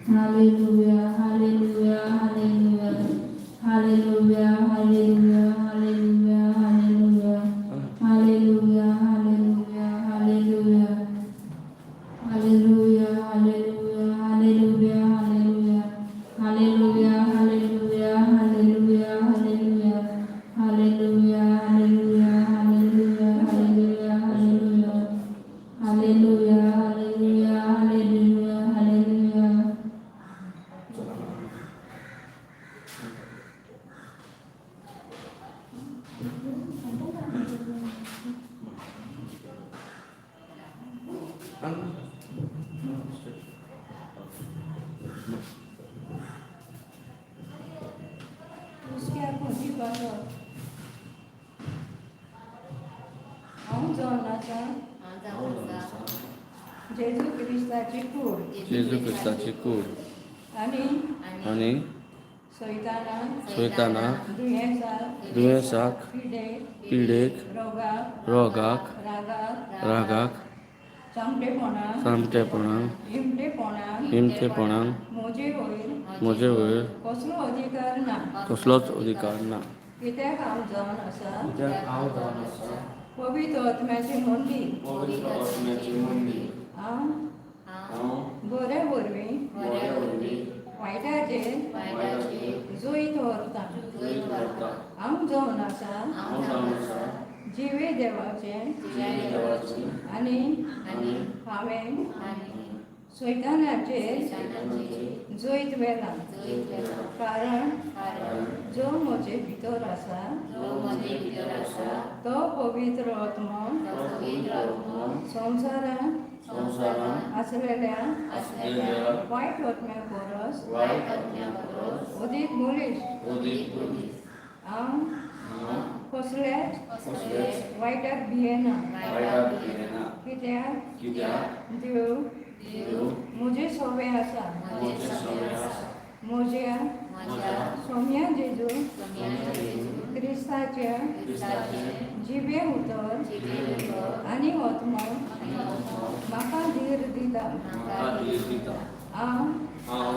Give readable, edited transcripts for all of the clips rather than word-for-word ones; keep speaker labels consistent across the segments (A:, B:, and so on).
A: Hallelujah, hallelujah, hallelujah. Hallelujah, hallelujah, hallelujah, hallelujah. Hallelujah, hallelujah, hallelujah. Hallelujah, hallelujah, hallelujah, hallelujah. Hallelujah, hallelujah, hallelujah, hallelujah. Hallelujah, hallelujah, hallelujah, hallelujah, hallelujah. Hallelujah, hallelujah, hallelujah, hallelujah.
B: हुस्क्याक म्हजी पासत. हांव जावन आसा जेजू क्रिस्ताची कूड.
C: जेजू क्रिस्ताची कूड.
B: आनी
C: आनी
B: सैतानाक,
C: सैतानाक,
B: दुयेंसाक,
C: दुयेंसाक,
B: पिडेक,
C: पिडेक,
B: रोगाक,
C: रोगाक,
B: रागाक,
C: रागाक,
B: चामटेपणाक,
C: सामकेपणाक,
B: हिमटेपणाक,
C: हिमतेपणाक
B: म्हजे वयर
C: म्हजे वयर
B: कसलो अधिकार ना.
C: कसलोच अधिकार ना.
B: कित्याक हांव जावन आसा
C: कित्याक हांव जावन आसा
B: पवित्र आत्म्याचें मंदीर.
C: पवित्र आत्म्याचें मंदीर.
B: हांव
C: हांव
B: बऱ्या वरवीं
C: बऱ्या वरवीं
B: वायटाचेर
C: वायटाचेर
B: जैत व्हरता.
C: जैत व्हरता.
B: हांव जावन आसा
C: हांव जावन आसा
B: जिवे देवाचें
C: जिवे देवाचें
B: आनी
C: आनी
B: हांवें सैतानाचेर
C: सैतानाचेर
B: जैत व्हेलां.
C: जैत व्हेलां.
B: कारण
C: कारण
B: जो म्हजे भितर आसा
C: जो म्हजे भितर आसा
B: तो पवित्र आत्मो
C: तो पवित्र आत्मो
B: संवसारांत
C: संवसारांत
B: आसलेल्या
C: आसलेल्या
B: वायट आत्म्या परस
C: वायट आत्म्या परस
B: अदीक बळिश्ट.
C: अदीक बळिश्ट.
B: हांव
C: हांव
B: कसल्याच
C: कसल्याच
B: वायटाक भियेना.
C: वायटाक भियेना.
B: कित्याक
C: कित्याक
B: देव
C: देव
B: म्हजे सोबे आसा.
C: म्हजे सगळे आसा.
B: म्हज्या
C: म्हज्या
B: सोम्या जेजू
C: सोम्या जेजू
B: क्रिस्ताच्या
C: क्रिस्ताचें
B: जिवें उतर
C: जिवें उतर
B: आनी आत्मो
C: आनी आत्मो
B: म्हाका धीर दिता.
C: म्हाका धीर दिता.
B: हांव
C: हांव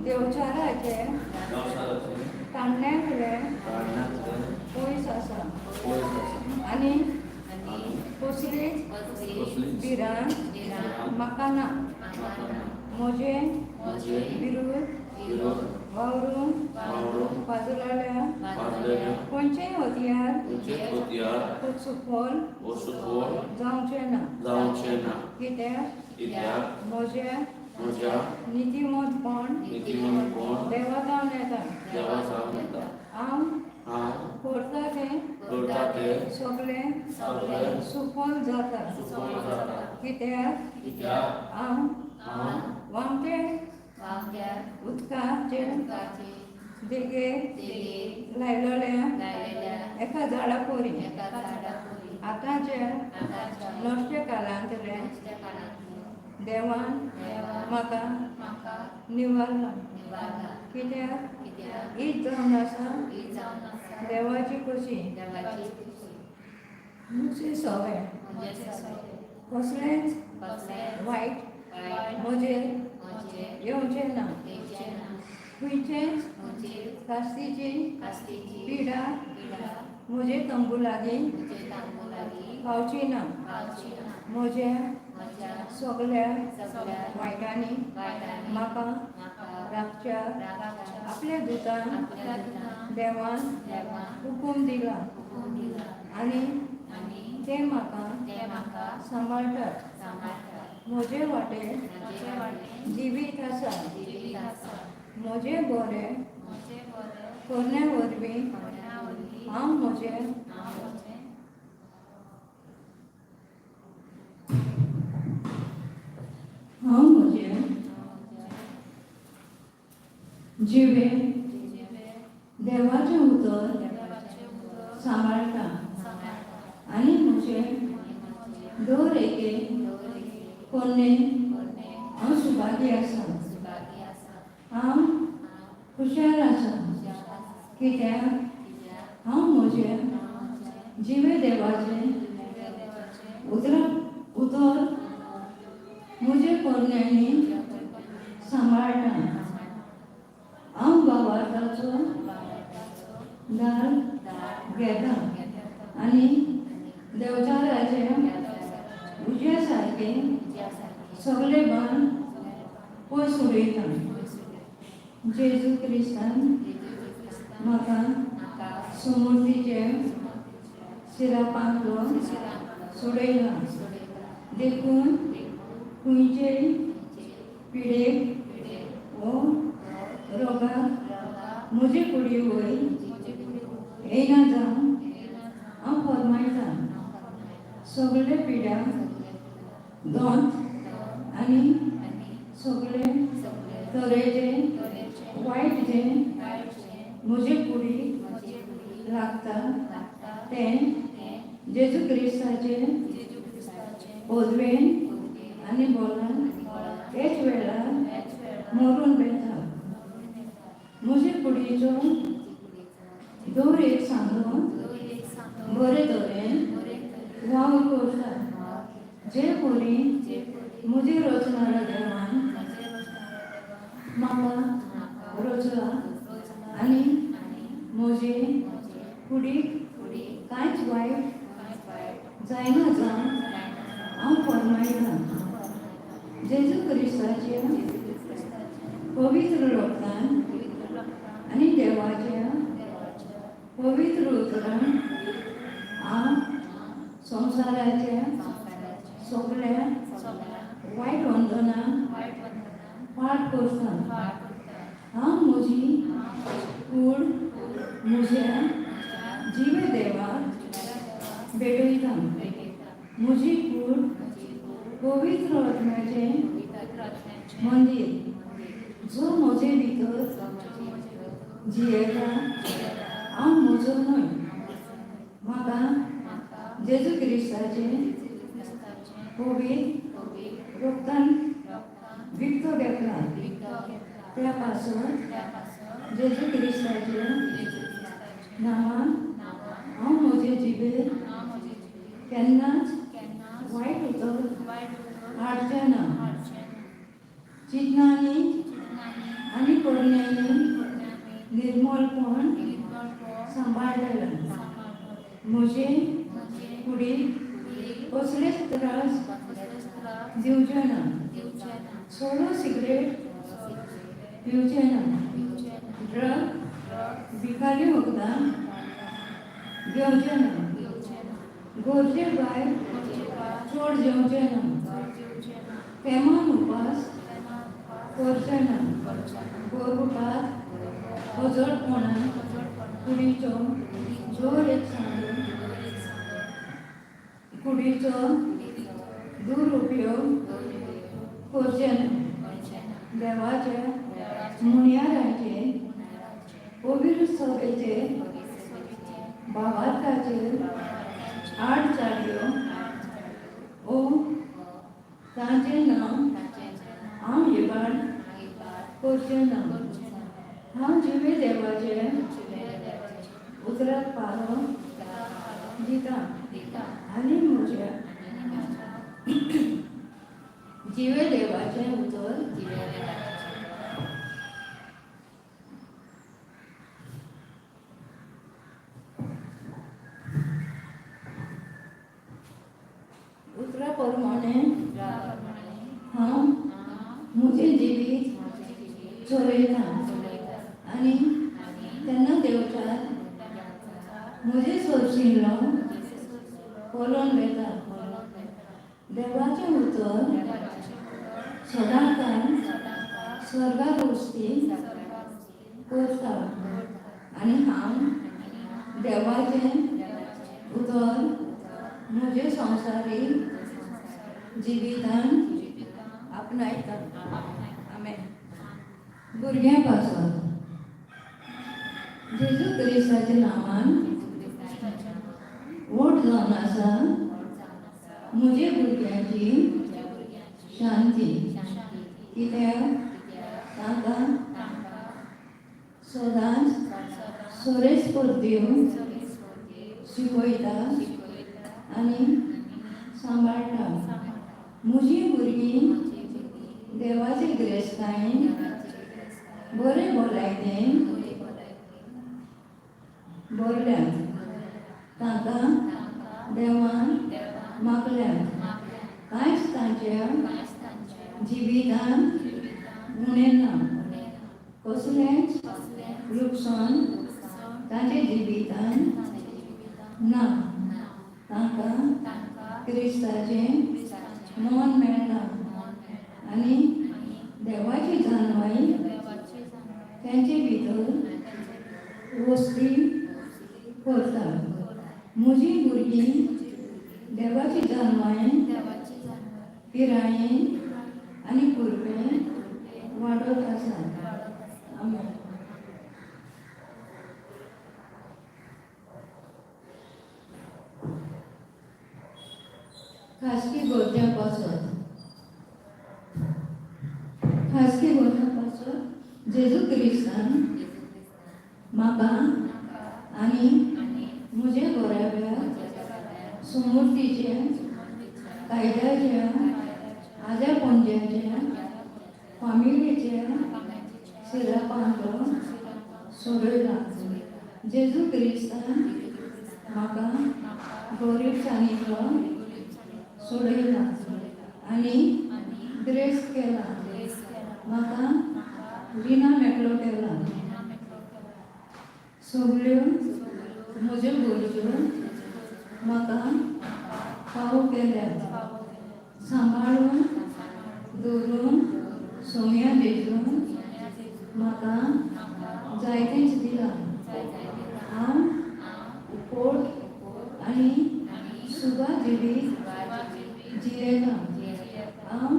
B: देवचाराचे
C: संवसाराचे
B: तांडण्यांतले
C: कारणांतले
B: पयस आसा
C: पयस आसा
B: आनी
C: आनी
B: कसलीच
C: कसलीच
B: भिरांत
C: भिरांत
B: म्हाका ना.
C: म्हाका ना.
B: म्हजे
C: म्हजे
B: विरोध
C: विरोध
B: वावरून
C: वावरून
B: पाजलेल्या
C: पाजलेल्या
B: खंयचेय हत्यार
C: खंयचेच हत्यार
B: सुफल
C: असुफल
B: जावचें ना.
C: जावचें ना.
B: कित्याक
C: कित्याक
B: म्हज्या
C: म्हज्या
B: नितीमंतपण
C: नितीमंतपण
B: देवा जावन येता.
C: देवा जावन येता.
B: हांव
C: हांव
B: करता तें
C: करता तें
B: सगळें
C: सगळें
B: सुफल जाता.
C: सुफल जाता.
B: कित्याक
C: कित्याक
B: हांव
C: हांव
B: व्हांवते उदकाचे देगेर लायलेल्या एका झाडा परी आतांच्या नश्ट काळांतले देवान म्हाका निवारला. कित्याक हीच जावन आसा देवाची खोशी. म्हजे सवे कसलेंच वायट म्हजेर येवचें ना. खंयचेच कास्तीची पिडा म्हजे तंबू लागीं पावची ना. म्हज्या सगल्या वायटांनी म्हाका राखच्या आपल्या दुतान देवान हुकूम दिला आनी ते म्हाका सांबाळटात. म्हजे वाटेर जिवीत आसा. म्हजें बरें करण्या वरवीं हांव म्हजें हांव म्हजें जिवें देवाचें उतर सांबाळटा आनी म्हजें दर एके कोन्ने हांव सुभागी आसा. हांव खुशाल आसा कित्याक हांव म्हजें जिवे देवाचें उतर म्हजे कोरण्यांनी सांबाळटा. घेता आनी देवचाराचे उज्या सारके सगळे बाण पयस उडयता. जेजू क्रिस्तान म्हाका सुमूर्तीचे शिरापांतलो सोडयला, देखून खंयचेय पिडेक वो रोगाक म्हजे कुडी वयर येयना जावन हांव फरमायता. सगळे पिड्या दोंत आनी सगळे तरेचे वायट जें म्हजे कुडीक लागता तें जेजू क्रिस्ताचे पदवेन आनी बोलान तेच वेळार मरून वेता. म्हजे कुडीचो दर एक सांदो बरे तरेन वावर करता, जे परी म्हजे रचणारा देवान म्हाका रचला आनी म्हजे कुडीक कांयच वायट जायना जावन हांव फरमायतां. जेजू क्रिस्ताच्या पवित्र रोगतान आनी देवाच्या पवित्र उतरान हांव संवसाराच्या सगळ्या वायट वंदनां पाठ करता. हांव म्हजी कूड म्हज्या जिवे देवाक भेटयता. म्हजी कूड पवित्र आत्म्याचें मंदीर, जो म्हजे भितर जियेता. हांव म्हजो न्हय. म्हाका जेजू क्रिस्ताचें पवित्र रोगतान विकतो घेतला, त्या पासत जेजू क्रिस्ताच्या नांवान हांव म्हजे जिबेर केन्नाच वायट उतर हाडचें ना. चिंतनांनी आनी करण्यांनी निर्मलपण सांबाळलेलें. म्हजे कुडीक कसलेच त्रास दिवचे ना. सोडो सिगरेट पिवचें ना. ड्रग भिकारी वखदां घेवचें ना. गरजे भायर चड जेवचें ना. तेमान उपास करचें ना. गोरगुटात अजळपणान कुडीचो जोर एक सांदो कुडीचो दुरुपयोग करचें ना. देवाच्या मुणयाराचे पवित्र सभेचे भावार्थाचेर आड चाडयो ओ तांचें नांव हांव इबाड करचें ना. हांव जिवे देवाचे उतराक पारो दिता आनी म्हज्या जिवे देवाचें उतर उतरा प्रमाणे हांव म्हजें जिवीत चलयतां आनी तेन्ना देवचार म्हजें सोरशिल्लो पलोवन वेता. देवाचें उतर सदांकाळ स्वर्गाक वस्ती करता आनी हांव देवाचें उतर म्हजे संवसारीक जिवितान आपणायता. आमेन. भुरग्यां पासत जेजू क्रिस्ताच्या नांवान व्हड जावन आसा म्हजे भुरग्यांची शांती, कित्याक तांकां सदांच सोरेस्पर्द्यो शिकयता आनी सांबाळटा. म्हजीं भुरगीं देवाचे गिरेस्तायेन बरे भलायकेन भरल्यात.
D: तांकां देवान मागल्यात. कांयच तांच्या जिवितान उणें ना, कसलेंच लुकसाण तांच्या जिवितान ना. तांकां क्रिस्ताचें मन मेळ्ळां आनी देवाची जाणवाय तांचे भितर वस्ती करता. म्हजीं भुरगीं देवाची जाणवाय पिरायेन आनी कुरपेन वाडत आसात. आमेन. खासगी गरजां पासत, खासगी गरजां पासत जेजू क्रिस्तान म्हाका आनी म्हज्या घराब्या सुमूर्तीच्या कायद्याच्या आज्या पणज्याच्या फामिलीच्या सिरापांतलो सोडयला. जेजू क्रिस्तान म्हाका गरिबसाणींतलो सोडयला आनी ग्रेस केला. म्हाका रिणा मेकळो केला. सगल्यो म्हज्यो गरजो म्हाका फावो केल्यात. सांबाळून दवरून सोम्या जेजून म्हाका जायतेंच दिलां. हांव उपोट आनी सुबा जिवीत जियेतां. हांव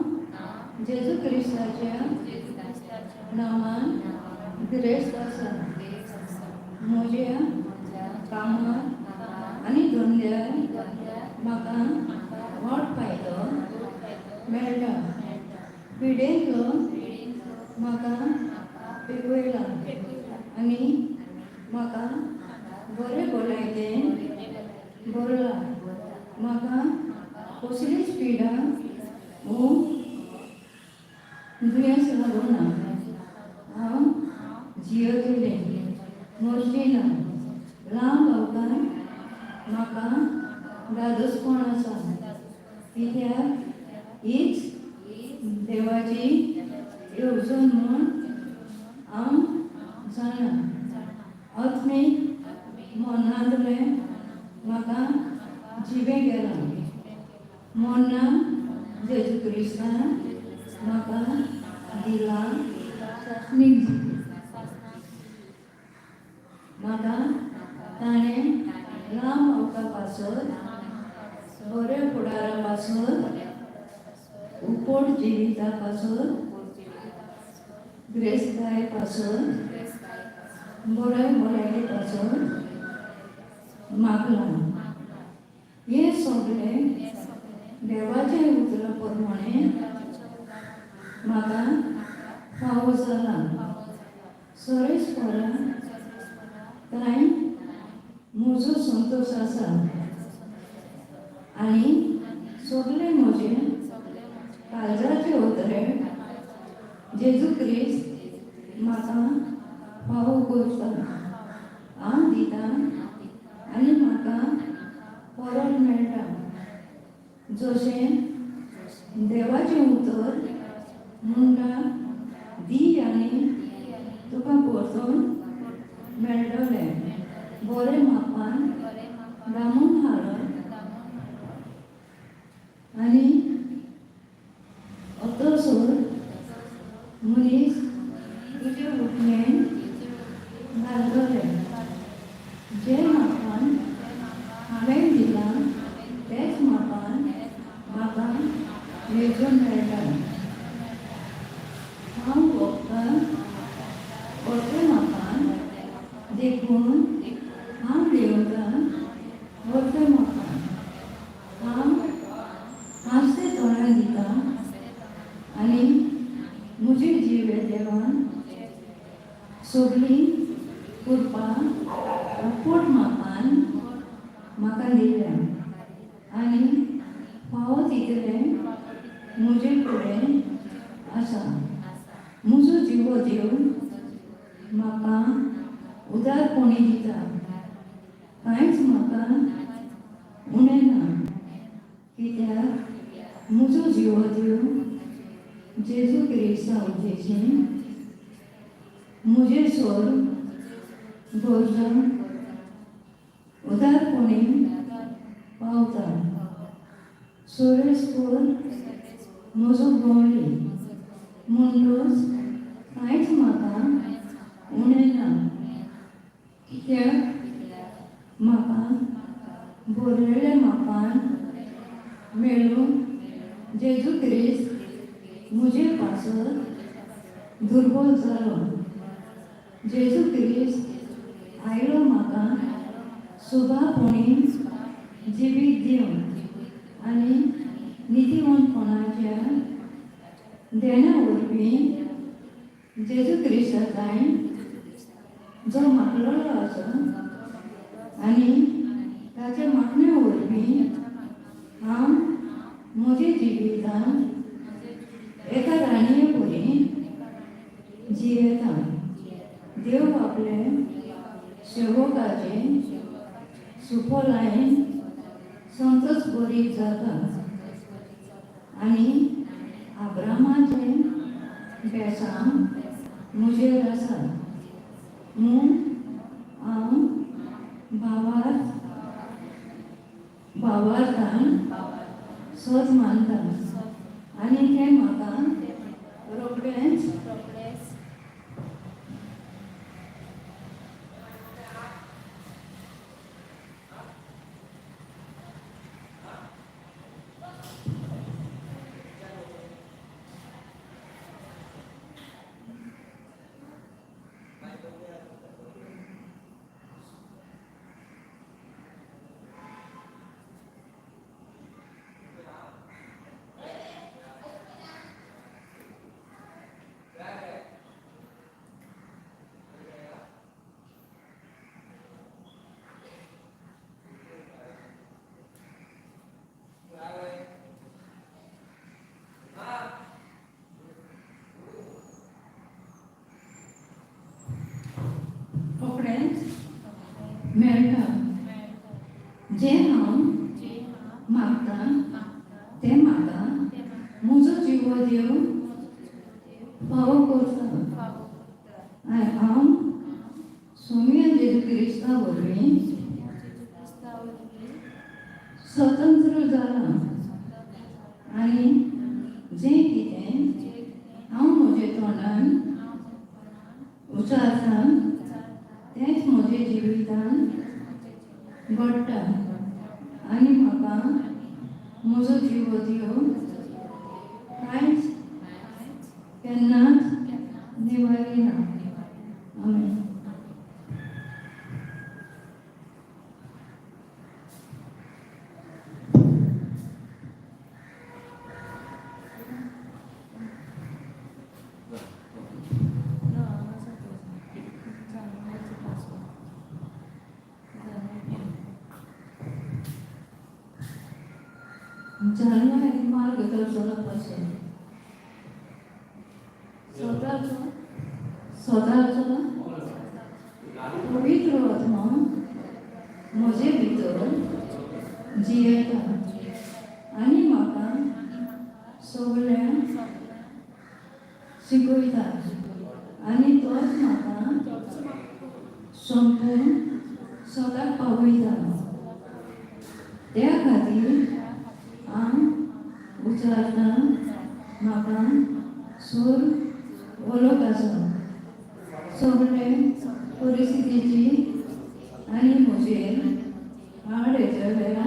D: जेजू क्रिस्ताच्या नांवान गिरेस्त आसा. म्हज्या कामात आनी धंद्यार म्हाका व्हड फायदो मेळटा. पिडेंतलो म्हाका पेखयला आनी म्हाका बरे भलायकेन भरला. म्हाका कसलीच पिडा वो दुयेंस लागना. हांव जियेतलें, मरचें ना. लांब अवतार म्हाका धादोसपण आसा, कित्याक हीच देवाची येवजण म्हूण हांव जाणा. आत्मीक मनांतलें म्हाका जिवें गेलां. मोन्ना जेजू क्रिस्तान म्हाका दिला सासणीक. म्हाका ताणें लांब अवका पासत, बऱ्या फुडारा पासत, उपोट जिविता पासत, ग्रेस्तकाये पासत, बऱ्या भलायके पासत मागलां. हें सगळें देवाच्या उतरा प्रमाणें म्हाका फावो जालां. सरेस्परा कांय म्हजो संतोश आसा आनी सगळे म्हजे काळजाचे उतरे जेजू क्रिस्त म्हाका फावो करता. हांव दितां आनी म्हाका परत मेळटा. जशें देवाचें उतर म्हणटा, दी आनी तुका परतून मेळटलें. बरें मापान दामून हाडून आनी अतसर मनीस तुजे उठणेन घालतले. जें मापान हांवें दिलां तेच मापान म्हाका मेजून मेळटा. हांव वखदां वखदां मापान, देखून हांव देवता वखदां मापान. हांव हांसते तोंडान दिता आनी म्हजे जिवे देवान सगळीं कृपा उपोट मापान म्हाका दिल्या आनी फावो तितलें म्हजे फुडें आसा. म्हजो जिवो देव म्हाका उदारपणी दिता. कांयच म्हाका म्हजो जिवो देव जेजू क्रिस्ता उद्देशीन म्हजें स्वर गरजां उदारपणी पावता. सोरेसपूर म्हजो भोंवली म्हणटच कांयच म्हाका उणें ना, कित्याक म्हाका बरयल्ल्या मापान मेळून जेजू क्रिस्त म्हजे पासत दुर्बल जालो. जेजू क्रिस्त आयलो म्हाका सुभापणी जिवीत दिवन आनी नितीवंतपणाच्या देणा वरवीं जेजू क्रिस्ताय जो मागलेलो आसा आनी ताच्या मागण्या वरवीं हांव म्हज्या जिवितांत एका राणये परी जियेता. देव आपले सेवकाचे सुफलायन संतोष बरी जाता आनी आब्रामाचें बेसांव म्हजेर आसा म्हूण हांव भावार्थान सत मानता आनी तें म्हाका रोखडेंच रोखडेंच मेळटा. जें हांव मागता तें म्हाका म्हजो जिवो देव फावो करता. आनी हांव सोम्या जेजू क्रिस्ता वरवीं स्वतंत्र जालां आनी जें कितें हांव म्हज्या तोंडान उच्चारता तेंच म्हज्या जिवितान घडटा आनी म्हाका म्हजो जिवो देव कांयच केन्नाच निवारिना. आमेन. जाणवाय आनी मार्गदर्शना पासून स्वताचो स्वताचो पवित्र आत्मा म्हजे भितर जियेता आनी म्हाका सगळ्यांक शिकयता आनी तोच म्हाका संपूर्ण सदाक पावयता. त्या खातीर हांव उच्चारता, म्हाका सूर वळख आसा सगळे परिस्थितीची आनी म्हजेर आड येतल्या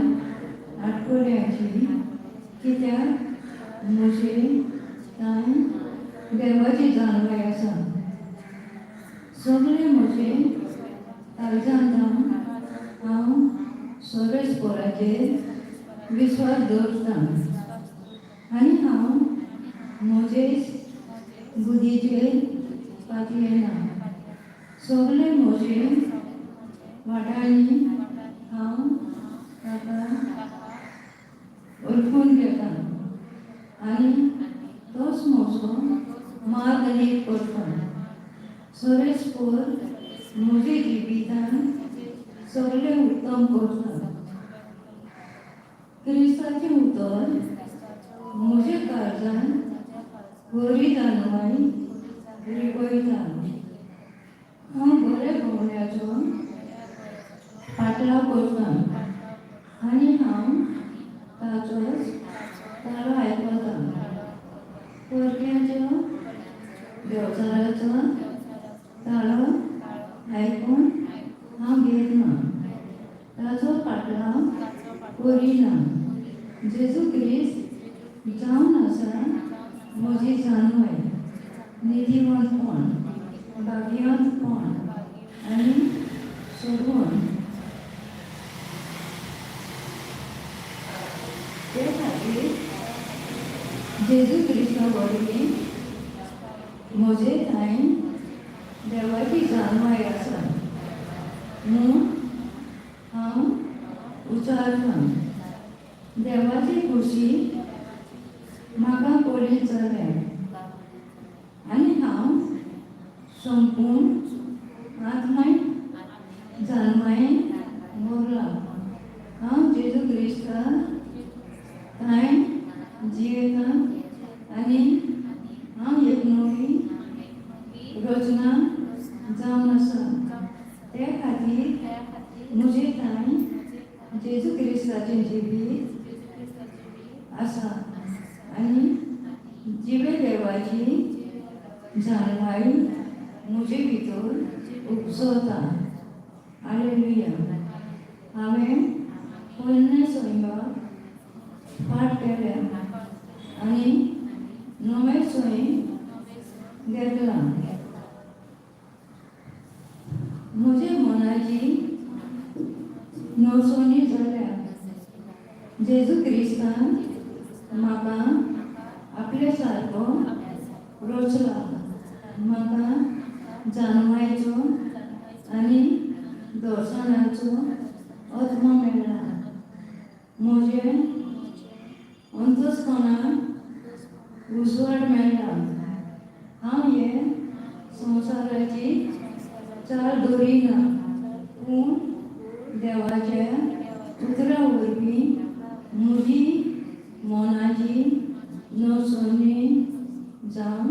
D: आडखळ्यांची, कित्याक म्हजे कांय देवाची जाणवाय आसा. सगळे म्हजे काळजांत हांव सर्वेस्पोराचेर विस्वास दवरता आनी हांव म्हजेच बुद्धीचेर पातयेना. सगळे म्हजे वाटांनी हांव ताका वळखून घेता आनी तोच म्हजो मार्ग नीट करता. सर्वेस्पोर म्हजे जिवितान सगळें उत्तम करता. क्रिस्ताचें उतर म्हजे काळजान बरी जाणवाय रिगयता. हांव बऱ्या भोंवण्याचो पाटलाव करता आनी हांव ताचोच ताळो आयकता. परक्यांच्या देंवचाराचो ताळो आयकून हांव घेतना, ताचो पाटलाव करिना. जेजू क्रिस्त जावन आसा म्हजी जाणवाय, नितीवंतपण, भाग्यवंतपण आनी सोडवण. ते खातीर जेजू क्रिस्ता वरवीं म्हजे ठांय देवाची जाणवाय आसा म्हूण हांव उचारतां. देवाची खुशी म्हाका पळयत जाल्या आनी हांव संपूर्ण आत्माय जाणवायेन भरलां. हांव जेजू क्रिस्ता ठांय जियेतां आनी हांव एक नवी रचना जावन आसा. ते खातीर म्हजे ठांय जेजू क्रिस्ताचें जिवीत आसा आनी जिवे देवाची जाणवाय म्हजे भितर उपजता. आलेलुया. हांवें पोन्ने सैमाक फाट केल्या आनी नवें सैम घेतलां. म्हज्या मनाची नवसणी जाल्या. जेजू क्रिस्तान म्हाका आपल्या सारको रचला. म्हाका जाणवायचो आनी दर्शनाचो आत्मो मेळ्ळा. म्हजें अंतस्करणाक उजवाड मेळ्ळा. हांव हे संवसाराची चाल दवरिना, पूण देवाच्या उतरा वरवीं म्हजी मनाची नवसणी जावन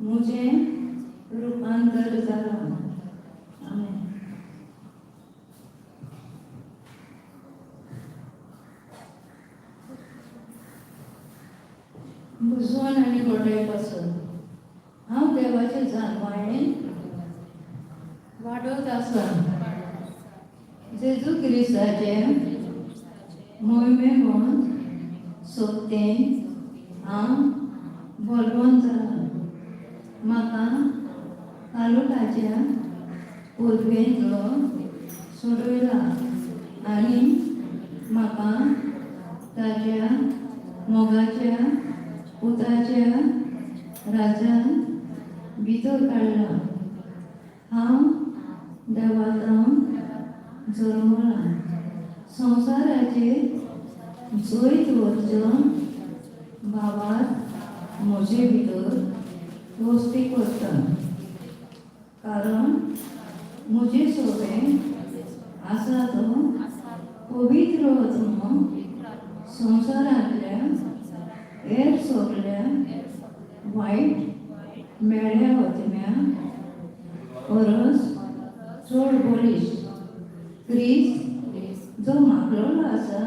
D: म्हजें रुपांतर जालां. आमेन. बुजवण आनी गोठाय पासून हांव देवाचे जाणवायेन वाडत आसा. जेजू क्रिस्ताचे मोहिमेवंत सोबतें हांव बलवंत जालां. म्हाका कालोटाच्या पुर्वेंतलो सोडयला आनी म्हाका ताच्या मोगाच्या पुताच्या राज्यांत भितर काडला. हांव देवांत जल्मलां. संवसाराचेर जैत व्हरचो भावार्थ म्हजे भितर वस्ती करता, कारण म्हजे सोबें आसा तो पवित्र आत्मो संवसारांतल्या हेर सगल्या वायट मेळ्ळ्या आत्म्या परस चड बळिश्ट. क्रिस्त जो मागलेलो आसा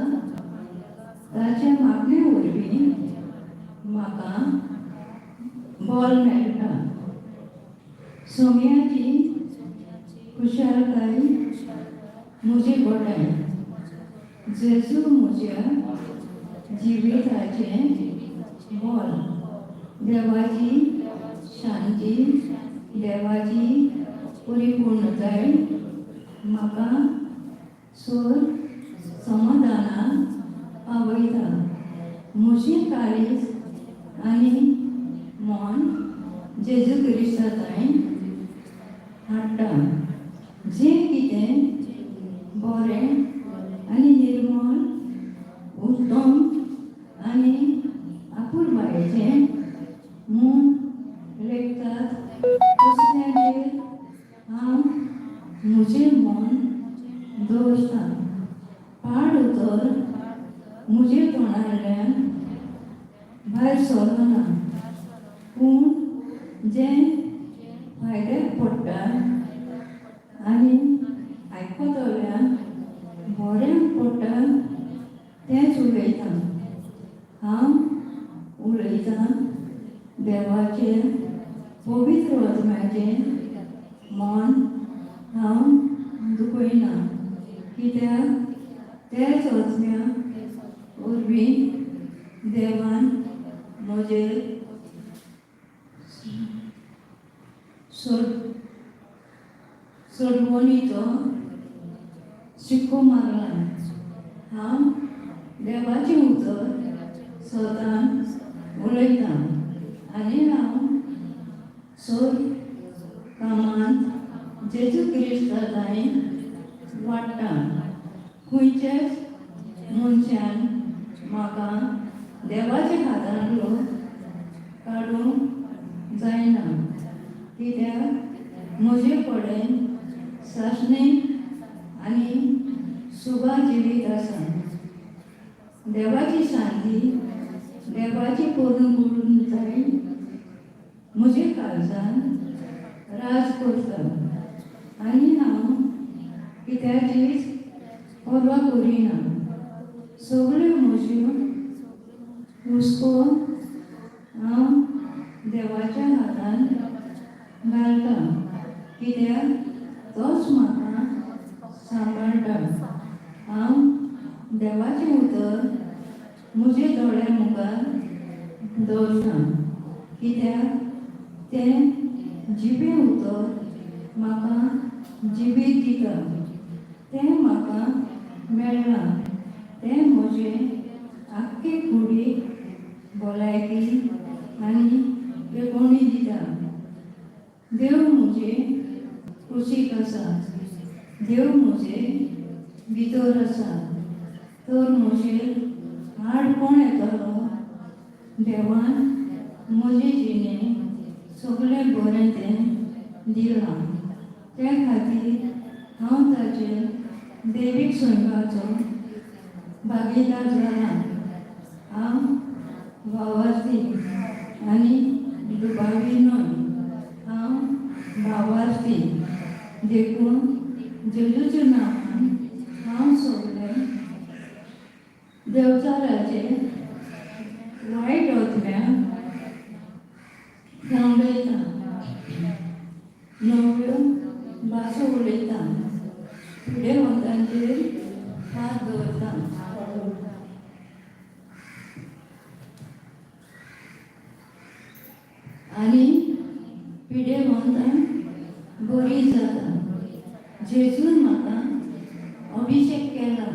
D: ताच्या मागणे वरवीं म्हाका बल मेळटा. सोम्याची खुशालकाय म्हजी गोठाय. जेजू म्हज्या जिविताचें बल. देवाची शांती, देवाची परिपूर्णताय म्हाका सोर समाधानाक पावयता. म्हजें काळीज आनी मन जेजू क्रिस्ता थंय हाडटा. जें कितें बरें आनी निर्मळ, उत्तम आनी आपुरबायेचें म्हूण लेखतात तसल्यांचेर हांव म्हजें मन दवरतां. पाड उतर म्हजे तोंडांतल्यान भायर सरना. जें फायद्याक पडटा आनी आयकतल्यांक बऱ्याक पडटा तेंच उलयतां. हांव उलयतां देवाचें पवित्र आत्म्याचें मन हांव दुखयना, कित्याक त्याच आत्म्या वरवीं देवान म्हजेर सोडवणीचो शिक्को मारला. हांव देवाचें उतर सदांच उलयतां आनी हांव सोद कामांत जेजू क्रिस्ता ताईं वाडटा. खंयच्याच मनशान म्हाका देवाच्या हातांतलो काडूंक जायना, कित्याक म्हजे कडेन सासणें आनी सुबा जिवीत आसा. देवाची शांती, देवाची पूर्णताय म्हजे काळजान राज करता आनी हांव कित्याचीच पर्वा करिना. सगळ्यो म्हज्यो हुस्को हांव देवाच्या हातान घालता, कित्याक तोच म्हाका सांबाळटा. हांव देवाचें उतर म्हजे दोळ्या मुखार दवरता, कित्याक तें जिबें उतर म्हाका जिवीत दिता. तें म्हाका मेळ्ळां, तें म्हजें आख्खे कुडीक भलायकी आनी पेकोवणी दिता. देव म्हजे कुशीक आसा, देव म्हजे भितर आसा, तर म्हजेर आड कोण येतलो? देवान म्हजे जिणें सगळें बरें तें दिलां, त्या खातीर हांव ताचे देवीक सैमाचो भागीदार जाला. हांव भावार्थी आनी दुबावी न्हय, हांव भावार्थी. देखून जेजूच्या नांवान हांव सगळें देवचाराचे वायट आत्म्यांक धांवडयता, नव्यो भासो उलयता, पिडेवंतांचेर हात दवरता आनी पिडेवंतांक बरी जाता. जेजून म्हाका अभिशेक केला,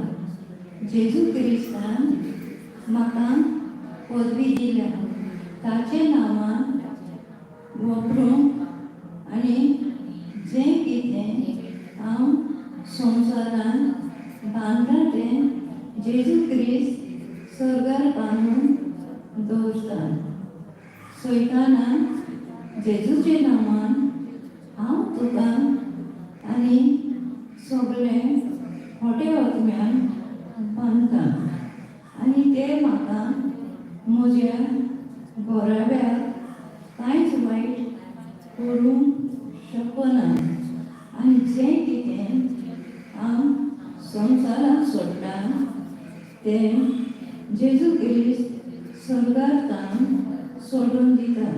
D: जेजू क्रिस्तान म्हाका पदवी दिल्या, ताचे नांवान वापरूंक आनी जें कितें हांव संवसारांत बांदता तें जेजू क्रिस्त सर्गार बांदून दवरता. सैताना, जेजूचे नांवान हांव तुका आनी सगळें खोटे आत्म्यान बांदता आनी ते म्हाका म्हज्या घराब्याक कांयच वायट करूंक शकना. आनी जें कितें हांव संवसारांत सोडटा तें जेजू क्रिस्त सर्गार तावन सोडून दिता.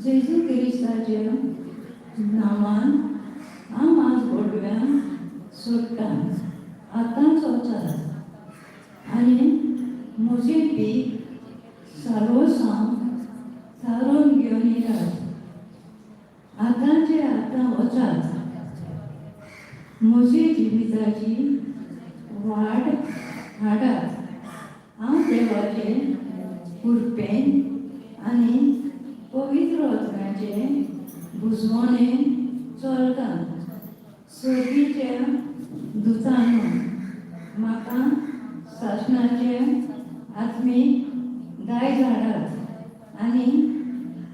D: जेजू क्रिस्ताच्या नांवान हांव आज भोडव्यांक सोडटा, आतांच वचात आनी म्हजें पीक सारोसांव थारोवन घेवन येयात. आतांचे आतां वचात, म्हजे जिविताची वाड हाडात. हांव देवाचे कृपेन आनी पवित्र आत्म्याचे बुजवणेन चलता. सर्गीच्या दुतानो, म्हाका सासणाचे आत्मीक दायज हाडात आनी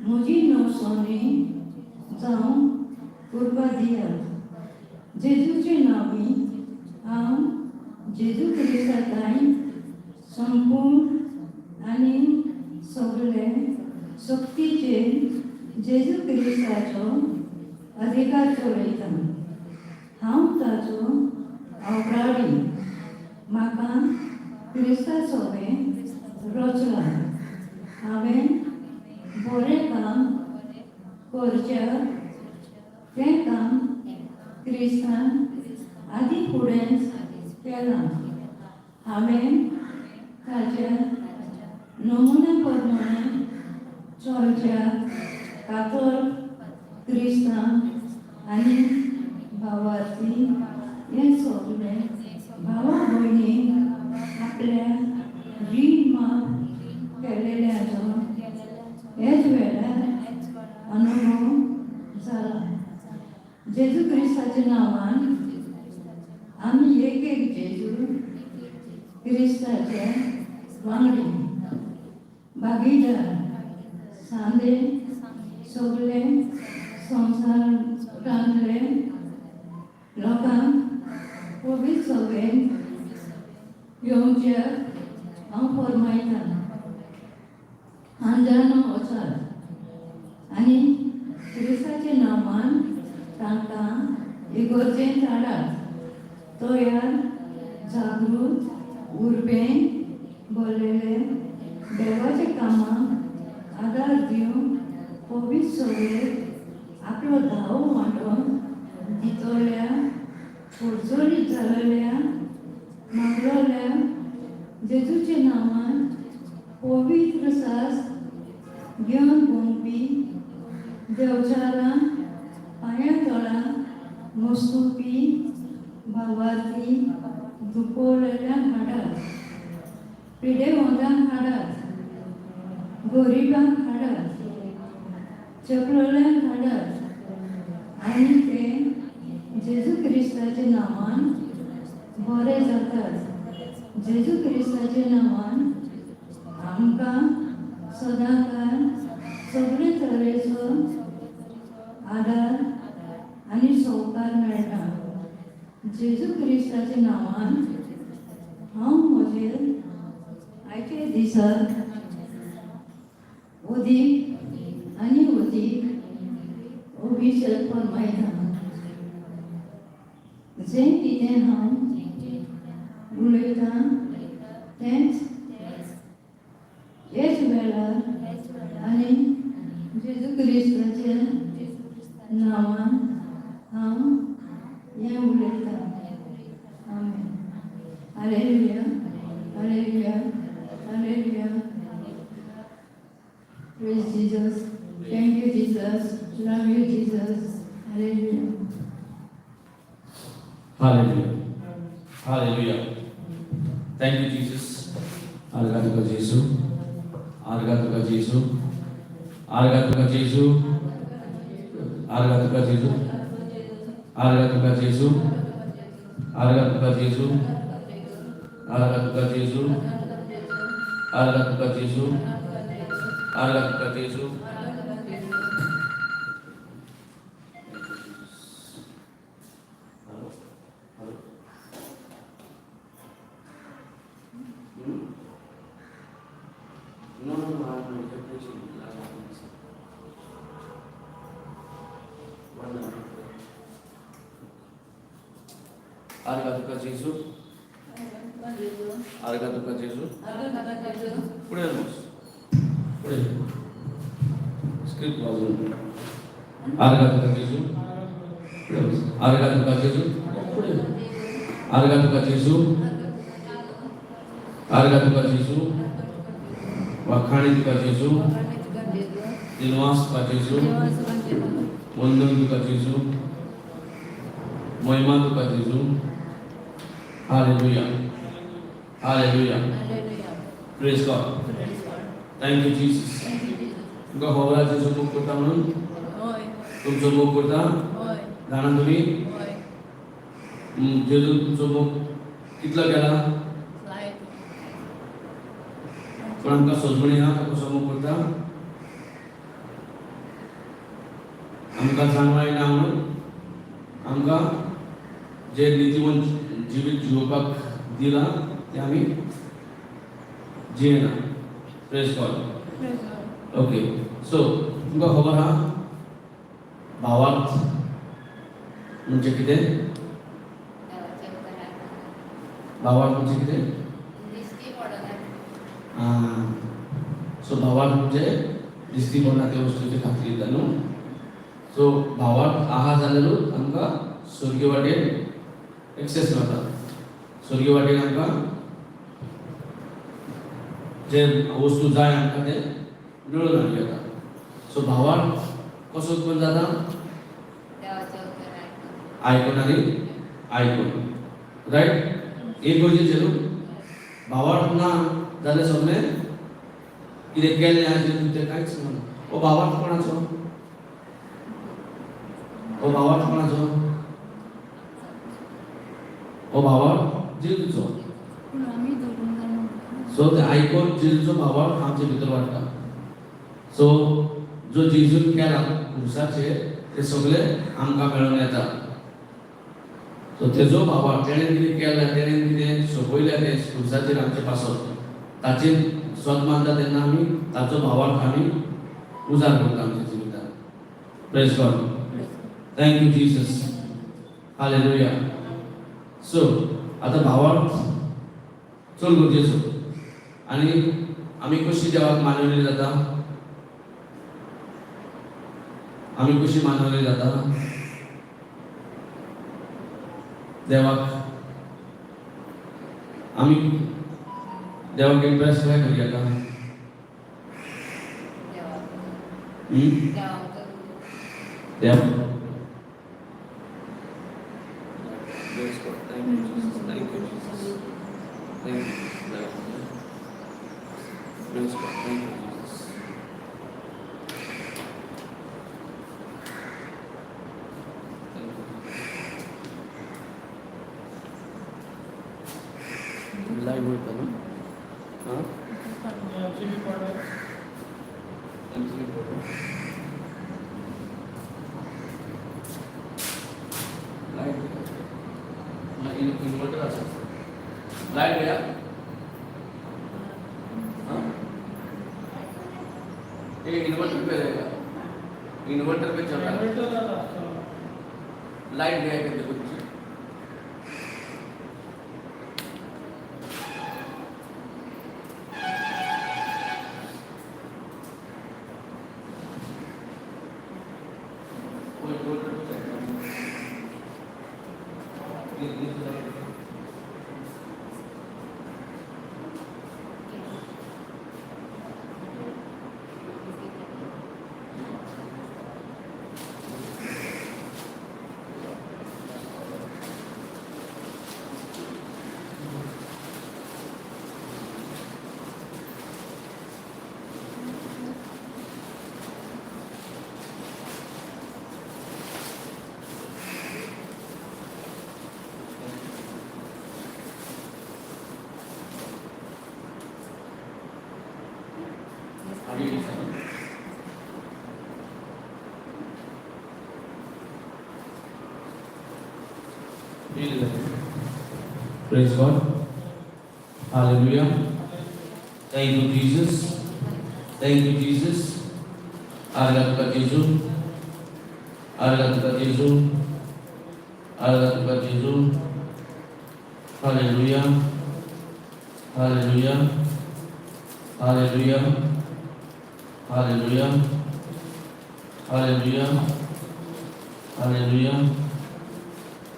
D: म्हजी नवसोनी जावं कृपा दियात. जेजूचे नांवी हांव जेजू क्रिस्ता ताईं संपूर्ण आनी सगळे सक्तीचेर जेजू क्रिस्ताचो अधिकार चलयता. हांव ताचो अवराडी. म्हाका क्रिस्ता सोबें रचला. हांवें बरें काम करच्या तें काम क्रिस्तान आदी फुडेंच केलां. हांवें ताच्या नमुन्या प्रमाणे चलच्या कातोल क्रिस्तांव आनी भावार्थी हें सगळें भावा भयणीक आपल्या रीण माफ केलेल्याचो हेच वेळार अनुभव जाला. जेजू क्रिस्ताच्या नांवान आमी एक एक जेजू क्रिस्ताचे वांगडी, भागीदार, सांदे सगळे संवसारांतले लोकांक पवित्र सभेंत येवच्याक हांव फरमायतां. आंजानो वचात आनी क्रिस्ताच्या नांवान तांकां इगर्जेंत हाडात. तयार, जागृत, उर्बेन भरलेले, देवाच्या कामाक आदार दिवन पवित्र सभेक आपलो धाव वांटोवन दितल्या, पोरजोरीत जालेल्या, मागलोल्या जेजूच्या नांवान पवित्र सास घेवन भोंवपी देवचारां पांया तळा मस्तुपी भावार्थी दुखवलेल्यांक हाडात, पिडेवंतांक हाडात, गरिबांक हाडात, चपलोल्यांक हाडात आनी ते जेजू क्रिस्ताच्या नांवान बरे जातात. जेजू क्रिस्ताच्या नांवान आमकां सदांकाळ सगळे तरेचो आदार आनी सवकार मेळटा. जेजू क्रिस्ताच्या नांवान हांव म्हजेर आयच्या दिसाक अदीक आनी अदीक अभिशेक फरमायता. जें कितें हांव उलयतां तेंच हेच वेळार आनी जेजू क्रिस्ताच्या नांवान हांव हें उलयतां. आमेन. Hallelujah, hallelujah, hallelujah. Praise Jesus. Thank you, Jesus. Love you, Jesus. Hallelujah.
E: Hallelujah. Hallelujah. Thank you, Jesus. आर्गा तुका जेजू, आर्गा तुका जेजू, आर्गा तुका जेजू, आर्गा तुका जेजू, आर्गा तुका जेजू, आर्गा तुका जेजू, आर्गा तुका जेजू, आर्गा तुका जेजू, आर्गा तुका जेजू. Hello. Hello. No, I'm preaching. One minute. आर्गा तुका जेजू, आर्गा तुका जेजू. पुढे बस, पुढे स्क्रिप्ट वाजून. आर्गा तुका जेजू, पुढे बस. आर्गा तुका जेजू, पुढे. आर्गा तुका जेजू, आर्गा तुका जेजू. वाखाणी तुका जेजू, दिनवास तुका जेजू, वंदन तुका जेजू, महिमा तुका जेजू. Hallelujah, hallelujah. Praise God. Thank you, Jesus. तुमकां खबर आहा जेजू मोग करता म्हणून? तुमचो मोग करता जाणा तुमी? जेजू तुमचो मोग कितलो केला? पण आमकां सोजमणी आहा तो कसो मोग करता? आमकां जाणवाय ना म्हणून आमकां जे नितीवंत जिवीत जिवोवपाक दिलां तें आमी जियेना. प्रेज गॉड. ओके, सो तुमकां खबर आहा भावार्थ म्हणजे कितें? भावार्थ म्हणजे कितें? आं, सो भावार्थ म्हणजे दिश्टी पडना त्या वस्तूची खात्री दिता न्हू. सो भावार्थ आहा जाल्यारूच आमकां स्वर्गीय वाटेन एक्सेस मेळटा. स्वर्गीय वाटेन आमकां जे वस्तू जाय आमकां ते मेळून हाडूं येता. सो भावार्थ कसो उत्पन्न जाता? आयकून आनी आयकून, रायट? एक गरजेचें न्हू. भावार्थ ना जाल्यार सगळें कितें केलें आहा तें कांयच ना. हो भावार्थ कोणाचो? हो भावार्थ कोणाचो? हो भावार्थ जेजूचो. सो ते आयकून जेजूचो भावार्थ आमचे भितर वाडटा. सो जो जेजून केला क्रुसाचेर ते सगळे आमकां मेळून येता. सो तेजो भावार्थ, तेणें कितें केलें, तेणें कितें सोंपयलें तें क्रुसाचेर आमचे पासत, ताचेर स्वत मानता तेन्ना आमी ताचो भावार्थ आमी उजार करता आमच्या जिवितांत. Praise God. Thank you Jesus. Hallelujah. So आतां भावार्थ चड गरजेचो. आनी आमी कशी देवाक मानवली जाता? आमी कशी मानवली जाता देवाक? आमी देवाक इम्प्रेस काय करूया का? देव.
C: Praise God. Thank you, Jesus. Thank you, Jesus. Thank you, Jesus. Praise God. Thank you, Jesus. Thank you.
E: Live वयता न्हू? आं, MCB पडलो. लायट इन्वर्टर आसा. लायट गया? हाँ, ये इन्वर्टर पे रहेगा, इन्वर्टर पे चल रहा है. लाइट गया क्या? देखो नीचे. वो इन्वर्टर पे चल रहा है. ये लाइट. आगे की side. Praise God. Hallelujah. Thank you, Jesus. Thank you, Jesus. आर्गां तुका जेजू, आर्गां तुका जेजू, आर्गां तुका जेजू. Hallelujah. Hallelujah. Hallelujah. Hallelujah. Hallelujah. Hallelujah.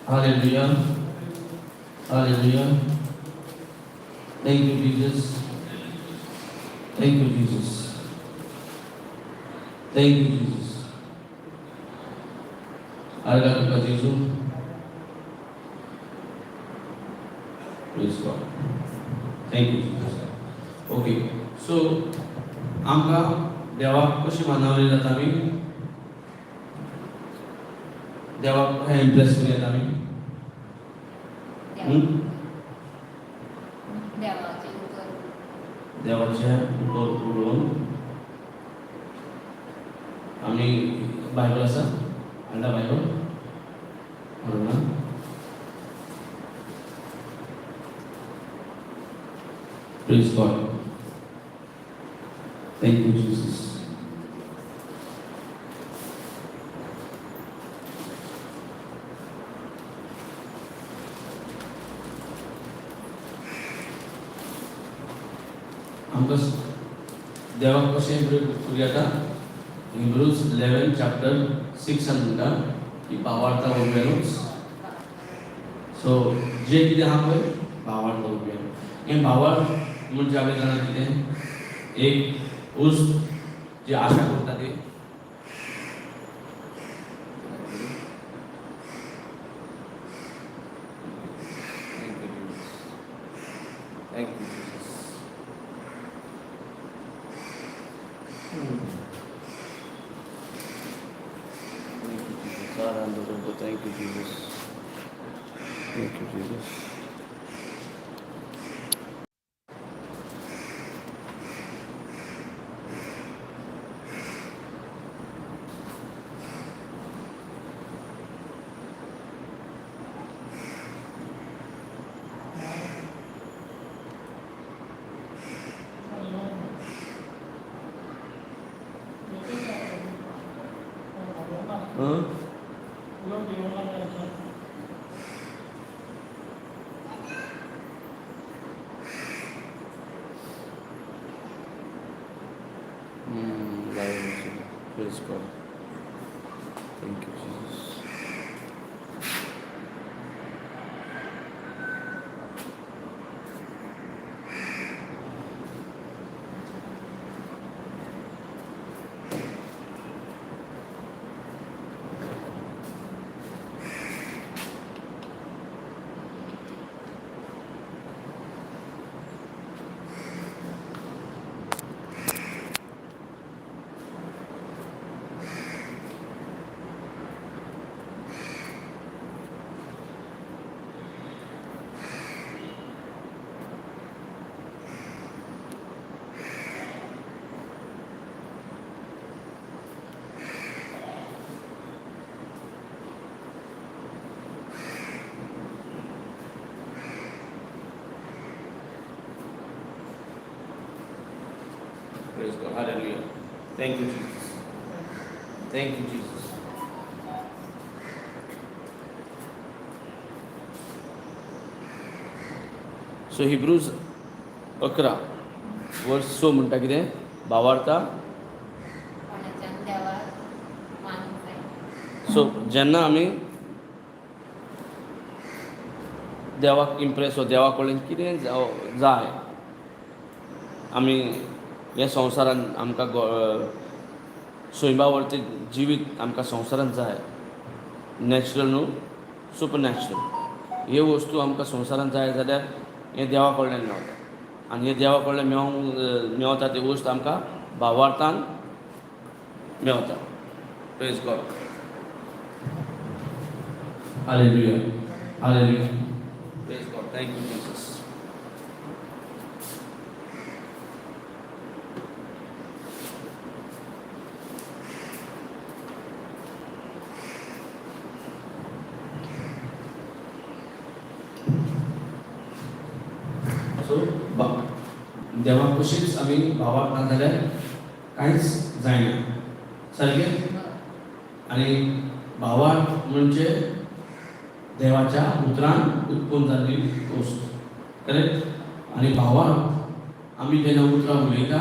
E: Hallelujah. Hallelujah. Thank you, Jesus. Thank you, Jesus. Thank you, Jesus. आर्गां तुका जेजू. Praise God. Thank you, Jesus. Okay. So, आमकां देवाक कशी मानवली जाता? आमी देवाक कशें इम्प्रेस करूं येता आमी?
B: देवाचें उतर.
E: देवाचें उतर उलोवन आमी. बायबल आसा? हाडला बायबल? हाडूं ना? Praise God. Thank you, Jesus. तुमकां देवाक कशें इम्प्रेस करूं येता? हिब्रूज 11 चॅप्टर 6 म्हणटा की भावार्था उरवेनूच. सो जे कितें आहा पळय भावार्थ उरवेन. हें भावार्थ म्हणजे आमी जाणा कितें, एक उस्त जी आशा करता ती.
C: Thank you, Jesus. Thank you, Jesus. Thank you, Jesus. Thank you, Jesus. Thank you, Jesus.
E: Huh?
C: Praise God. Thank you, Jesus. Praise God. Hallelujah. Thank you, Jesus. Thank you, Jesus.
E: So Hebrews 11 verse 6 म्हणटा कितें भावार्था.
B: कोणाच्यान देवाक मानूंक जाय.
E: So जेन्ना आमी देवाक impress हो, देवा कडेन कितें जाय, आमी ह्या संवसारान आमकां सैमा वरती जिवीत आमकां संवसारांत जाय, नॅचरल न्हू, सुपर नॅचरल ह्यो वस्तू आमकां संवसारांत जाय जाल्यार हें देवा कडल्यान मेवता. आनी हें देवा कडल्यान मेवोंक मेवता ती वस्त आमकां भावार्थान मेवता. Praise God. Hallelujah. Hallelujah.
C: Praise God. Thank you, Jesus.
E: So देवाक कशीच आमी भावाक ना जाल्यार कांयच जायना सारकें. आनी भावार्थ म्हणजे देवाच्या उतरान उत्पन्न जाल्ली वस्तू, करेक्ट. आनी भावार्थ आमी जेन्ना उतरां उलयता,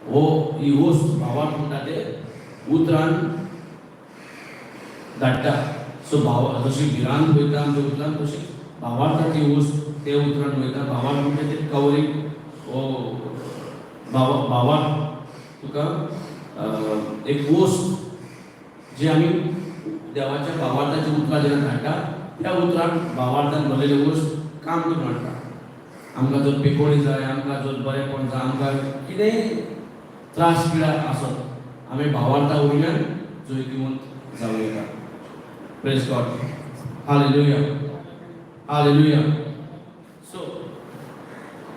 E: हो ही वस्त भावार्थ म्हणटा ते उतरान धाडटा. सो भाव जशी भिरांत वयता आमच्या उतरान, तशी भावार्थाची वस्त ते उतरान वयता. भावार्थ म्हणजे ते कवरींग हो भावार्थ तुका एक वस्त जी आमी देवाच्या भावार्थाची उतरां जेन्ना धाडटा, त्या उतरान भावार्थान भरलेली वस्त काम करून हाडटा. आमकां जर पेकोळी जाय, आमकां जर बरेंपण जाय, आमकां कितेंय त्रास पिडा आसत, आमी भावार्था वयल्यान जैतिवंत जावं येता. Praise God. Hallelujah. Hallelujah. So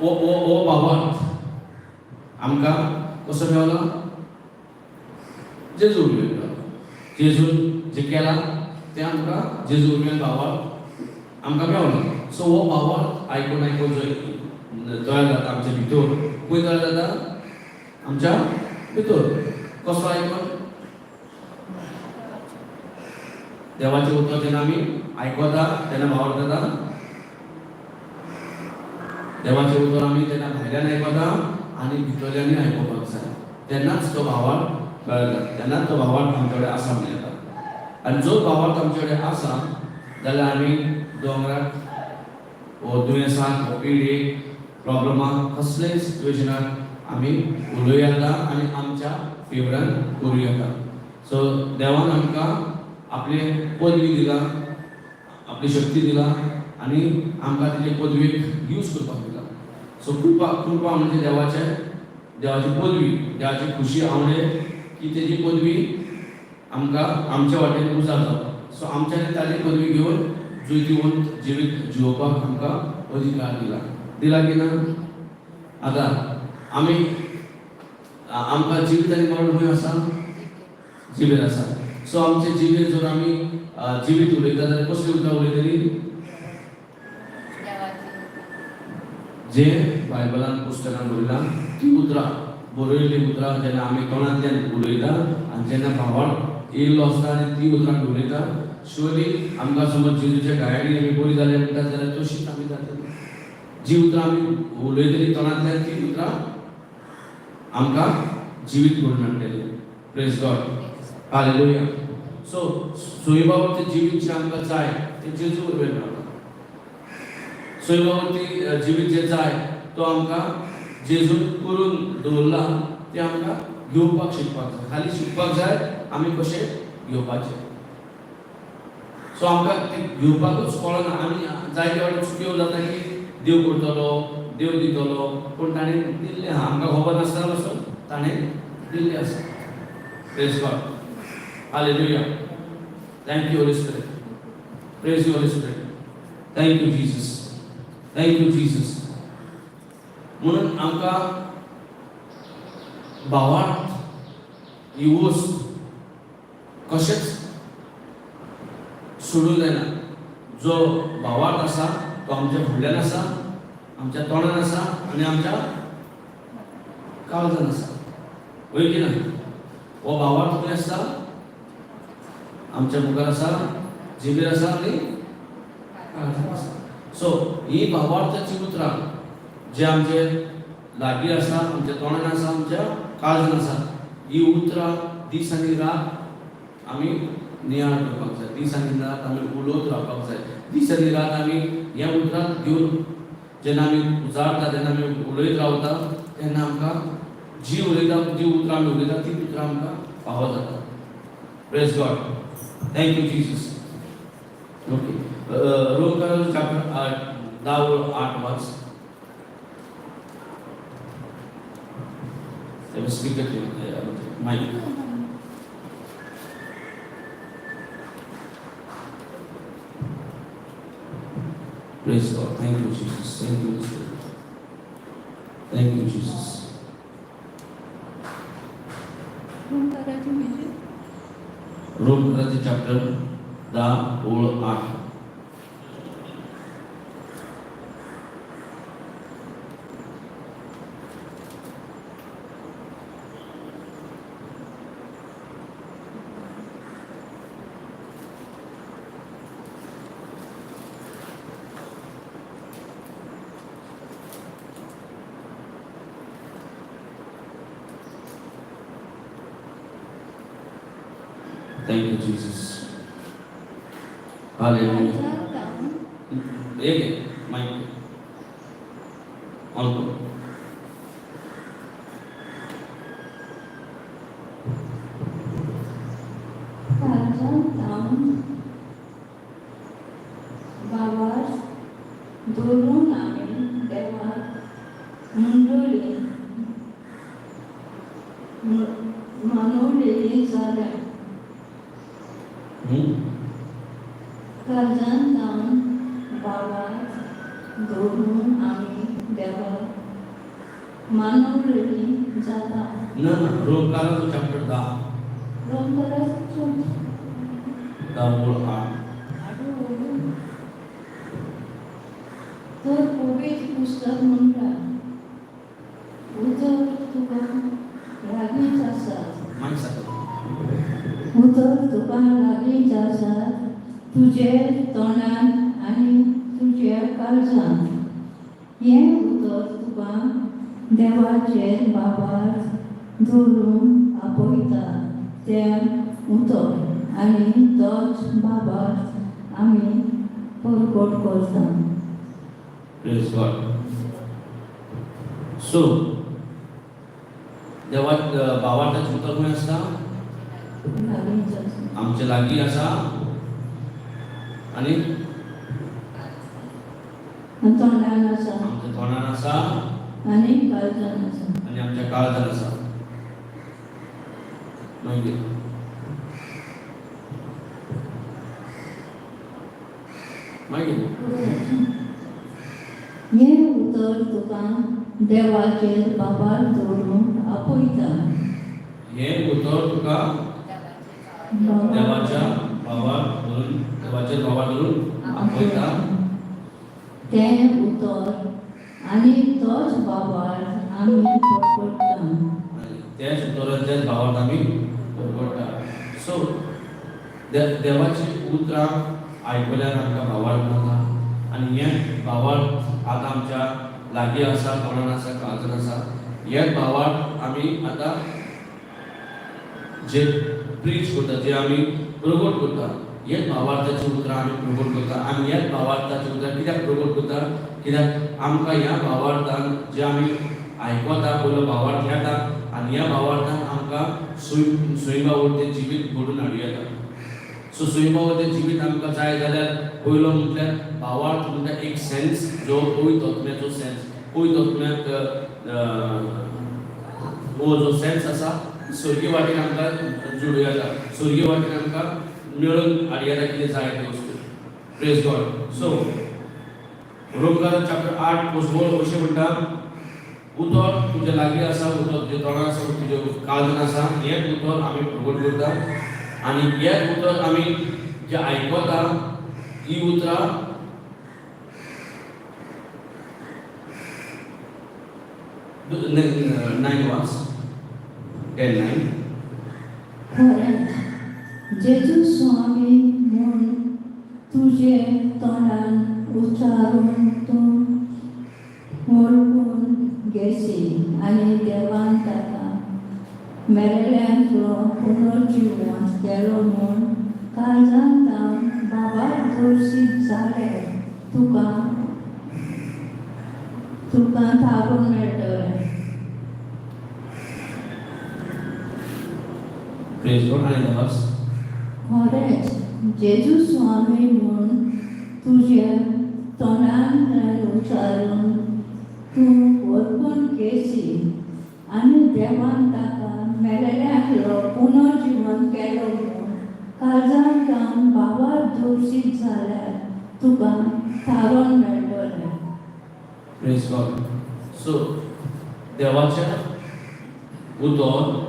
E: हो हो हो भावार्थ आमकां कसो मेवला? जेजू वयल्यान मेवला. जेजून जें केलां तें आमकां जेजू वयल्यान भावार्थ आमकां मेवला. सो हो भावार्थ आयकून आयकून जो तयार जाता आमच्या भितर, खंय तयार जाता? आमच्या भितर. कसो आयकून? देवाचें उतर जेन्ना आमी आयकता तेन्ना भावार्थ जाता. देवाचें उतर आमी तेन्ना भायल्यान आयकता आनी भितरल्यानूय आयकुपाक जाय. तेन्नाच तो भावार्थ कळटा, तेन्नाच तो भावार्थ आमचे कडेन आसा म्हणून येता. आनी जो भावार्थ आमचे कडेन आसा जाल्यार आमी दोंगराक वो दुयेंसाक वो पिडेक प्रॉब्लमाक कसलेय सिट्युएशनाक आमी उलोवं येता आनी आमच्या फेवरान करूं येता. सो देवान आमकां आपली पदवी दिला, आपली शक्ती दिला आनी आमकां तेजे पदवेक यूज करपाक दिला. सो कृपा, कृपा म्हणजे देवाची पदवी, देवाची खुशी आवडे की तेजी पदवी आमकां आमच्या वाटेन उजार जावपाक. सो आमच्यांनी ताजी पदवी घेवन जैतिवंत जिवीत जिवोवपाक आमकां अधिकार दिला. दिला की ना? आतां आमी आमकां जिवीत आनी मरण खंय आसा? जिबेर आसा. सो आमचे जिबेर जर आमी जिवीत उलयता जाल्यार कसली उतरां उलयतली? जे बायबलान पुस्तकान बरयलां ती उतरां, बरयल्लीं उतरां जेन्ना आमी तोंडांतल्यान उलयता आनी जेन्ना भावार्थ येयल्लो आसता आनी ती उतरां आमी उलयता, शुअरली आमकां समज जेजूच्या गायनी आमी बरी जाली म्हणटा जाल्यार तशीच आमी जातली. जी उतरां आमी उलयतली तोंडांतल्यान ती उतरां आमकां जिवीत करून हाडटली. Praise God, hallelujah. सो सोयबावरचें जिवीत जें आमकां जाय तें जेजू वरवीं मेळटा. सोयबावरती जिवीत जें जाय तो आमकां जेजून करून दवरला, तें आमकां घेवपाक शिकपाक जाय. खाली शिकपाक जाय आमी कशें घेवपाचें. सो आमकां तें घेवपाकूच कळना. आमी जायते फावटी चुक्यो जाता की देव करतलो, देव दितलो, पूण ताणें दिल्लें आहा, आमकां खबर नासतना पासून ताणें दिल्लें आसा. Praise God, hallelujah. Thank you Holy Spirit. Praise you Holy Spirit. Thank you Jesus, thank you Jesus. म्हणून आमकां भावार्थ ही वस्त कशेंच सोडूंक जायना. जो भावार्थ आसा तो आमच्या फुडल्यान आसा, आमच्या तोंडान आसा आनी आमच्या काळजान आसा. वय की ना? हो भावार्थ खंय आसता? आमच्या मुखार आसा, जिबेर आसा आनी काळजान आसा. सो ही भावार्थाची उतरां जे आमचे लागीं आसा, आमच्या तोंडान आसा, आमच्या काळजान आसा, ही उतरां दीस आनी रात आमी नियाळ करपाक जाय. दीस आनी रात आमी उलोवत रावपाक जाय. दीस आनी रात आमी ह्या उतरां घेवन जेन्ना आमी उजारता, जेन्ना आमी उलयत रावता, तेन्ना आमकां जी उलयता, जी उतरां आमी उलयता ती उतरां आमकां फावो जाता. Praise God, thank you Jesus. Okay, रोमकरांचो chapter 10 ओळ 8 वाच. Speaker mic. Praise God. Thank you, Jesus. Thank you, Spirit. Thank you, Jesus.
D: रोमकराचे म्हणजे
E: रोमकराचे चॅप्टर 10 ओळ 8. Thank you, Jesus. Hallelujah. एक माइक ऑन करो.
D: काळजांत जावन भावार्थ दवरून आमी देवाक मंडळी मानवलेली जाल्या. काळजांत जावन भावार्थ दवरून आमी देवाक मानवलेली जाता.
E: ना ना, रोमकाराचो चॅप्टर 10.
D: रोमकराचो
E: 10 ओळ 8.
D: तर पवित्र पुस्तक म्हणटा, उतर तुका लागींच आसा.
E: माइक सारको.
D: उतर तुका लागींच आसा, तुजे तोंडान आनी तुज्या काळजान. हें उतर उतर तुका देवाचेर बाबार धरून आपयता तें उतर आनी तोच बाबार आमी परकोट करता.
E: Praise God. सो देवा भावार्थाचें उतर खंय आसता?
D: लागींच आसा.
E: आमचे लागीं आसा आनी
D: आनी तोंडान आसा.
E: आमच्या तोंडान आसा.
D: आनी काळजान आसा.
E: आनी आमच्या काळजान आसा. मागीर मागीर
D: हें उतर तुका देवाचेर बाबार दवरून आपयता.
E: हें उतर तुका देवाच्या भावार धरून, देवाच्या भावार धरून आपयता.
D: तें उतर आनी तोच बाबार आमी परपडटा.
E: आनी तेच उतर, तेच भावार्थ आमी परगट्टा. सो देवाची उतरां आयकल्यार आमकां भावार्थ मेळटा आनी हें भावार्थ आतां आमच्या लागीं आसा, तोंडान आसा, काळजान आसा. हें भावार्थ आमी आतां जे प्रीच करता, जे आमी प्रगट करता, हेच भावार्थाची उतरां आमी प्रगट करता. आनी ह्याच भावार्थाची उतरां कित्याक प्रगट करता? कित्याक आमकां ह्या भावार्थान जे आमी आयकता, पयलो भावार्थ येता आनी ह्या भावार्थान आमकां सुय वरतें जिवीत घडून हाडूं येता. सो सुयमा वरतें जिवीत आमकां जाय जाल्यार पयलो म्हटल्यार भावार्थ म्हटल्यार एक सेन्स जो पवित्र आत्म्याचो सेन्स, पवित्र आत्म्याक हो जो सेन्स आसा, स्वर्गीय वाटेन आमकां जोडूं येता, स्वर्गीय वाटेन आमकां मेळून हाडूं येता कितें जाय ती वस्तू. Praise God. सो रोमकार चॅप्टर 8 वळ अशें म्हणटा, उतर तुज्या लागीं आसा, उतर तुज्या तोंडार आसा, तुज्या काळजान आसा. हें उतर आमी प्रगट करता आनी हें उतर आमी जे आयकता ही उतरां 9 वाच, 10 9.
D: खरेंच जेजू स्वामी म्हूण तुजे तोंडान उच्चारून तूं वळखून घेशी आनी देवान ताका मेलेल्यांतलो पुनर्जिवन केलो म्हूण काळजान जावन बाबा दोशीत जाले तुका तुका थारून मेळटलें.
E: प्रेज गॉड. आनी वाच.
D: खरेंच जेजू स्वामी म्हूण तुज्या तोंडांतल्यान उच्चारून तूं वळखून घेशी आनी देवान ताका मेलेल्यांतलो पुनर्जिवन केलो म्हूण काळजान जावन बाबा दोशीत जाल्यार तुका थारोवन मेळटलें.
E: Praise God. सो देवाच्या उतर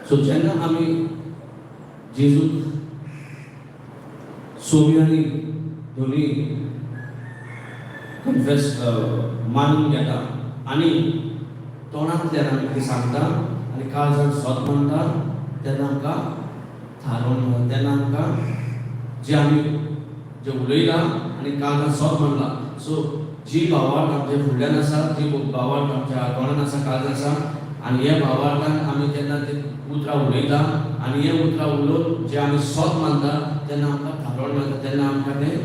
E: सो जेन्ना आमी जेजूक सोमी आनी धोनी कन्फेस मानून घेता आनी तोंडांतल्यान आमी कितें सांगता आनी काळजान सत मानता, तेन्ना आमकां थारोवन, तेन्ना आमकां जे आमी जे उलयलां आनी काळजान सत मानलां, सो जी भावार्थ आमच्या फुडल्यान आसा, जी भावार्थ आमच्या तोंडान आसा, काळजान आसा, आनी हे भावार्थान आमी जेन्ना ते उतरां उलयता आनी हे उतरां उलोवन जे आमी सत मानता, तेन्ना आमकां थारोवन मेळटा, तेन्ना आमकां तें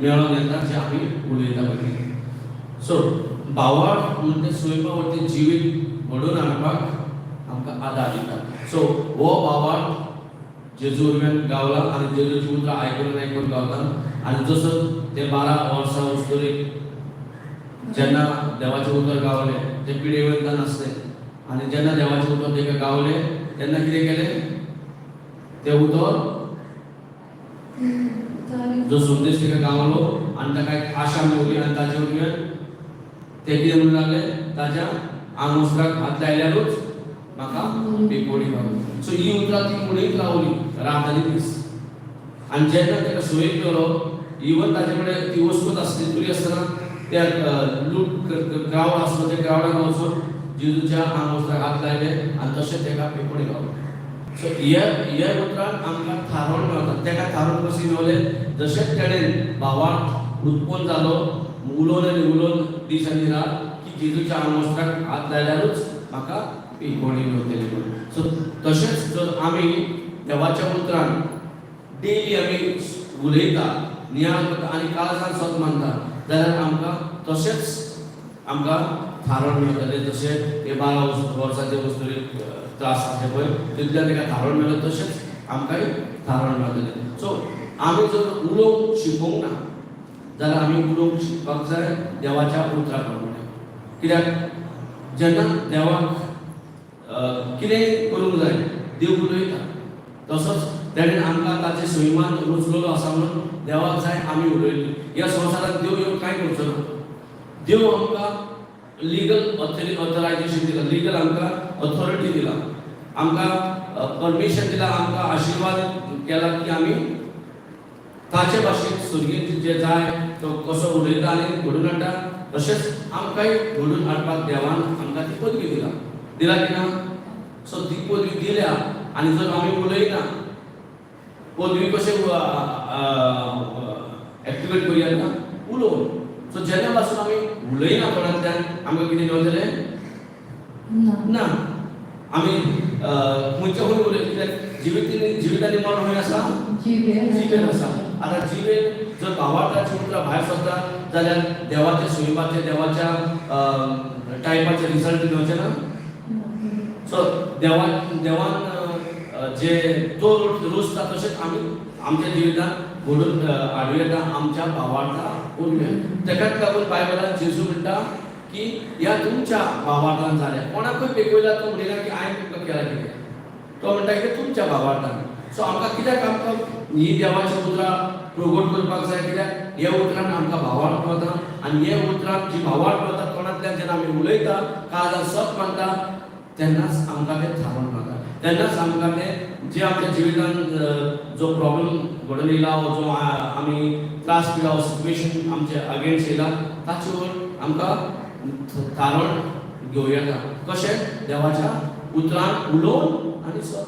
E: मेळोन येता जे आमी उलयता पळय. सो भावार्थ म्हणजे स्वयंपा वरतें जिवीत घडोवन हाडपाक आमकां आदार दिता. सो हो भावार्थ जेजू वरवीं गावला आनी जेजूची उतरां आयकून आयकून गावता. आनी जसो ते 12 वर्सां वस्तुरीक जेन्ना देवाचें उतर गावलें, ते पिडे वयल्यान आसले आनी जेन्ना देवाचें उतर ताका गावलें, तेन्ना कितें केलें, तें उतर जो संदेश ताका गावलो आनी ताका एक आशा मेवली आनी ताचे वरवीं ते कितें म्हणूंक लागले, ताच्या आंगवस्त्राक हात लायल्यारूच म्हाका बेकोडी गावली. सो ही उतरां ती म्हणीत रावली रात आनी दीस. आनी जेन्ना ताका सोय केलो, इवन ताचे कडेन ती वस्तूच आसली तरी आसतना त्या लूट क्रावड आसलो, त्या क्रावडान वचून जेजूच्या आंगवस्त्राक हात लायले आनी तशें ताका पेकोणी गावले. सो हे हे उतरान आमकां थारोवन मेळटा. ताका थारोवन कशें मेवलें? जशें तेणें भावार्थ उत्पन्न जालो, उलोवन आनी उलोवन दीस आनी रात की जेजूच्या आंगवस्त्राक हात लायल्यारूच म्हाका पेकोणी मेवतली म्हणून. सो तशेंच जर आमी देवाच्या उतरान डेली आमी उलयता, नियाळ करता आनी काळजान सत मानता जाल्यार आमकां तशेंच आमकां थारोवन मेळटलें. जशें हे 12 वर्साचे वस्तूक त्रास आसले पळय, तितल्यान ताका थारोवन मेळ्ळें, तशेंच आमकांय थारोवन मेळटलें. सो आमी जर उलोवंक शिकोवंक ना जाल्यार आमी उलोवंक शिकपाक जाय देवाच्या उतरा प्रमाणे. कित्याक जेन्ना देवाक कितेंय करूंक जाय, देव उलयता. तसोच तेणें आमकां ताचे सैमान रचलेलो आसा म्हणून देवाक जाय आमी उलयली. ह्या संवसारांत देव येवन कांय करचो ना. देव आमकां लिगल ऑथरायजेशन दिला, लिगल आमकां ऑथॉरिटी दिला, आमकां परमिशन दिला, आमकां आशिर्वाद केला की आमी ताचे भाशेन स्वर्गीय जे जाय तो कसो उलयता आनी घडून हाडटा, तशेंच आमकांय घडून हाडपाक देवान आमकां ती पदवी दिला. दिला की ना? सो ती पदवी दिल्या आनी जर आमी उलयना, पदवी कशें एक्टिवेट करूया ना? उलोवन. सो जेन्ना पासून आमी उलयना तोंडांतल्यान, आमकां कितें मेळटलें?
D: ना.
E: ना. आमी खंयच्या खंय उलय, कित्याक जिवीत जिवीत आनी मरण खंय आसा?
D: जिबेर.
E: जिबेर आसा. आतां जिबेर जर भावार्थाची उतरां भायर सरता जाल्यार देवाच्या स्वरुपाचे, देवाच्या टायपाचे रिजल्ट मेळचे ना. सो देवान जे तो रोजता, तशेंच आमी आमच्या जिवितांत घडून हाडूं येता आमच्या भावार्था वरवीं. तेकाच लागून बायबलान जेजू म्हणटा की ह्या तुमच्या भावार्थान जाल्या. कोणाकूय पेकयला तो म्हणिना की हांवें तुमकां केलां कितें. तो म्हणटा की तुमच्या भावार्थान. सो आमकां कित्याक आमकां ही देवाची उतरां प्रगट करपाक जाय? कित्याक हे उतरान आमकां भावार्थ मेळटा आनी हे उतरान जी भावार्थ मेळटा, तोंडांतल्यान जेन्ना आमी उलयता, काळजान सत मानता, तेन्नाच आमकां तें थारोवन मेळटा. तेन्नाच आमकां तें जे आमच्या जिवितान जो प्रॉब्लम घडून येयला वो जो आमी त्रास पिला वो सिट्युएशन आमचे अगेन्स्ट येयला, ताचेर आमकां थारोवन घेवं येता. कशें? देवाच्या उतरान उलोवन आनी सत.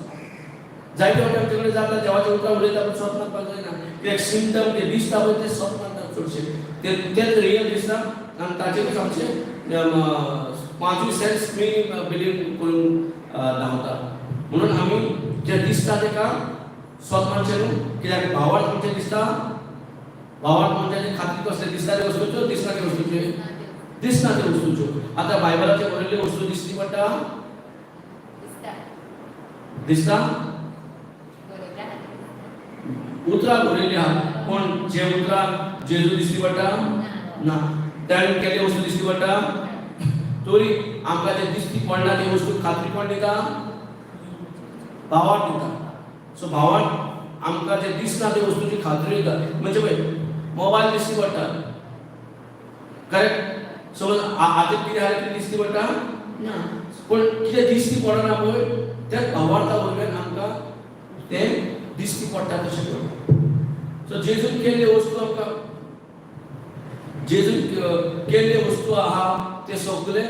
E: जायते फावटी आमचे कडेन जाता, देवाच्या उतरां उलयता पूण सत मानपाक जायना. कित्याक सिमटम ते दिसता पळय ते सत मानतात चडशे. ते तेच रियल दिसता आनी ताचेरूच आमचे पांचूय सेन्स मी बिलीव करून धांवता. म्हणून आमी जे दिसता तेका सत मानचें न्हू. कित्याक भावार्थ म्हणजे दिसता, भावार्थ म्हणजे खात्री कसले? दिसता ते वस्तूच्यो, दिसना ते वस्तूच्यो? दिसना ते वस्तूच्यो. आतां बायबलाचे बरयल्ल्यो वस्तू दिसती पडटा? दिसता. उतरां बरयल्ली आहा, पूण जे उतरां जेजू दिसती पडटा ना. ताणें केल्ली वस्तू दिसती पडटा? तरी आमकां जे दिसती पडना ती वस्तू खात्री कोण दिता? भावार्थ दिता. सो भावार्थ आमकां जे दिसना ते वस्तूची खात्री दिता. म्हणजे पळय, मोबायल दिसती पडटा, करेक्ट? समज आतां कितें आहा कितें दिसती पडटा ना, पूण कितें दिसती पडना पळय, त्याच भावार्था वरवीं आमकां तें दिसती पडटा तशें करून. सो जेजून केल्ले वस्तू आमकां, जेजून केल्ले वस्तू आहा ते सगळे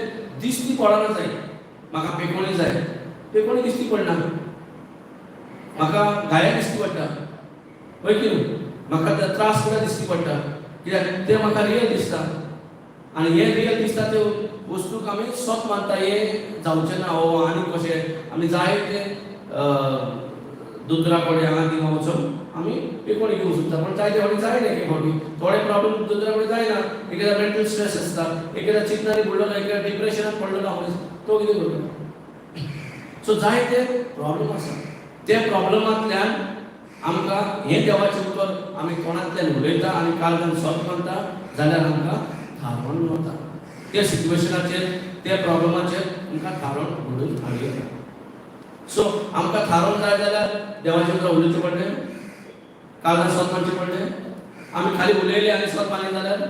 E: दिसती पडना जाय. म्हाका पेकोणी जाय, पेकोणी दिसती पडना. म्हाका घाया दिसती पडटा, हय की न्हू? म्हाका ते त्रास सुद्दां दिसती पडटा, कित्याक ते म्हाका रियल दिसता. आनी हे रियल दिसता ते वस्तूक आमी सत मानता. हे जावचें ना हो आनी कशें आमी जाय ते दोतोरा कडेन हांगा थिंगा वचून आमी पेकोणी घेवंक सोदता, पूण जायते फावटी जायना. एक फावटी थोडे प्रॉब्लम दोतोरा कडेन जायना. एकदां मेंटल स्ट्रेस आसता, एकदां चिंतनानी बुडलेलो, एकदां डिप्रेशनान पडलेलो मनीस तो कितें करतलो? सो जायते प्रॉब्लम आसा. ते प्रॉब्लमांतल्यान आमकां हें देवाचें उतर आमी तोंडांतल्यान उलयता आनी काळजान सत मानता जाल्यार आमकां थारोवन वता. त्या सिट्युएशनाचेर, त्या प्रॉब्लमाचेर आमकां थारोवन घडून हाडूं येता. सो आमकां थारोवन जाय जाल्यार देवाचें उतर उलोवचें पडलें, काळजान सत मानचें पडलें. आमी खाली उलयले आनी सत मानलें जाल्यार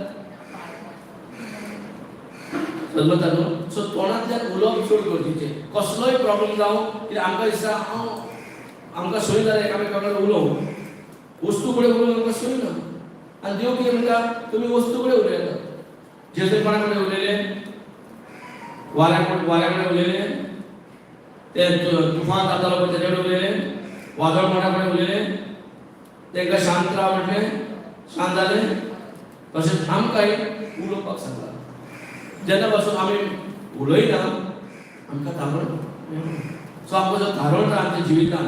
E: समजता न्हू? सो तोंडांतल्यान उलोवप चड गरजेचें. कसलोय प्रॉब्लम जावं, कित्याक आमकां दिसता हांव आमकां सोय जाल्यार एकामेका कडेन उलोवंक, वस्तू कडेन उलोवंक आमकां सोय ना. आनी देव कितें म्हणटा? तुमी वस्तू कडेन उलयता. जेजू कोणा कडेन उलयले? वाऱ्या वाऱ्या कडेन उलयले, ते तुफान जातालो पळय तेजे कडेन उलयले, वादळ मोठ्या कडेन उलयले, तांकां शांत राव म्हटलें, शांत जाले. तशेंच आमकांय उलोवपाक सांगला. जेन्ना पासून आमी उलयना आमकां तारण मेळना. सो आमकां जो तारण जाय आमच्या जिवितान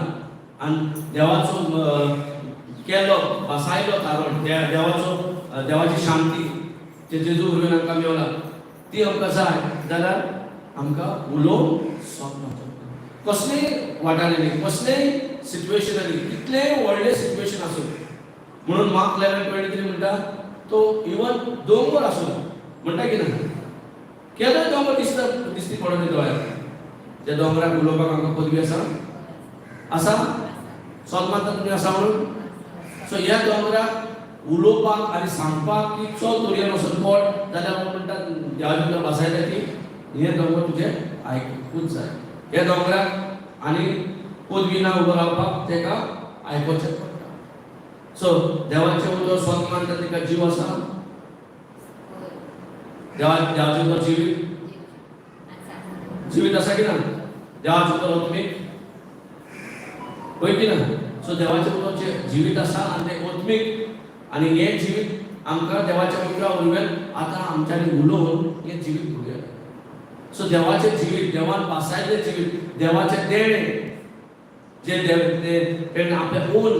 E: आनी देवाचो केलो बसायलो तारण, देवाचो देवाची शांती जे जेजू वरवीं आमकां मेवला ती आमकां जाय जाल्यार आमकां उलोवंक सोंपना. कसलेय वाठारांनी, कसलेय सिट्युएशनांनी, कितलेय व्हडलें सिट्युएशन आसूं, म्हणून मार्क 11:23 म्हणटा तो इवन दोंगर आसूं म्हणटा की ना, केदोय दोंगर दिसता दिसती पडून दोळ्याक, त्या दोंगराक उलोवपाक आमकां पदवी आसा आसा सोद मानता तुमी आसा म्हणून. सो ह्या दोंगराक उलोवपाक आनी सांगपाक की चल दर्यान वचून पड, जाल्यार म्हणटा देवाच्या उतर बसायता की हे दोंगर तुजें आयकूच जाय. ह्या दोंगराक आनी पदवी ना उबो रावपाक ताका आयकोचें पडटा. सो देवाचें उतर स्वत मानता ताका जीव आसा. देवाचें उतर जिवीत जिवीत आसा की ना? देवाचें उतर आत्मीक हय की ना? सो देवाचें उतर जें जिवीत आसा आनी तें आत्मीक, आनी हें जिवीत आमकां देवाच्या उतरा वरवीं आतां आमच्यांनी उलोवन हें जिवीत घडोवया. सो देवाचें जिवीत, देवान पासायल्लें जिवीत, देवाचें देणें जे देव तेणें आपल्या ओन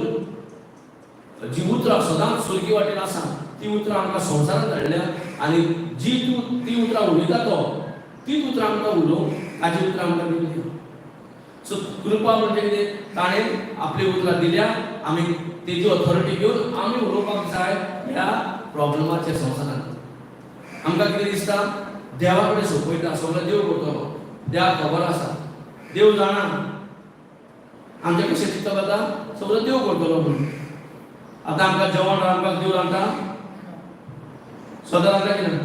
E: जी उतरां सदांच स्वर्गी वाटेन आसा ती उतरां आमकां संवसारांत धाडल्या आनी जी तूं ती उतरां उलयता तो तीच उतरां आमकां उलोवंक ताजी उतरां आमकां दिवंक. सो कृपा म्हणजे कितें? ताणें आपली उतरां दिल्या, आमी तेजी ऑथॉरिटी घेवन आमी उलोवपाक जाय ह्या प्रॉब्लमाचेर संवसारांत. आमकां कितें दिसता, देवा कडेन सोंपयता, सगळें देव करतलो, देवाक खबर आसा, देव जाणा, आमचें कशें चिंतप जाता, सगळें देव करतलो म्हणून. आतां आमकां जेवण रांदपाक देव रांदता, स्वता रांदता की ना?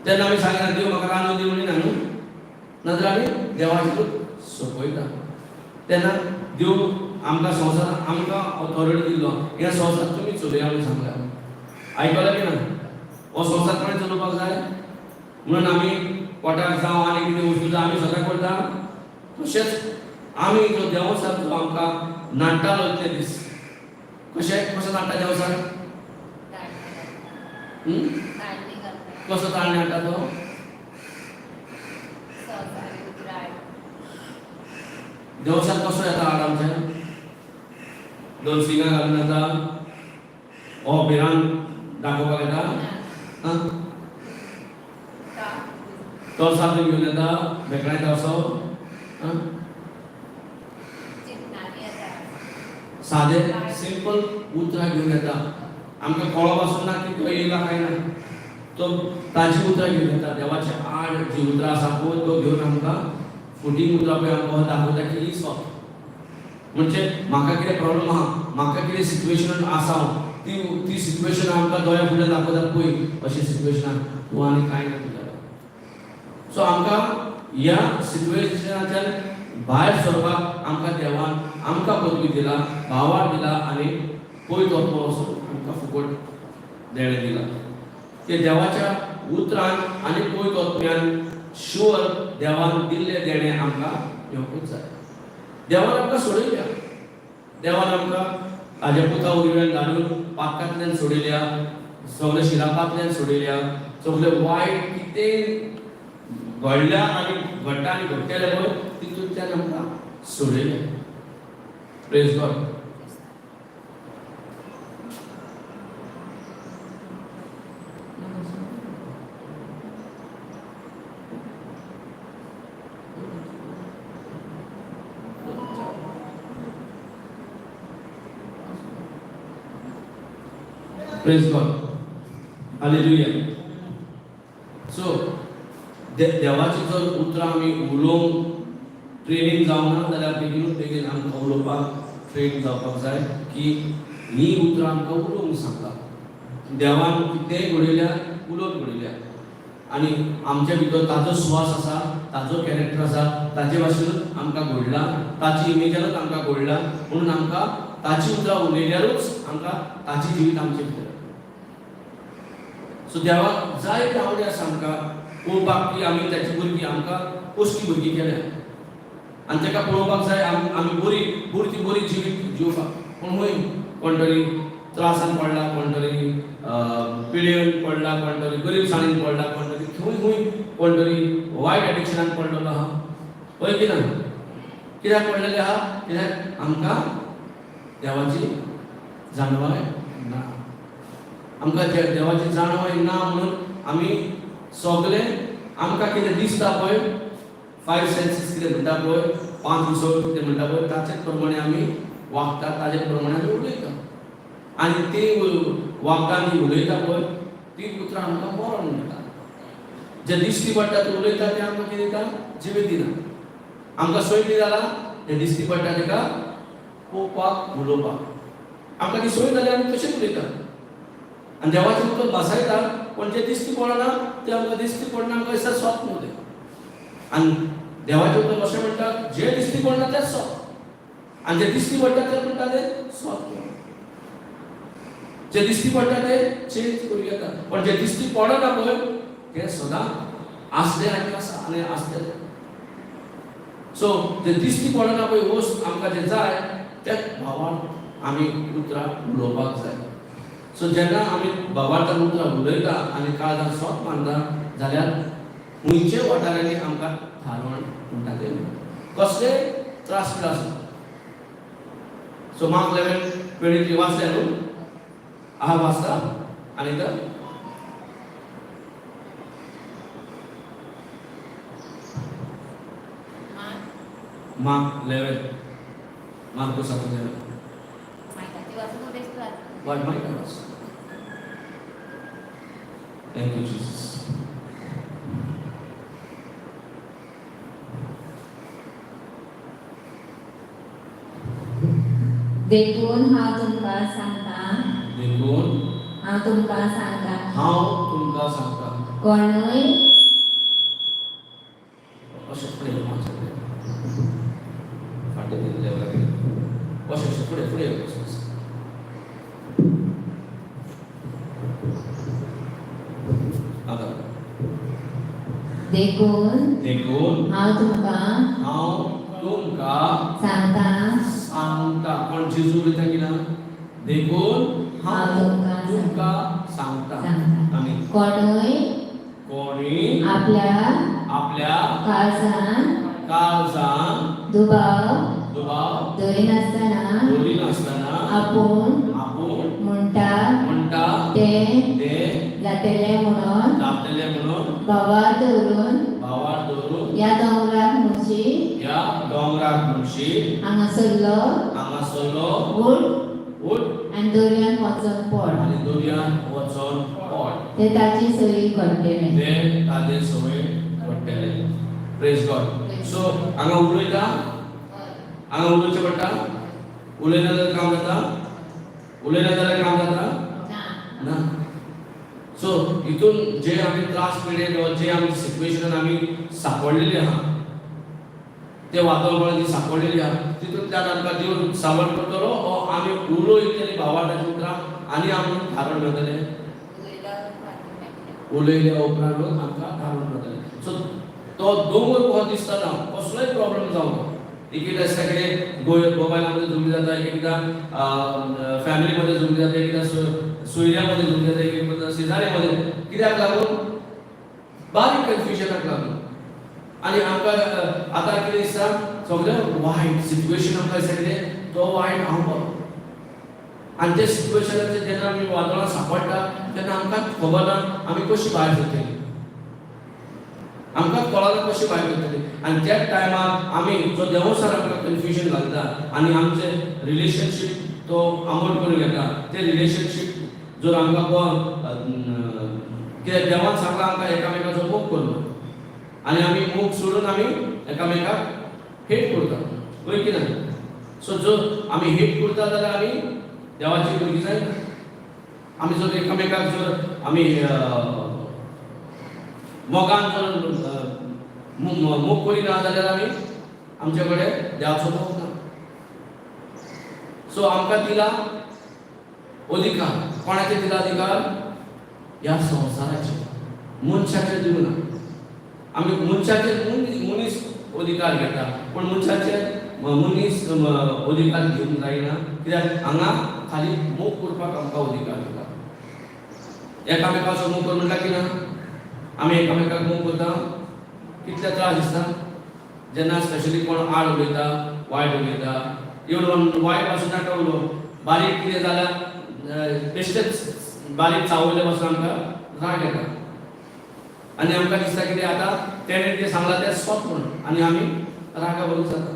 E: तेन्ना आमी सांगिना देव म्हाका रांदून दी म्हणिना न्हू, नाजाल्यार आमी देवाचेरूच सोंपयता. तेन्ना देव आमकां संवसार आमकां ऑथॉरिटी दिल्लो, हे संवसार तुमी चलया म्हणून सांगला, आयकलें की ना? हो संवसार कोणें चलोवपाक जाय म्हणून आमी पोटाक जावं आनी कितें वस्तू जावं आमी स्वता करता. तशेंच आमी जो देवसार जो आमकां नाडटालो इतले दीस, कशें कसो नाडटा देवसार? कसो ताळणी हाडटा तो? देवसार कसो येता हाड आमच्या? दोन सिंगां घालून येता, हो भिरांत दाखोवपाक येता, तो सारको घेवन येता, भेकडायता असो, सादे सिंपल उतरां घेवन येता. आमकां कळो पासून ना की तो येयला काय ना, तो ताजी उतरां घेवन येता. देवाचे आड जी उतरां आसा पळय तो घेवन आमकां फुटींग उतरां पळय आमकां दाखयता की ही सत. म्हणजे म्हाका कितें प्रॉब्लम आहा, म्हाका कितें सिट्युएशन आसा, ती ती सिट्युएशन आमकां दोळ्या फुडल्यान दाखयता पळय अशें सिट्युएशनान तूं आनी कांय ना तुज्या. सो आमकां ह्या सिट्युएशनाच्यान भायर सरपाक आमकां देवान आमकां पदवी दिला, भावार दिला आनी पळय तो वचून आमकां फुकट देणें दिला. ते देवाच्या उतरान आनी पळय तत्म्यान शुअर देवान दिल्लें देणें आमकां घेवंकूच जाय. देवान आमकां सोडयल्या, देवान आमकां ताज्या पुता वरवीं धाडून पातकांतल्यान सोडयल्या, सगळे शिरापांतल्यान सोडयल्या, सगळे वायट कितें घडल्या आनी घडटा आनी घडटलें पळय तितूंतल्यान आमकां सोडयलें. Praise God. Praise God. Hallelujah. So देवाची जर उतरां आमी उलोवंक ट्रेनींग जावना जाल्यार बेगीनूच बेगीन आमकां उलोवपाक ट्रेन जावपाक जाय की ही उतरां आमकां उलोवंक सांगता. देवान कितेंय घडयल्या उलोवन घडयल्या आनी आमच्या भितर ताजो स्वास आसा, ताजो कॅरेक्टर आसा, ताजे भाशेनूच आमकां घडला, ताची इमेजानूच आमकां घडला, म्हणून आमकां ताची उतरां उलयल्यारूच आमकां ताची जिवीत आमचे भितर. सो देवाक जायते आवडी आसा आमकां पळोवपाक की आमी ताची भुरगीं आमकां पोसकी भुरगीं केल्या आनी ताका पळोवपाक जाय आमी बरी बरी ती बरी जिवीत जिवपाक. पूण खंय कोण तरी त्रासान पडला, कोण तरी पिळेन पडला, कोण तरी गरीबसाणीन पडला, कोण तरी खंय खंय कोण तरी वायट एडिक्शनान पडलेलो आहा. हय की ना? कित्याक पडलेले आहा? कित्याक आमकां देवाची जाणवाय ना. आमकां देवाची जाणवाय ना म्हणून आमी सगळे आमकां कितें दिसता पळय, 5 सेन्सीस कितें म्हणटा पळय, 5 विसव कितें म्हणटा पळय, ताचे प्रमाणे आमी वागता, ताचे प्रमाणे आमी उलयता. आनी ती वागता आनी उलयता पळय ती उतरां आमकां मरण दिता. जे दिश्टी पडटा ते उलयता ते आमकां कितें दिता? जिवीत दिना. आमकां सोय कितें जाला? जे दिश्टी पडटा ताका पळोवपाक, उलोवपाक आमकां ती सोय जाली, आमी तशेंच उलयता आनी देवाचें उतर भासायता. पूण जे दिश्टी पडना ते आमकां दिश्टी पडना, आमकां दिसता सोप न्हू तें. आनी देवाचें उतर अशें म्हणटा, जे दिश्टी पडना तें सोप, आनी जे दिश्टी पडटा ते म्हणटा तें सोप. जे दिश्टी पडटा ते चेंज करूं येता, पण जे दिश्टी पडना पळय ते सदां आसलें आनी आसा आनी आसलें. सो जे दिश्टी पडना पळय वस्त आमकां जें जाय तेच भावान आमी उतरां उलोवपाक जाय. सो जेन्ना आमी भावार्थान उतरां उलयता आनी काळजान सोत मानता जाल्यार खंयचे वाठारांनी आमकां थारवण म्हणटा तें कसले त्रास बी आसूं. सो मार्क 11:23 वाचलें न्हू? आहा वाचता आनी तर mark 11, मार्कोसाचो 11. What my God. Thank you, Jesus.
A: देखून हांव तुमकां सांगता,
E: देखून
A: हांव तुमकां सांगता,
E: हांव तुमकां सांगता,
A: कोणूय
E: अशें फुडें मातशें फुडें फाटीं दिल्ले लागीं अशें अशें फुडें फुडें अशें अशें. आतां
A: देखून
E: देखून
A: हांव तुमकां
E: हांव तुमकां
A: सांगता,
E: सांगता. कोण जेजू उलयता की ना? देखून हांव तुमकां सांगता.
A: सांगता.
E: आनी
A: कोणूय
E: कोणी
A: आपल्या
E: आपल्या
A: काळजान
E: काळजान
A: दुबाव
E: दुबाव
A: दवरिनासतना
E: दवरिनासतना
A: आपूण
E: आपूण
A: म्हणटा
E: म्हणटा
A: ते
E: ते
A: जातलें म्हणून
E: जातलें म्हणून
A: भावार्थ दवरून
E: भावार्थ दवरून
A: ह्या दोंगराक म्हणशी,
E: ह्या दोंगराक म्हणशी,
A: हांगासरलो
E: हांगासरलो
A: उठ
E: उठ
A: आनी दर्यान वचोन पड,
E: आनी दर्यान वचोन पड,
A: ते ताची सई घडटलें.
E: ते ताजे सवय पडटले. Praise God. सो हांगा उलयता, हांगा उलोवचें पडटा. उलयना जाल्यार काम जाता? उलयना जाल्यार काम जाता ना. सो हितून जे आमी त्रास पिडेन, जे आमी सिट्युएशनान आमी सांपडलेली आहा, ते वातावरणान जी सांपडलेली आहा, तितूंतल्यान आमकां देव सावड करतलो ओ आमी उलयतली भावार्थाची उतरां आनी आमकां थारण मेळटलें. उलयल्या उपरांत आमकां थारण मेळटलें. सो तो दोंगर कसो दिसता ना, कसलोय प्रॉब्लम जावं, एक एकदां दिसता कितें मोबायलामध्ये झुमली जाता, एक एकदां फॅमिलीमध्ये झुमली जाता, एक एकदां सोयऱ्यामध्ये झुमली जाता, एक एकदां शेजाऱ्यामध्ये. कित्याक लागून? बारीक कन्फ्युजनाक लागून. आनी आमकां आतां कितें दिसता, सगळें वायट सिट्युएशन आमकां दिसता कितें तो वायट हांव बरो. आनी ते सिट्युएशनाचेर जेन्ना आमी वादळां सांपडटा तेन्ना आमकां खबर ना आमी कशी भायर सरतली, आमकां कळना कशी भायर सरतली. आनी त्याच टायमार आमी जो देवसार आमकां कन्फ्युजन घालता आनी आमचें रिलेशनशीप तो आमोड करून घेता. ते रिलेशनशीप जर आमकां कित्याक देवान सांगलां आमकां एकामेकाचो मोग करूं, आनी आमी मोग सोडून आमी एकामेकाक हेट करता. हय की ना? सो जर आमी हेट करता जाल्यार आमी देवाची भुरगीं जायना. आमी जर एकामेकाक जर आमी मोगान जर मोग करिना जाल्यार आमी आमचे कडेन देवाचो मोग ना. सो आमकां दिला अधिकार. कोणाचे दिला अधिकार? ह्या संवसाराचे, मनशाचे दिवना. आमी मनशाचेर मनीस अधिकार घेता, पूण मनशाचेर मनीस अधिकार घेवंक जायना, कित्याक हांगा खाली मोग करपाक आमकां अधिकार दिला. एकामेकाचो मोग कर म्हणटा की ना, आमी एकामेकाक मोग करता, कितले त्रास दिसता जेन्ना स्पेशली कोण आड उलयता, वायट उलयता, इवन वायट पासून नाका उलोवं, बारीक कितें जाल्यार बेश्टेच बारीक चावयले पासून आमकां राग येता आनी आमकां दिसता कितें आतां तेणें कितें सांगलां तें सत म्हणून, आनी आमी रागा बरोबर जाता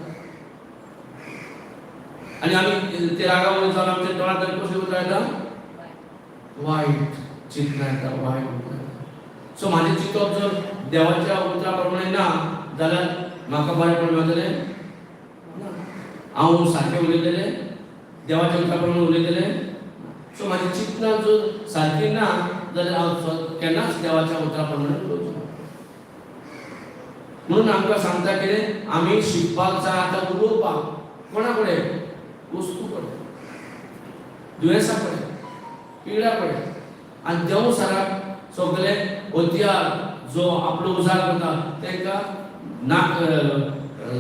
E: आनी आमी ते रागा बरोबर जावन आमच्या तोंडांतल्यान कसली उतरां येता, वायट चिंतनां येता, वायट उतरां येता. सो म्हाजें चिंतप जर देवाच्या उतरा प्रमाणे ना जाल्यार म्हाका बरेंपण मेळटलें ना. हांव सारकें उलयतलें, देवाच्या उतरा प्रमाणे उलयतलें. सो म्हाजी चिंतनां जर सारकी ना जाल्यार हांव केन्नाच देवाच्या उतरा प्रमाणे उलोवचो ना. म्हणून आमकां सांगता कितें, आमी शिकपाक जाय आतां उलोवपाक, कोणा कडेन, वस्तू कडेन, दुयेंसा कडेन, पिडा कडेन. आनी देवसराक सगळे हत्यार जो आपलो उजार करता तांकां ना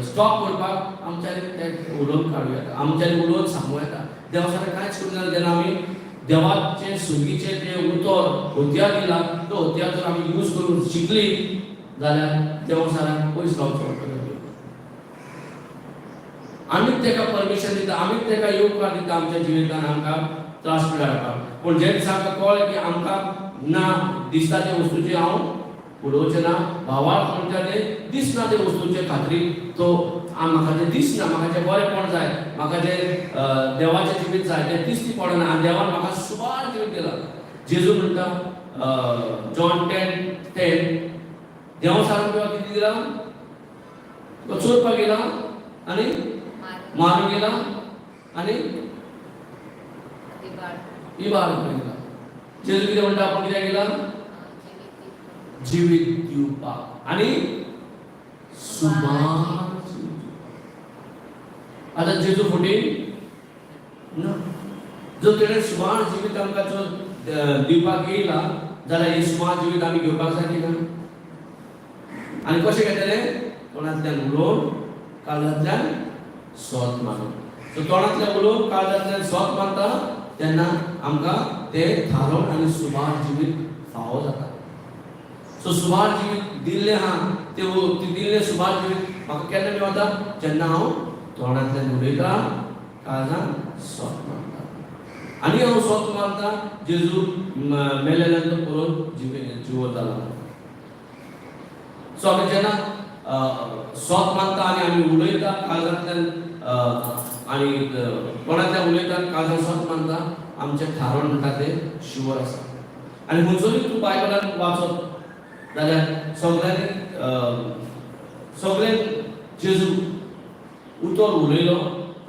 E: स्टॉप करपाक आमच्यांनी ते उलोवन काडूं येता, आमच्यांनी उलोवन सांगूं येता. देवसराक कांयच करूंक ना. जेन्ना आमी देवाचें सुगीचें जें उतर हत्यार दिलां तो हत्यार जर आमी यूज करून शिकली जाल्यार देवसराक पयस रावचो पडटलो. आमीच ताका परमिशन दिता, आमीच ताका येवकार दिता आमच्या जिवितान आमकां त्रास पिडा हाडपाक. पूण जे दिसा आमकां कळ्ळें की आमकां ना दिसता ते वस्तूचें हांव उलोवचें ना, भावार्थ म्हणटा तें दिसना ते वस्तूचे खात्री तो म्हाका तें दिसना, म्हाका जें बरेंपण जाय, म्हाका जें देवाचें जिवीत जाय तें दिसती पडना आनी देवान म्हाका सुमार जिवीत दिलां. जेजू म्हणटा जॉन 10:10, देवसारान तुका कितें दिलां, तुका चोरपाक गेला आनी मारूंक गेला आनी इबाड गेला. जेजू कितें म्हणटा, आपूण कित्याक गेला, जिवीत दिवपाक आनी सुमार जिवीत दिवपाक. आतां जेजू फुटी ना, जर तेणें सुमार जिवीत आमकां जर दिवपाक येयला जाल्यार हें सुमार जिवीत आमी घेवपाक जाय की ना. आनी कशें घेतलें, तोंडांतल्यान उलोवन काळजांतल्यान सोत मानून. सो तोंडांतल्यान उलोवन काळजांतल्यान सोत मानता तेन्ना आमकां तें थारोवन आनी सुमार जिवीत फावो जाता. सो सुमार जिवीत दिल्लें आहा तें दिल्लें सुमार जिवीत म्हाका केन्ना मेळटा, जेन्ना हांव तोंडांतल्यान उलयतां, काळजान सोत मानता. आनी हांव सोत मानता जेजू मेलेल्यान तो परत जिवो जाला. सो आमी जेन्ना सोत मानता आनी आमी उलयता काळजांतल्यान आनी तोंडांतल्यान उलयता, काळजान सोत मानता, आमचें थारोवन म्हणटा तें शुवर आसा. आनी खंयसरूय तूं बायबलान वाचत जाल्यार सगळ्यांनी सगळ्यांनी जेजू उतर उलयलो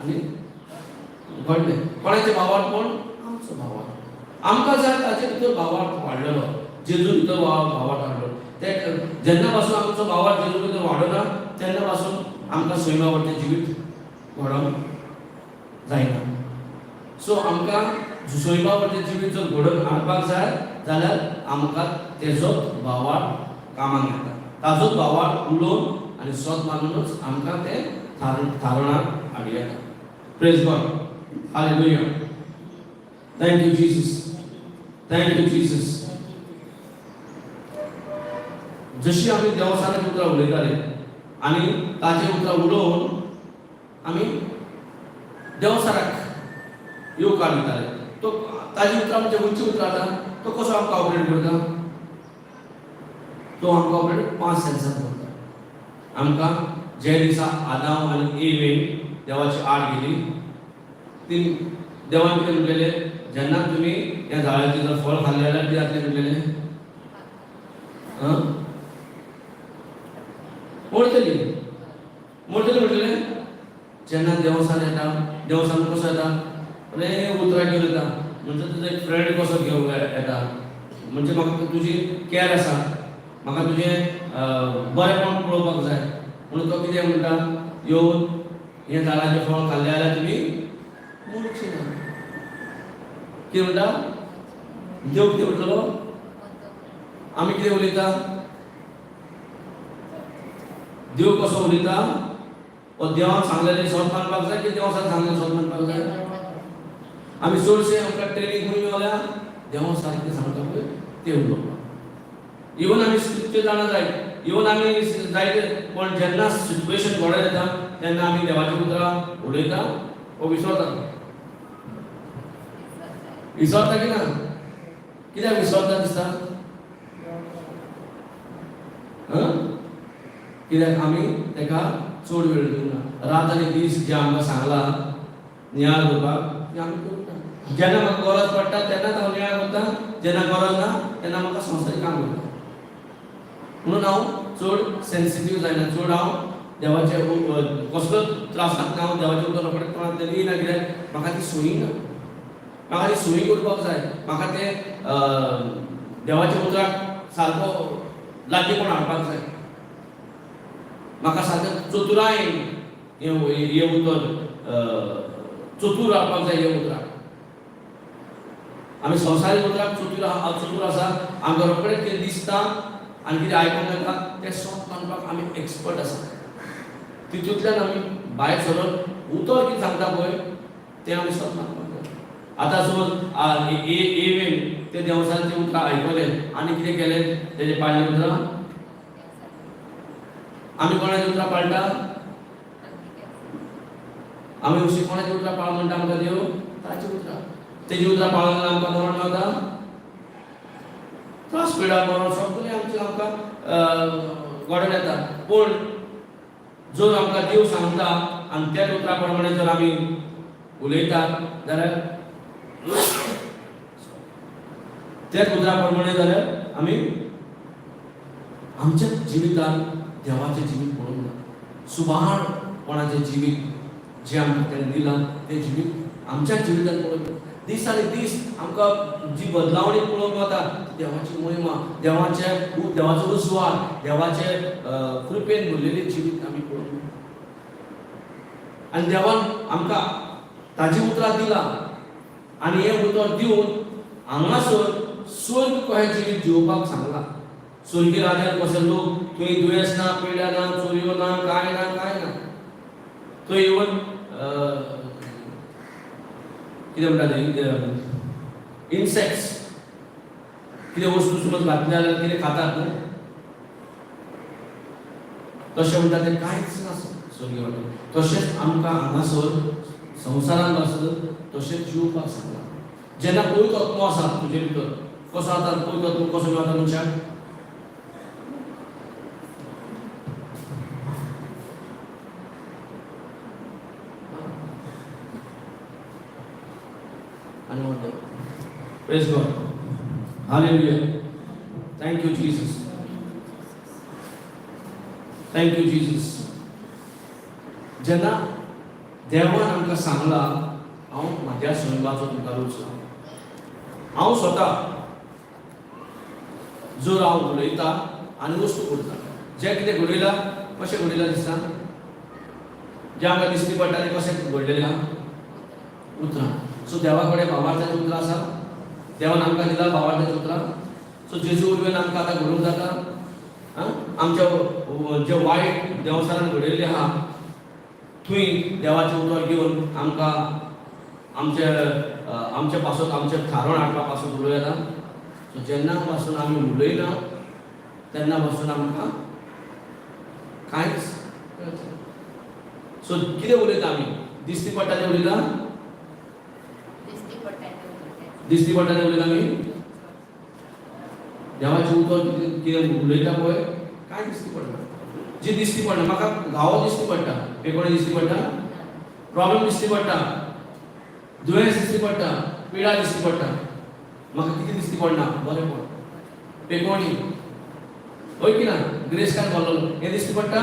E: आनी घडलें. कोणाचें भावार्थ, कोण आमचो भावार्थ, आमकां जाय ताचे भितर भावार्थ वाडलेलो, जेजू भितर भावार्थ हाडलो. ते जेन्ना पासून आमचो भावार्थ जेजू भितर वाडना तेन्ना पासून आमकां सैमा वरतें जिवीत घडोवंक जायना. सो आमकां सैमा वरतें जिवीत जर घडोवन हाडपाक जाय जाल्यार आमकां तेजोच भावार्थ कामाक येता, ताजोच भावार्थ उलोवन आनी सत मानुनूच आमकां तें थारणाक हाडूं येता. Praise God, hallelujah, thank you Jesus, thank you Jesus. जशी आमी देवसाराची उतरां उलयताले आनी ताचे उतरां उलोवन आमी देवसाराक येवकार दिताले, तो ताजी उतरां म्हणजे खंयची उतरां आतां तो कसो आमकां ऑपरेट करता, तो आमकां ऑपरेट 5 सेन्सान करता. आमकां जे दिसा आदाम आनी एवेन देवाची आड गेली, ती देवान कितें म्हणलेलें, जेन्ना तुमी ह्या झाडाचें जर फळ खाल्लें जाल्यार कितें जातलें म्हणलेलें, मरतली मरतली म्हणलेलें. जेन्ना देवसान येता, देवसान कसो येता, अरे उतरां घेवन येता, म्हणजे तुजो एक फ्रेंड कसो घेवन येता, म्हणजे म्हाका तुजी कॅर आसा, म्हाका तुजें बरेंपण पळोवपाक जाय, म्हणून तो कितें म्हणटा, येवन हें झाडाचें फळ खाल्लें जाल्यार तुमी मरची ना. कितें म्हणटा देव, कितें म्हणटलो, आमी कितें उलयता, देव कसो उलयता वो देवान सांगलेलें सत मानपाक जाय की देवसान सांगलें सत मानपाक जाय? आमी चडशे आमकां ट्रेनींग खंय मेवल्या? देवा सारकें सांगता पळय तें उलोवपाक. इवन आमी स्क्रिप्चर जाणा जाय, इवन आमी जायते, पण जेन्ना सिच्युएशन घडोवन येता तेन्ना आमी देवाची उतरां उलयता वो विसरता. विसरता की ना? कित्याक विसरता दिसता? कित्याक आमी ताका चड वेळ दिवना. रात आनी दीस जें आमकां सांगलां नियाळ करपाक तें आमी करूंक ना. जेन्ना म्हाका गरज पडटा तेन्नाच हांव नियाळ करता, जेन्ना गरज ना तेन्ना म्हाका संवसारीक काम करता. म्हणून हांव चड सेन्सिटीव जायना, चड हांव देवाचे कसलोच त्रास नासतना हांव देवाचें उतर रोखडें तोंडांतल्यान येयना. कित्याक म्हाका ती सोयी ना, म्हाका ती सोयी करपाक जाय. म्हाका तें देवाच्या उतराक सारको लागींपण हाडपाक जाय. म्हाका सारकें चतुरायेन हें उतर चतूर हाडपाक जाय. हें उतराक आमी संवसारीक उतराक चतूर आसा. आमकां रोखडें कितें दिसता आनी कितें आयकूंक येता तें सत मानपाक आमी एक्सपर्ट आसा. तितूंतल्यान आमी भायर सरून उतर कितें सांगता पळय तें आमी सत मानपाक जाय. आतां समज एवेन ते देवसांचें उतरां आयकलें आनी कितें केलें तेजें पाळ्ळें उतरां. आमी कोणाची उतरां पाळटा? आमी अशी कोणाची उतरां पाळ म्हणटा आमकां देव? ताची उतरां. तेजी उतरां पाळून आमकां मरण मेळटा, त्रास पिडा मरण सगळें आमचें आमकां घडोवन येता. पूण जर आमकां देव सांगता आनी त्याच उतरां प्रमाणे जर आमी उलयतात जाल्यार त्याच उतरां प्रमाणे जाल्यार आमी आमच्या जिवितांत देवाचें जिवीत पळोवंक ना. सुबारपणाचें जिवीत जें आमकां तेणें दिलां तें जिवीत आमच्या जिवितांत पळोवंक मेळटा. दीस आनी दीस आमकां जी बदलावणी पळोवंक वता ती देवाची महिमा, देवाचो उजवाड, देवाचे कृपेन भरलेलें जिवीत आमी पळोवंक मेळटा. आनी देवान आमकां ताजी उतरां दिलां आनी हें उतर दिवन हांगासर स्वर्ग कशें जिवीत जिवपाक सांगलां. स्वर्गीय राज्यान कशें लोक थंय दुयेंस ना, पिड्या ना, चोरयो ना, कांय ना, कांय ना. थंय इवन कितें म्हणटा ते इन्सेक्ट्स कितें वस्तू समज घातली जाल्यार कितें खातात न्हू, तशें म्हणटा तें कांयच ना स्वर्गीय वाटेन. तशेंच आमकां हांगासर संवसारांत आसत तशेंच जिवपाक सांगलां. जेन्ना पवित्र आत्मो आसा तुजे भितर, कसो आतां पवित्र आत्मो कसो मेळटा मनशाक? आनी म्हणटा Praise God. Hallelujah. Thank you, Jesus. Thank you, Jesus. जेन्ना देवान आमकां सांगलां हांव म्हाज्या सैमाचो तुमकां रूच लावं, हांव स्वता जर हांव उलयता आनी वस्तू करता, जें कितें घडयलां कशें घडयलां दिसता, जें आमकां दिश्टी पडटा तें कशें घडलेलें आहा? उतरां. सो देवा कडेन भावार्थाचीं उतरां आसा, देवान आमकां दिला भावार्थाचीं उतरां. सो जेजू उलयन आमकां आतां घडोवंक जाता. आमच्या जे वायट देवसारान घडयल्लें आहा थंय देवाचें उतर घेवन आमकां आमचे पासत आमचें थारण हाडपा पासत उलोवं येता. सो जेन्ना पासून आमी उलयना तेन्ना पासून आमकां कांयच कळचें. सो कितें उलयता आमी? दिश्टी पडटा तें उलयता, दिश्टी पडटा तें उलयता आमी. देवाचें उतर कितें उलयता पळय कांय दिश्टी पडना. जी दिश्टी पडना, म्हाका घावो दिश्टी पडटा, पेकोणी दिश्टी पडटा, प्रॉब्लम दिश्टी पडटा, दुयेंस दिश्टी पडटा, पिडा दिश्टी पडटा, म्हाका कितें दिश्टी पडना? बरेंपण, पेकोणी, हय की ना? ग्रेस्तान भरलेलो हें दिश्टी पडटा?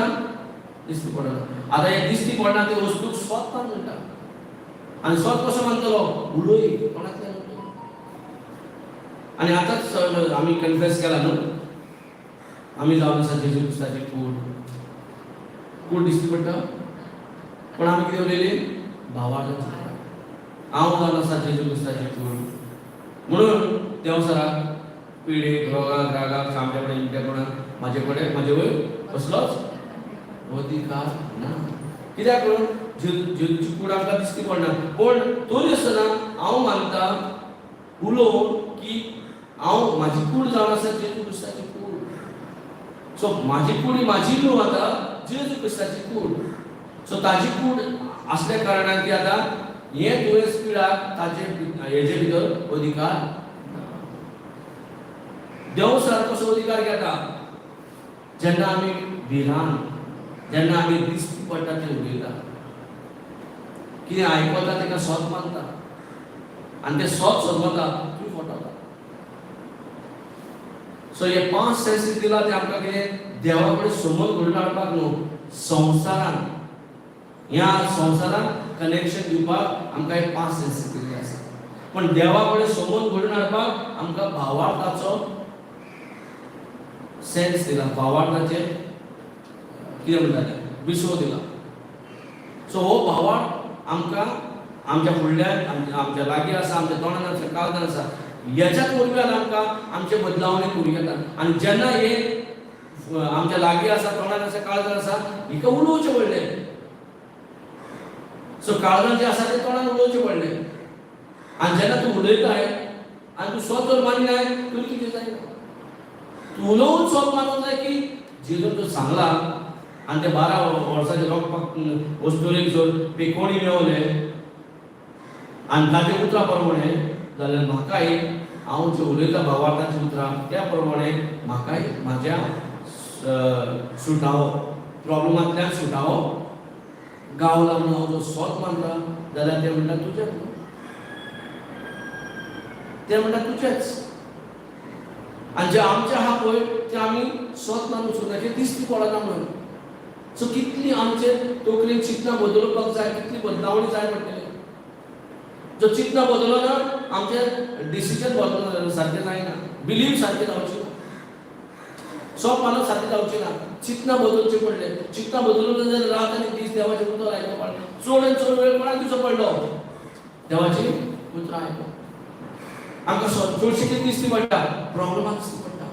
E: दिश्टी पडना. आतां हें दिश्टी पडना ते वस्तूक स्वता म्हणटा. आनी स्वत कसो मानतलो? उलय कोणांतल्यान. आनी आतांच आमी कन्फेस केला न्हू, आमी जावन आसा जेजू क्रिस्ताची कूड. कूड दिश्टी पडटा, पण आमी कितें उलयली? भावार्थाची. हांव जावन आसा जेजू क्रिस्ताची कूड. म्हणून देंवचाराक पिडेक, रोगाक, रागाक, सामक्या कडेन, इमट्या कोणाक, म्हाजे कडेन, म्हाजे वयर कसलोच अधिकार ना. कित्याक म्हणून जेजूची कूड आमकां दिसती पडना, पूण तरी आसतना हांव मानता उलोवन की हांव म्हाजी कूड जावन आसा जेजू क्रिस्ताची कूड. सो म्हाजी कूड ही म्हाजी न्हू, आतां जेजू क्रिस्ताची कूड. सो ताजी कूड आसल्या कारणान ती आतां हें दुयेंस पिडाक ताजे हेजे भितर अधिकार ना. देव सारको कसो अधिकार घेता जेन्ना आमी भिरान, जेन्ना आमी दिसती पडटा तें उलयता, कितें आयकता ताका सत मानता आनी तें सत समजता, तूं फटवता. सो हे पांच सेन्सीस दिला ते आमकां कितें देवा कडेन समज घडोवन हाडपाक न्हू, संवसारान, ह्या संवसारान कनेक्शन दिवपाक आमकां हे पांच सेन्सीस दिल्ले आसा. पूण देवा कडेन समज घडोवन हाडपाक आमकां भावार्थाचो सेन्स दिला, भावार्थाचे कितें म्हणटा तें विसव दिला. सो हो भावार्थ आमकां आमच्या फुडल्यान, आमच्या लागीं आसा, आमच्या तोंडान आसा, काळजान आसा. हेच्याच वरवीं आमकां आमचे बदलावणी करूं येता. आनी जेन्ना हे आमच्या लागीं आसा, तोंडान आसा, काळजान आसा, हिका उलोवचें पडलें. सो काळजान जें आसा तें तोंडान उलोवचें पडलें. आनी जेन्ना तूं उलयताय आनी तूं स्वत जर मानिनाय तरी कितें जायना. तूं उलोवन स्वत मानूंक जाय की जेजून तूं सांगला आनी ते 12 वर्साचे रोखपाक वस्तुरेक जर पेकोणी मेवले आनी ताचे उतरां प्रमाणे जाल्यार म्हाकाय हांव जें उलयतां भावार्थाचीं उतरां त्या प्रमाणे म्हाकाय म्हाज्या सुटावो, प्रॉब्लमांतल्यान सुटावो गावला म्हणून हांव जो स्वत मानता जाल्यार ते म्हणटा तुजेच न्हू, ते म्हणटा तुजेच. आनी जे आमचे आहा पळय ते आमी स्वत मानूंक सोदना, की दिसती पडना म्हणून. सो कितली आमचे तकलेन चिंतना बदलपाक जाय, कितली बदलावणी जाय पडटली. जो चिंतना बदलना आमचे डिसिजन बदल सारकें जायना, बिलीव सारकें जावची ना, सोप मानप सारकें जावची ना. चिंतना बदलचें पडलें. चिंतना बदलून जाल्यार रात आनी दीस देवाचें उतर आयकूंक पडलें. चड आनी चड वेळ कोणाक दिवचो पडलो? देवाची उतरां आयकूंक. आमकां चडशें कितें दिसती पडटा? प्रॉब्लमां दिसती पडटा.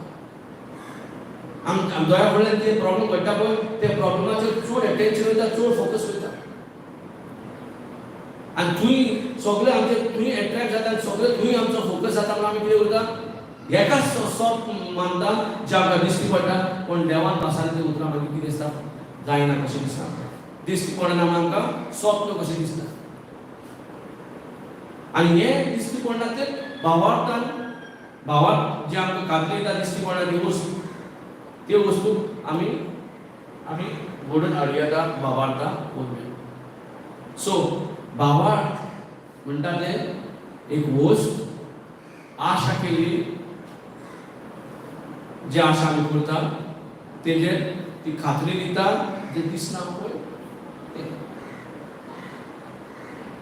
E: आम दोळ्या फुडल्यान कितें प्रॉब्लम घडटा पळय, ते प्रॉब्लमाचेर चड एटेन्शन वयता, चड फोकस वयता आनी थंय सगळे आमचे थंय एट्रॅक्ट जाता आनी सगळे थंय आमचो फोकस जाता म्हणून आमी कितें करता, एकाच सोप मानता जे आमकां दिश्टी पडटा. पूण देवान भासांनी ते उतरां मागीर कितें दिसता, जायना कशें दिसता, दिश्टी पडना म्हणून आमकां स्वप्न कशें दिसता. आनी हें दिश्टी पडना तें भावार्थान, भावार्थ जे आमकां खात्री दिता दिश्टी पडना ती वस्तू, त्यो वस्तू आमी आमी घडोवन हाडूं येता भावार्था वरवीं. सो भावार्थ म्हणटा तें एक वस्त आशा केली, जी आशा आमी करता तेजेर ती खात्री दिता जे दिसना पळय तें.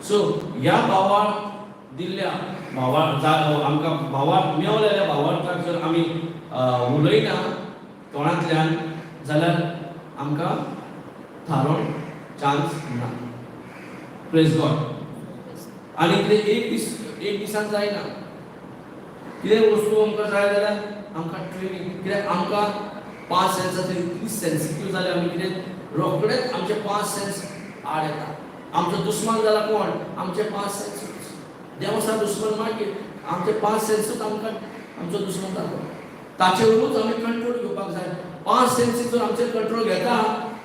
E: सो ह्या भावार्थ दिल्ल्या भावार्थ, आमकां भावार्थ मेवलेल्या भावार्थाक जर आमी उलयना तोंडांतल्यान जाल्यार आमकां थारोवंक चान्स ना. प्रेज गॉड. आनी कितें एक दीस, एक दिसान जायना. कितें वस्तू आमकां जाय जाल्यार आमकां ट्रेनींग, कित्याक आमकां पांच सेन्स इतली सेन्सिटीव जाल्या आमी, कितें रोखडेच आमचे पांच सेन्स आड येता. आमचो दुस्मान जाला कोण? आमचे पांच सेन्सूच. देव आसा दुस्मान, मागीर आमचे पांच सेन्सूच आमकां आमचो दुस्मान जालो. ताचेवरूच आमी कंट्रोल घेवपाक जाय. पांच सेन्सी जर आमचेर कंट्रोल घेता,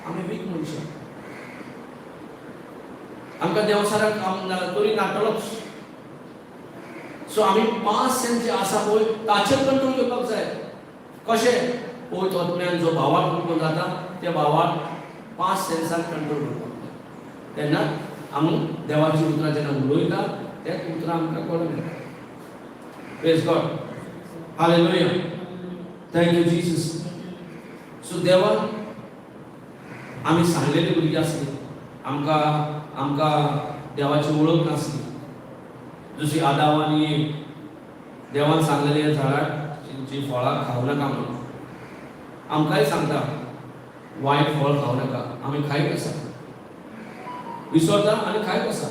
E: आमी वीक मनशां. आमकां देवसाराक तरी नाटलोच. सो आमी पांच सेन्स जे आसा पळय ताचेर कंट्रोल घेवपाक जाय. कशें? पवित्र आत्म्यान जो भावार्थ उत्पन्न जाता त्या भावार्थ पांच सेन्सान कंट्रोल करपाक जाय. तेन्ना आमी देवाची उतरां जेन्ना उलयता तेच उतरां आमकां कळून येता. Praise God. Hallelujah. Thank you Jesus. So देवान आमी सांगलेली भुरगीं आसली, आमकां आमकां देवाची वळख नासली. जशी आदाव आनी देवान सांगलेले झाडाक जी फळां खावं नाका म्हणून, आमकांय सांगता वायट फळ खावं नाका. आमी खायत आसा, विसरता आनी खायत आसा.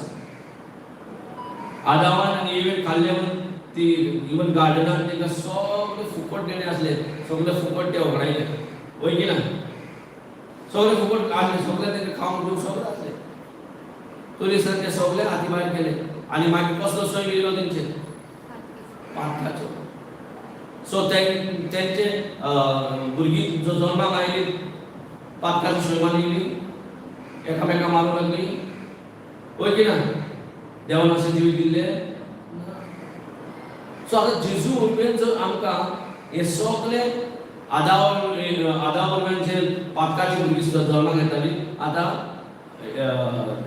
E: आदावान आनी इवन खाल्ले म्हणून ती इवन गार्डनान तांकां सगळे फुकट देणे आसले, सगळे फुकट ते वगडायले, वय की ना? सगळे फुकट आसले, सगळे तेंकां खावंक दिवंक सगळें आसलें. तरी आसतना ते सगळे हाती भायर गेले आनी मागीर कसलो सोय येयलो तेंचेर? पातकाचो. सो तेंचे भुरगीं जो जल्माक आयली पातकाच्या सैमान येयली, एकामेका मारूंक लागली. वय की ना? देवान अशें जिवीत दिल्लें ना. सो आतां जेजू वरवीं जर आमकां हे सगळे आदा वरवीं जे पातकाची भुरगीं सुद्दां जल्माक येताली, आतां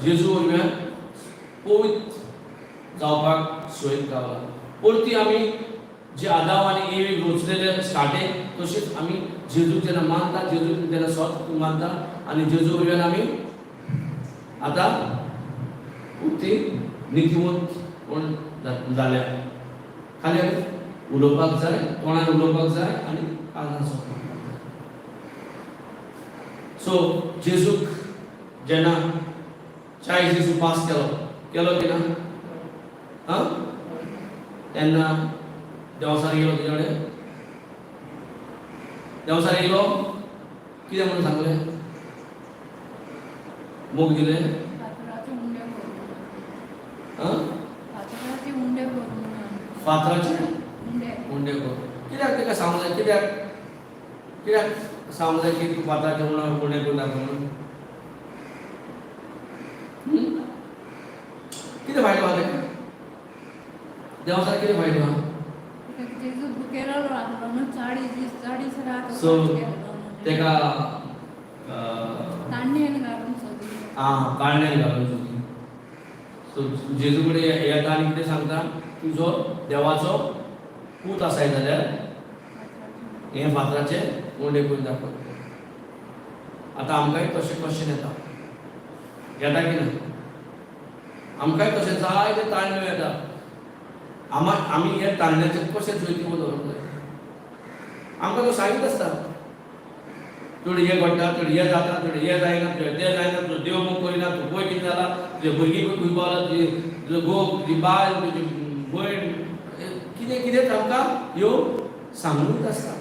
E: जेजू वरवीं पवित्र जावपाक सोय गावला. परती आमी जे आदाव आनी एवीक रोचलेले स्टार्टींग, तशीच आमी जेजूक जेन्ना मानता, जेजूक जेन्ना स्वत मानता आनी जेजू वरवीं आमी आतां ती नितीवंत कोण जाल्या. खाली उलोवपाक जाय, तोंडान उलोवपाक जाय आनी कानान सोंपपाक जाय. सो जेजूक जेन्ना 40 दीस उपास केलो, केलो की ना? हां, तेन्ना देवसार गेलो तुजे कडेन, देवसार येयलो, कितें म्हणून सांगलें? मोग दिलें.
D: फातराचे उंडे करून.
E: हां.
D: फातराचे उंडे करून.
E: फातराचे
D: उंडे.
E: उंडे कर. कित्याक ताका सांगूंक जाय? कित्याक कित्याक सांगूंक जाय की तूं फातराचे उंडे करून दाखय म्हणून? हम्म? कितें फायदो आहा ताका? देवसार कितें फायदो आहा?
D: जेजू भुकेलो आसलो न्हू, 40 दीस 40 रात
E: सो
D: उपास केलो म्हणून.
E: ताका
D: तांडयेन घालून सोदली.
E: आं, काळण्यान घालून सोदली. सो जेजू कडेन येता आनी कितें सांगता? तुजो देवाचो पूत आसाय जाल्यार हे फातराचे उंडे करून दाखय. आतां आमकांय तशें क्वेश्चन येता, येता की ना? आमकांय तशें जायते ताळण्यो येता. आमी हे ताळण्याचेर कशें जैतिवंत दवरूंक जाय? आमकां तो सांगीत आसता, तुजें हें घडटा, तुजें हें जाता, तुजें हें जायना, तुजें तें जायना, तुजो देव मोग करिना, तूं पळय कितें जाला, तुजे भुरगीं खंय पावला, तुजी तुजो घोव, तुजी बायल, तुजी भयण, कितें कितें आमकां ह्यो सांगूनच आसता.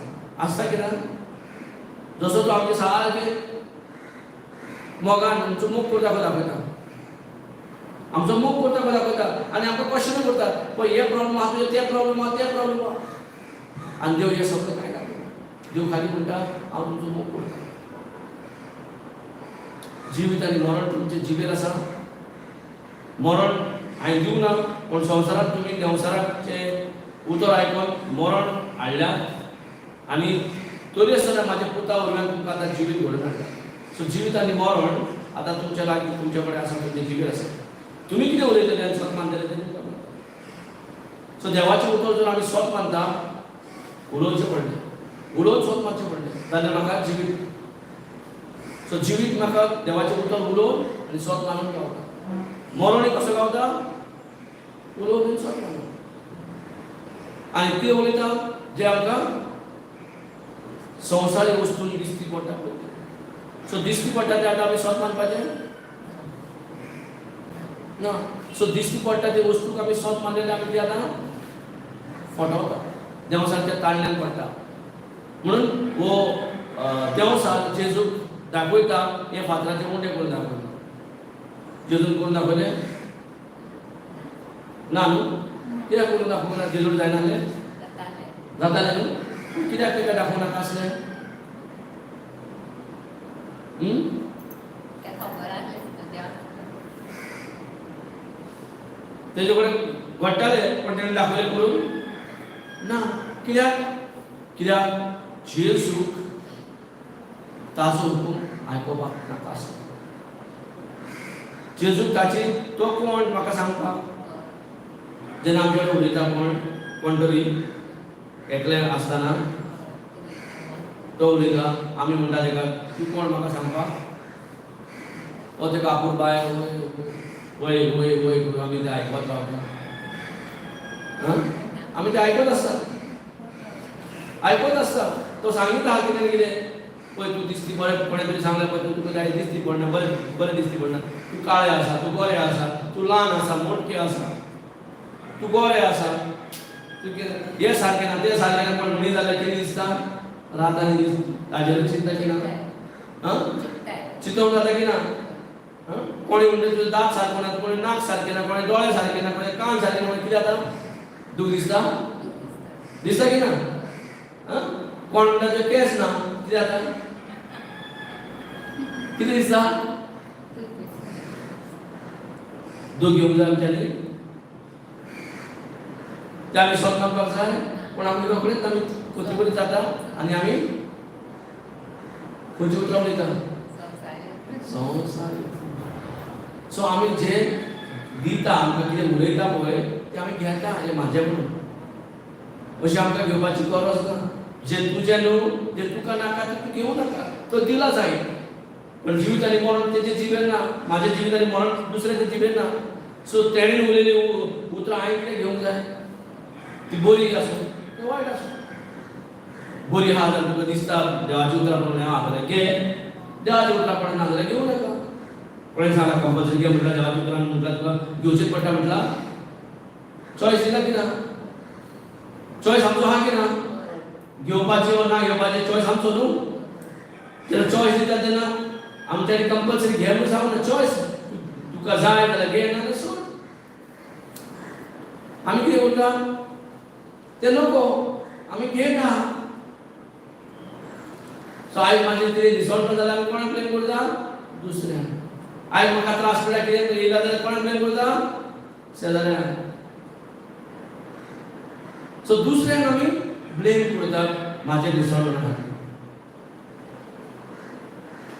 E: आसता कितें? जसो तो आमचे सारके मोगान आमचो मोग करता पळय दाखयता, आमचो मोग करता पळय दाखयता आनी आमकां क्वेश्चन करता, पळय हे प्रॉब्लम आहा तुजें, ते प्रॉब्लम आहा, ते प्रॉब्लम आहा. आनी देव हे सगळें कांय दाखयना. देव खाली म्हणटा, हांव तुमचो मोग करता. जिवीत आनी मरण तुमचे जिबेर आसा. मरण हांवें दिवंक ना, पूण संवसारांत तुमी देंवचाराचें उतर आयकून मरण हाडल्या आनी तरी आसतना म्हाज्या पुता वरवीं तुमकां आतां जिवीत घडोवन हाडटा. सो जिवीत आनी मरण आतां तुमच्या लागीं, तुमच्या कडेन आसा, तुमच्या जिबेर आसा. तुमी कितें उलयतले आनी सत मानतले तें तुमकां. सो देवाचें उतर जर आमी सत मानता, उलोवचें पडलें, उलोवन सत मानचें पडलें जाल्यार म्हाका जिवीत. सो जिवीत म्हाका देवाचें उतर उलोवन आनी सत मानून गावता. मरण कसो गावता? उलोवन आनी सत मानून. आनी ते उलयता जे आमकां संवसारी वस्तू दिसती पडटा पळय. सो दिसती पडटा ते आतां आमी सत मानपाचें ना. सो दिसती पडटा ते वस्तूक आमी सत मानलेले, आमी ती आतां फटवता, देवसाच्या ताळण्यान पडटा. म्हणून हो देवसार जेजूक दाखयता, हे फातराचे उंडे करून दाखयता. जेजून करून दाखयले ना न्हू? कित्याक करून दाखोवंक ना? जेजून जायना आसलें? जातालें न्हू? पूण कित्याक ताका दाखोवंक नाका आसलें? हम्म?
A: खबर आसलें देवाक.
E: तेजे कडेन घडटाले, पण तेणें दाखयलें करून ना. कित्याक? कित्याक जेजूक ताजो हुकूम आयकोपाक नाका आसलो. जेजूक ताची तो कोण म्हाका सांगपाक? जेन्ना आमचे कडेन उलयता कोण कोण तरी एकले आसतना तो उलयता, आमी म्हणटा ताका, तूं कोण म्हाका सांगपाक? हो ताका आपूर बाय वय वय वय करून आमी ते आयकत रावता. आं, आमी ते आयकत आसता, आयकत आसता. तो सांगितला आहा कितें कितें, पळय तूं दिसती बरें, कोणें तरी सांगलें, पळय तूं तुका जाय दिसती पडना, बरें बरें दिसती पडना, तूं काळें आसा, तूं गोरें आसा, तूं ल्हान आसा, मोटकें आसा, तूं गोरें आसा, तूं कितें हें सारकें ना, तें सारकें ना. पण म्हणीत जाल्यार कितें दिसता? रात आनी दीस ताजेरूच चिंतता की ना? आं.
A: चिंतताय.
E: चिंतोवंक जाता की ना? कोणी म्हणटा तुजें दांत सारको ना, कोणी नाक सारकें ना, कोणी दोळे सारके ना, कोणी कान सारके ना, कितें जाता? दूख दिसता? दिसता की ना? कोण म्हणटा तुजें केंस ना, कितें जाता? कितें दिसता? दूख घेवंक जाय आमच्यांनी? ते आमी सोद मानपाक जाय, पूण आमी रोखडीच आमी कोती जाता आनी आमी खंयची उतरां उलयता? संवसार. सो आमी जे दिता, आमकां कितें उलयता पळय तें आमी घेता, हें म्हाजें म्हणून. अशें आमकां घेवपाची गरज ना. जे तुजें न्हू, जें तुका नाका तें तूं घेवं नाका, तो दिला जाय. पण जिवीत आनी मरण तेजे जिबेर ना, म्हाजें जिवीत आनी मरण दुसऱ्याच्या जिबेर ना. सो तेणेन उलयली उतरां हांवें कितें घेवंक जाय? ती बरी आसूं ती वायट आसूं, बरी आहा जाल्यार तुका दिसता देवाची उतरां प्रमाणे आहा जाल्यार घे, देवाच्या उतरां प्रमाणे ना जाल्यार घेवं नाका. कोणें सांगला कंपल्सरी घे म्हटल्यार देवाच्या उतरान म्हटल्यार तुका घेवचेंच पडटा म्हटल्यार? चॉयस दिला की ना? चॉयस आमचो आहा की ना? घेवपाची वा ना घेवपाची चॉयस आमचो न्हू. जेन्ना चॉयस दिता तेन्ना आमच्यांनी कंपल्सरी घे म्हणून सांगू ना. चॉयस तुका जाय जाल्यार घे, ना जाल्यार सोड. आमी कितें करता? ते नको, आमी घेना. सो आयज म्हाजें कितें डिसऑर्डर जाल्यार आमी कोणाक ब्लेम करता? दुसऱ्यांक. आयज म्हाका त्रास पडल्या कितें येयला जाल्यार कोणाक ब्लेम करता? शेजाऱ्यांक. सो दुसऱ्यांक आमी ब्लेम करतात म्हाजें डिसऑर्डर खातीर.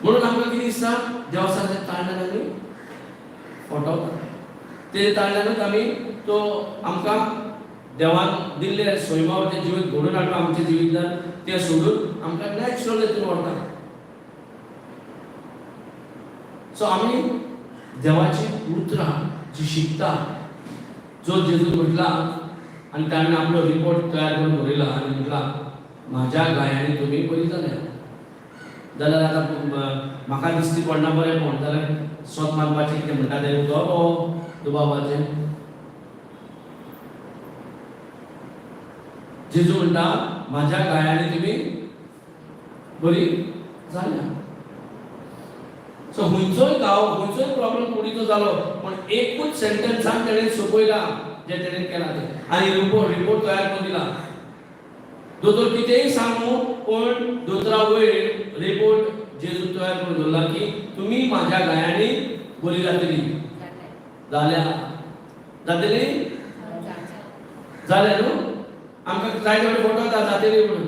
E: म्हणून आमकां कितें दिसता? देवसाच्या ताळल्यान आमी फटवता, ते ताळल्यानूच आमी तो आमकां देवान दिल्ले स्वयंभावाचें जिवीत घडोवन हाडटा आमच्या जिवितांत, तें सोडून आमकां नॅचरल हितून व्हरता. सो आमी देवाची उतरां जी शिकता, जो जेजून म्हटला आनी ताणें आपलो रिपोर्ट तयार करून बरयला आनी म्हटला म्हाज्या गायांनी तुमी बरी जाल्या. जाल्यार आतां म्हाका दिसती पडना बरें कोण, जाल्यार सोत मानपाचें कितें म्हणटा तें उलोवप दुबावाचें. जेजू म्हणटा म्हाज्या गायांनी तुमी बरी जाल्या. सो खंयचोय गांव, खंयचोय प्रॉब्लम कुडीचो जालो, पूण एकूच सेंटन्सान तेणें सोंपयला जें तेणें केलां तें, आनी रिपोर्ट तयार करून दिला. दोतोर कितेंय सांगू, पूण दोतोरा वयर रिपोर्ट जेजू तयार करून दवरला की तुमी म्हाज्या गायांनी बरी जातली. जाल्या? जातली? जाल्या न्हू? आमकां जायते फावटी फोटो येता जातली म्हणून.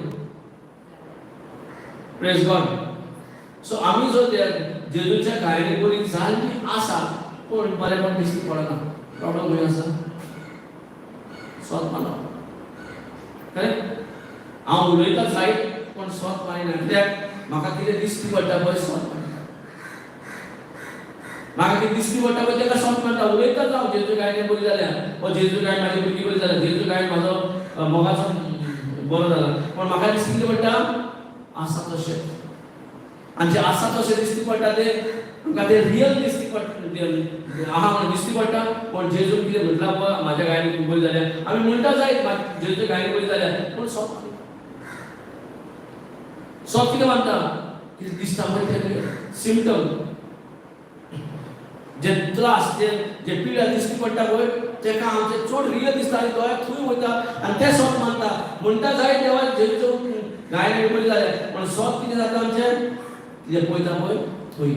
E: Praise God. सो आमी जो जेजूच्या गायांनी बरी जाल्ली आसा, पूण बरेंपण दिश्टी पडना. प्रॉब्लम खंय आसा? सोत मानप. करेक्ट? हांव उलयता जायत, पूण सोत मानिना. कित्याक? म्हाका कितें दिश्टी पडटा पळय सोत मानता. म्हाका कितें दिश्टी पडटा पळय तेका सोत मानता. उलयता जावं जेजू गायने बरी जाल्या, ओ जेजू गायन म्हाजी भुरगीं बरी जाल्या, जेजू गायन म्हाजो मोगाचो बरो जाला, पूण म्हाका दिश्टी कितें पडटा? आसा तशें. आनी जें आसा तशें दिश्टी पडटा तें आमकां तें रियल दिश्टी पडटा, आहा म्हणून दिश्टी पडटा. पूण जेजून कितें म्हटलां पळय म्हाज्या गायनी बरी जाल्या, आमी म्हणटा जायत जेजूच्या गायनी बरी जाल्या, पूण सोत सोत कितें मानता? कितें दिसता पळय तें सिमटम, जे त्रास, जे जे पिड्या दिश्टी पडटा पळय तेका आमचें चड रियल दिसता आनी दोळ्याक थंय वयता आनी तें सोत मानता. म्हणटा जायत देवा जेजूच्यो गायन बरी जाल्या, पूण सोत कितें जाता आमचें? कितें पळयता पळय थंय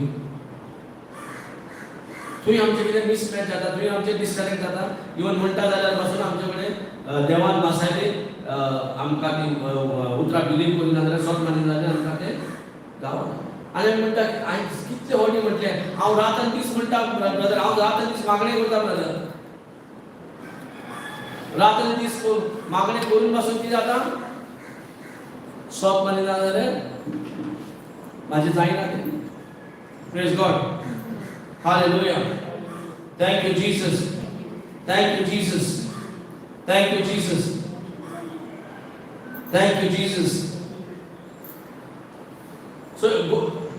E: थंय आमचें कितें मिसमॅच जाता, थंय आमचें डिस्कनेक्ट जाता. इवन म्हणटा जाल्यार पासून आमचे कडेन देवान भासायली आमकां ती उतरां बिलीव करिना जाल्यार, सोत मानिना जाल्यार आमकां तें गावना. आनी आमी म्हणटा हांवें कितले फावटी म्हटलें, हांव रात आनी दीस म्हणटा ब्रदर, हांव रात आनी दीस मागणें करता ब्रदर, रात आनी दीस मागणें करून पासून कितें जाता? सोत मानिना जाल्यार म्हाजें जायना तें. Praise God. Hallelujah. Thank you Jesus. Thank you Jesus. Thank you Jesus. Thank you Jesus. So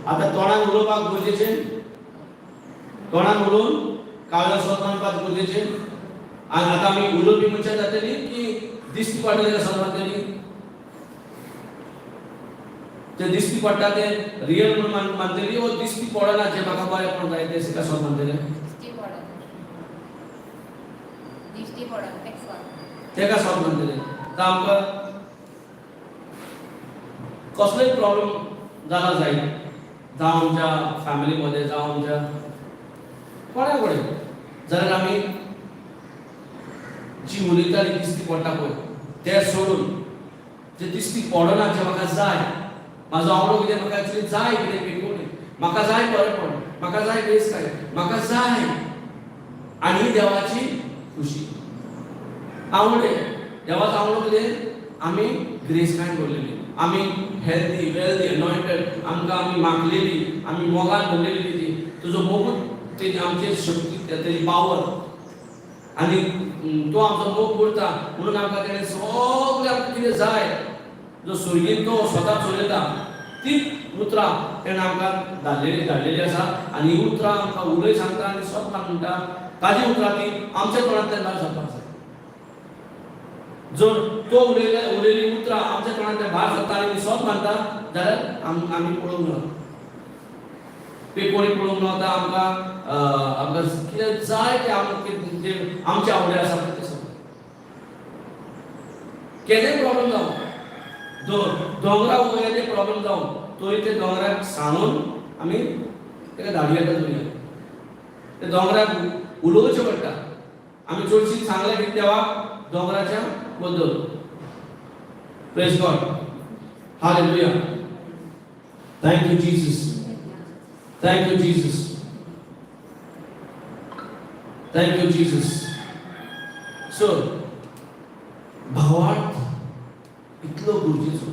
E: आतां तोंडान उलोवपाक गरजेचें, तोंडान उलोवन काळजा सोत मानपाक गरजेचें. आनी आतां आमी उलोवपी मनशां जातली की दिश्टी पडटली सोत मानतली? जे दिश्टी पडटा ते रियल म्हणून मानतली वो दिश्टी पडना जे म्हाका बरें जाय ते ताका सत मानतले?
A: दिश्टी पडना, दिश्टी पडना तेका सत.
E: तेका सत मानतले. तर आमकां कसलोय प्रॉब्लम जाला जायत, जावं आमच्या फॅमिलीमध्ये, जावं आमच्या कोणा कडेन, जाल्यार आमी जी उलयताली दिश्टी पडटा पळय ते सोडून जे दिश्टी पडना, जे म्हाका जाय, म्हाजो आवडो कितें, म्हाका एक्चुली जाय कितें पेकोवणी, म्हाका जाय बरेपण, म्हाका जाय बेसकाय, म्हाका जाय आनी देवाची खुशी आवडे. देवाचो आवडो कितें? आमी ग्रेसकायन भरलेली, आमी हेल्दी, वेल्दी, अनॉयंटेड, आमकां आमी मागलेली, आमी मोगान भरलेली. तेजी तुजो मोगूच तेजी आमची शक्ती, तेजी पावर आनी तो आमचो मोग करता म्हणून आमकां तेणें सगळें आमकां कितें जाय, जो सुर्गीन तो स्वता चलयता ती उतरां तेणें आमकां धाडलेली आसा. आनी ही उतरां आमकां उलय सांगता आनी स्वता म्हणटा ताजी उतरां ती आमच्या तोंडांतल्यान भायर सरपाक जाय. जर तो उलयली उतरां आमच्या तोंडांतल्यान भायर सरता आनी ती सत मानता जाल्यार आमी पळोवंक ना ते कोणी पळोवंक ना. आतां आमकां आमकां कितें जाय तें आमकां आमचे आवडे आसा तें सगळें. केदें प्रॉब्लम जावं, दोंगरा वयले ते प्रॉब्लम जावं, तरी ते दोंगराक सांगून आमी ताका धाडूं येता. दुनिया ते दोंगराक उलोवचें पडटा. आमी चडशी सांगलें कितें देवाक दोंगराच्या बद्दल. Praise God, hallelujah. Thank you Jesus, thank you Jesus, thank you Jesus. So भावार्थ इतलो गरजेचो.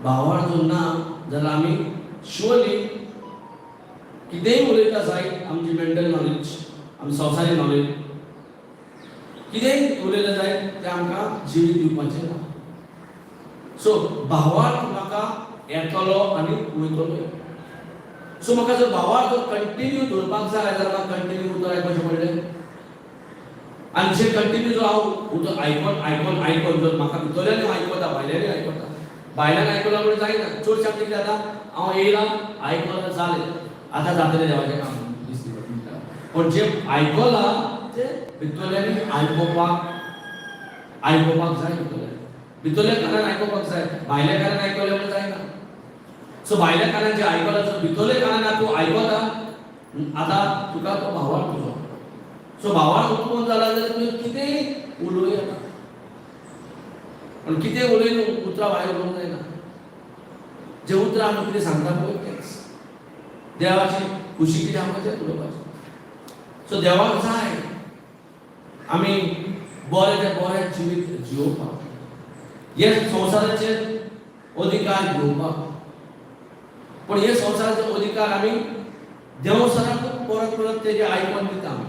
E: भावार्थ जर ना जाल्यार आमी शुअरली कितेंय उलयता जायत, आमची मेंटल नॉलेज, आमची संवसारीक नॉलेज, कितेंय उलयलें जायत तें आमकां जिवीत दिवपाचें ना. सो भावार्थ म्हाका येतलो आनी वयतलो. सो म्हाका जर भावार्थ कंटिन्यू दवरपाक जाय जाल्यार म्हाका कंटिन्यू उतर आयकुचें पडलें. आनी जे कंटिन्यू जो हांव उतर आयकोन आयकोन आयकोन जर म्हाका भितरल्यान आयकता, भायल्यानूय आयकता, भायल्यान आयकल्या म्हणून जायना. चडशें आमचें कितें जाता, हांव येयलां, आयकलां, जालें, आतां जातलें देवाचें काम दिसता. पूण जें आयकलां तें भितरल्यांनी आयकुपाक जाय. भितरल्या कानान आयकुपाक जाय, भायल्या कानान आयकलें म्हणून जायना. सो भायल्या कानान जें आयकलां, सो भितरल्या कानान तूं आयकता, आतां तुका तो भावार्थ तुजो. सो भावार्थ उत्पन्न जाला जाल्यार तुवें कितेंय उलोवं येता, पण कितें उलयन उतरां भायर उलोवंक जायना. जे उतरां आमी कितें सांगता पळय तेंच देवाची खुशी कितें आमकां तें उलोवपाचें. सो देवाक जाय आमी बरें तें बरें जिवीत जियोवपाक, हे संवसाराचेर अधिकार घेवपाक. पूण हे संवसाराचे अधिकार आमी देवसराक परत परत तेजें आयकून दिता आमी,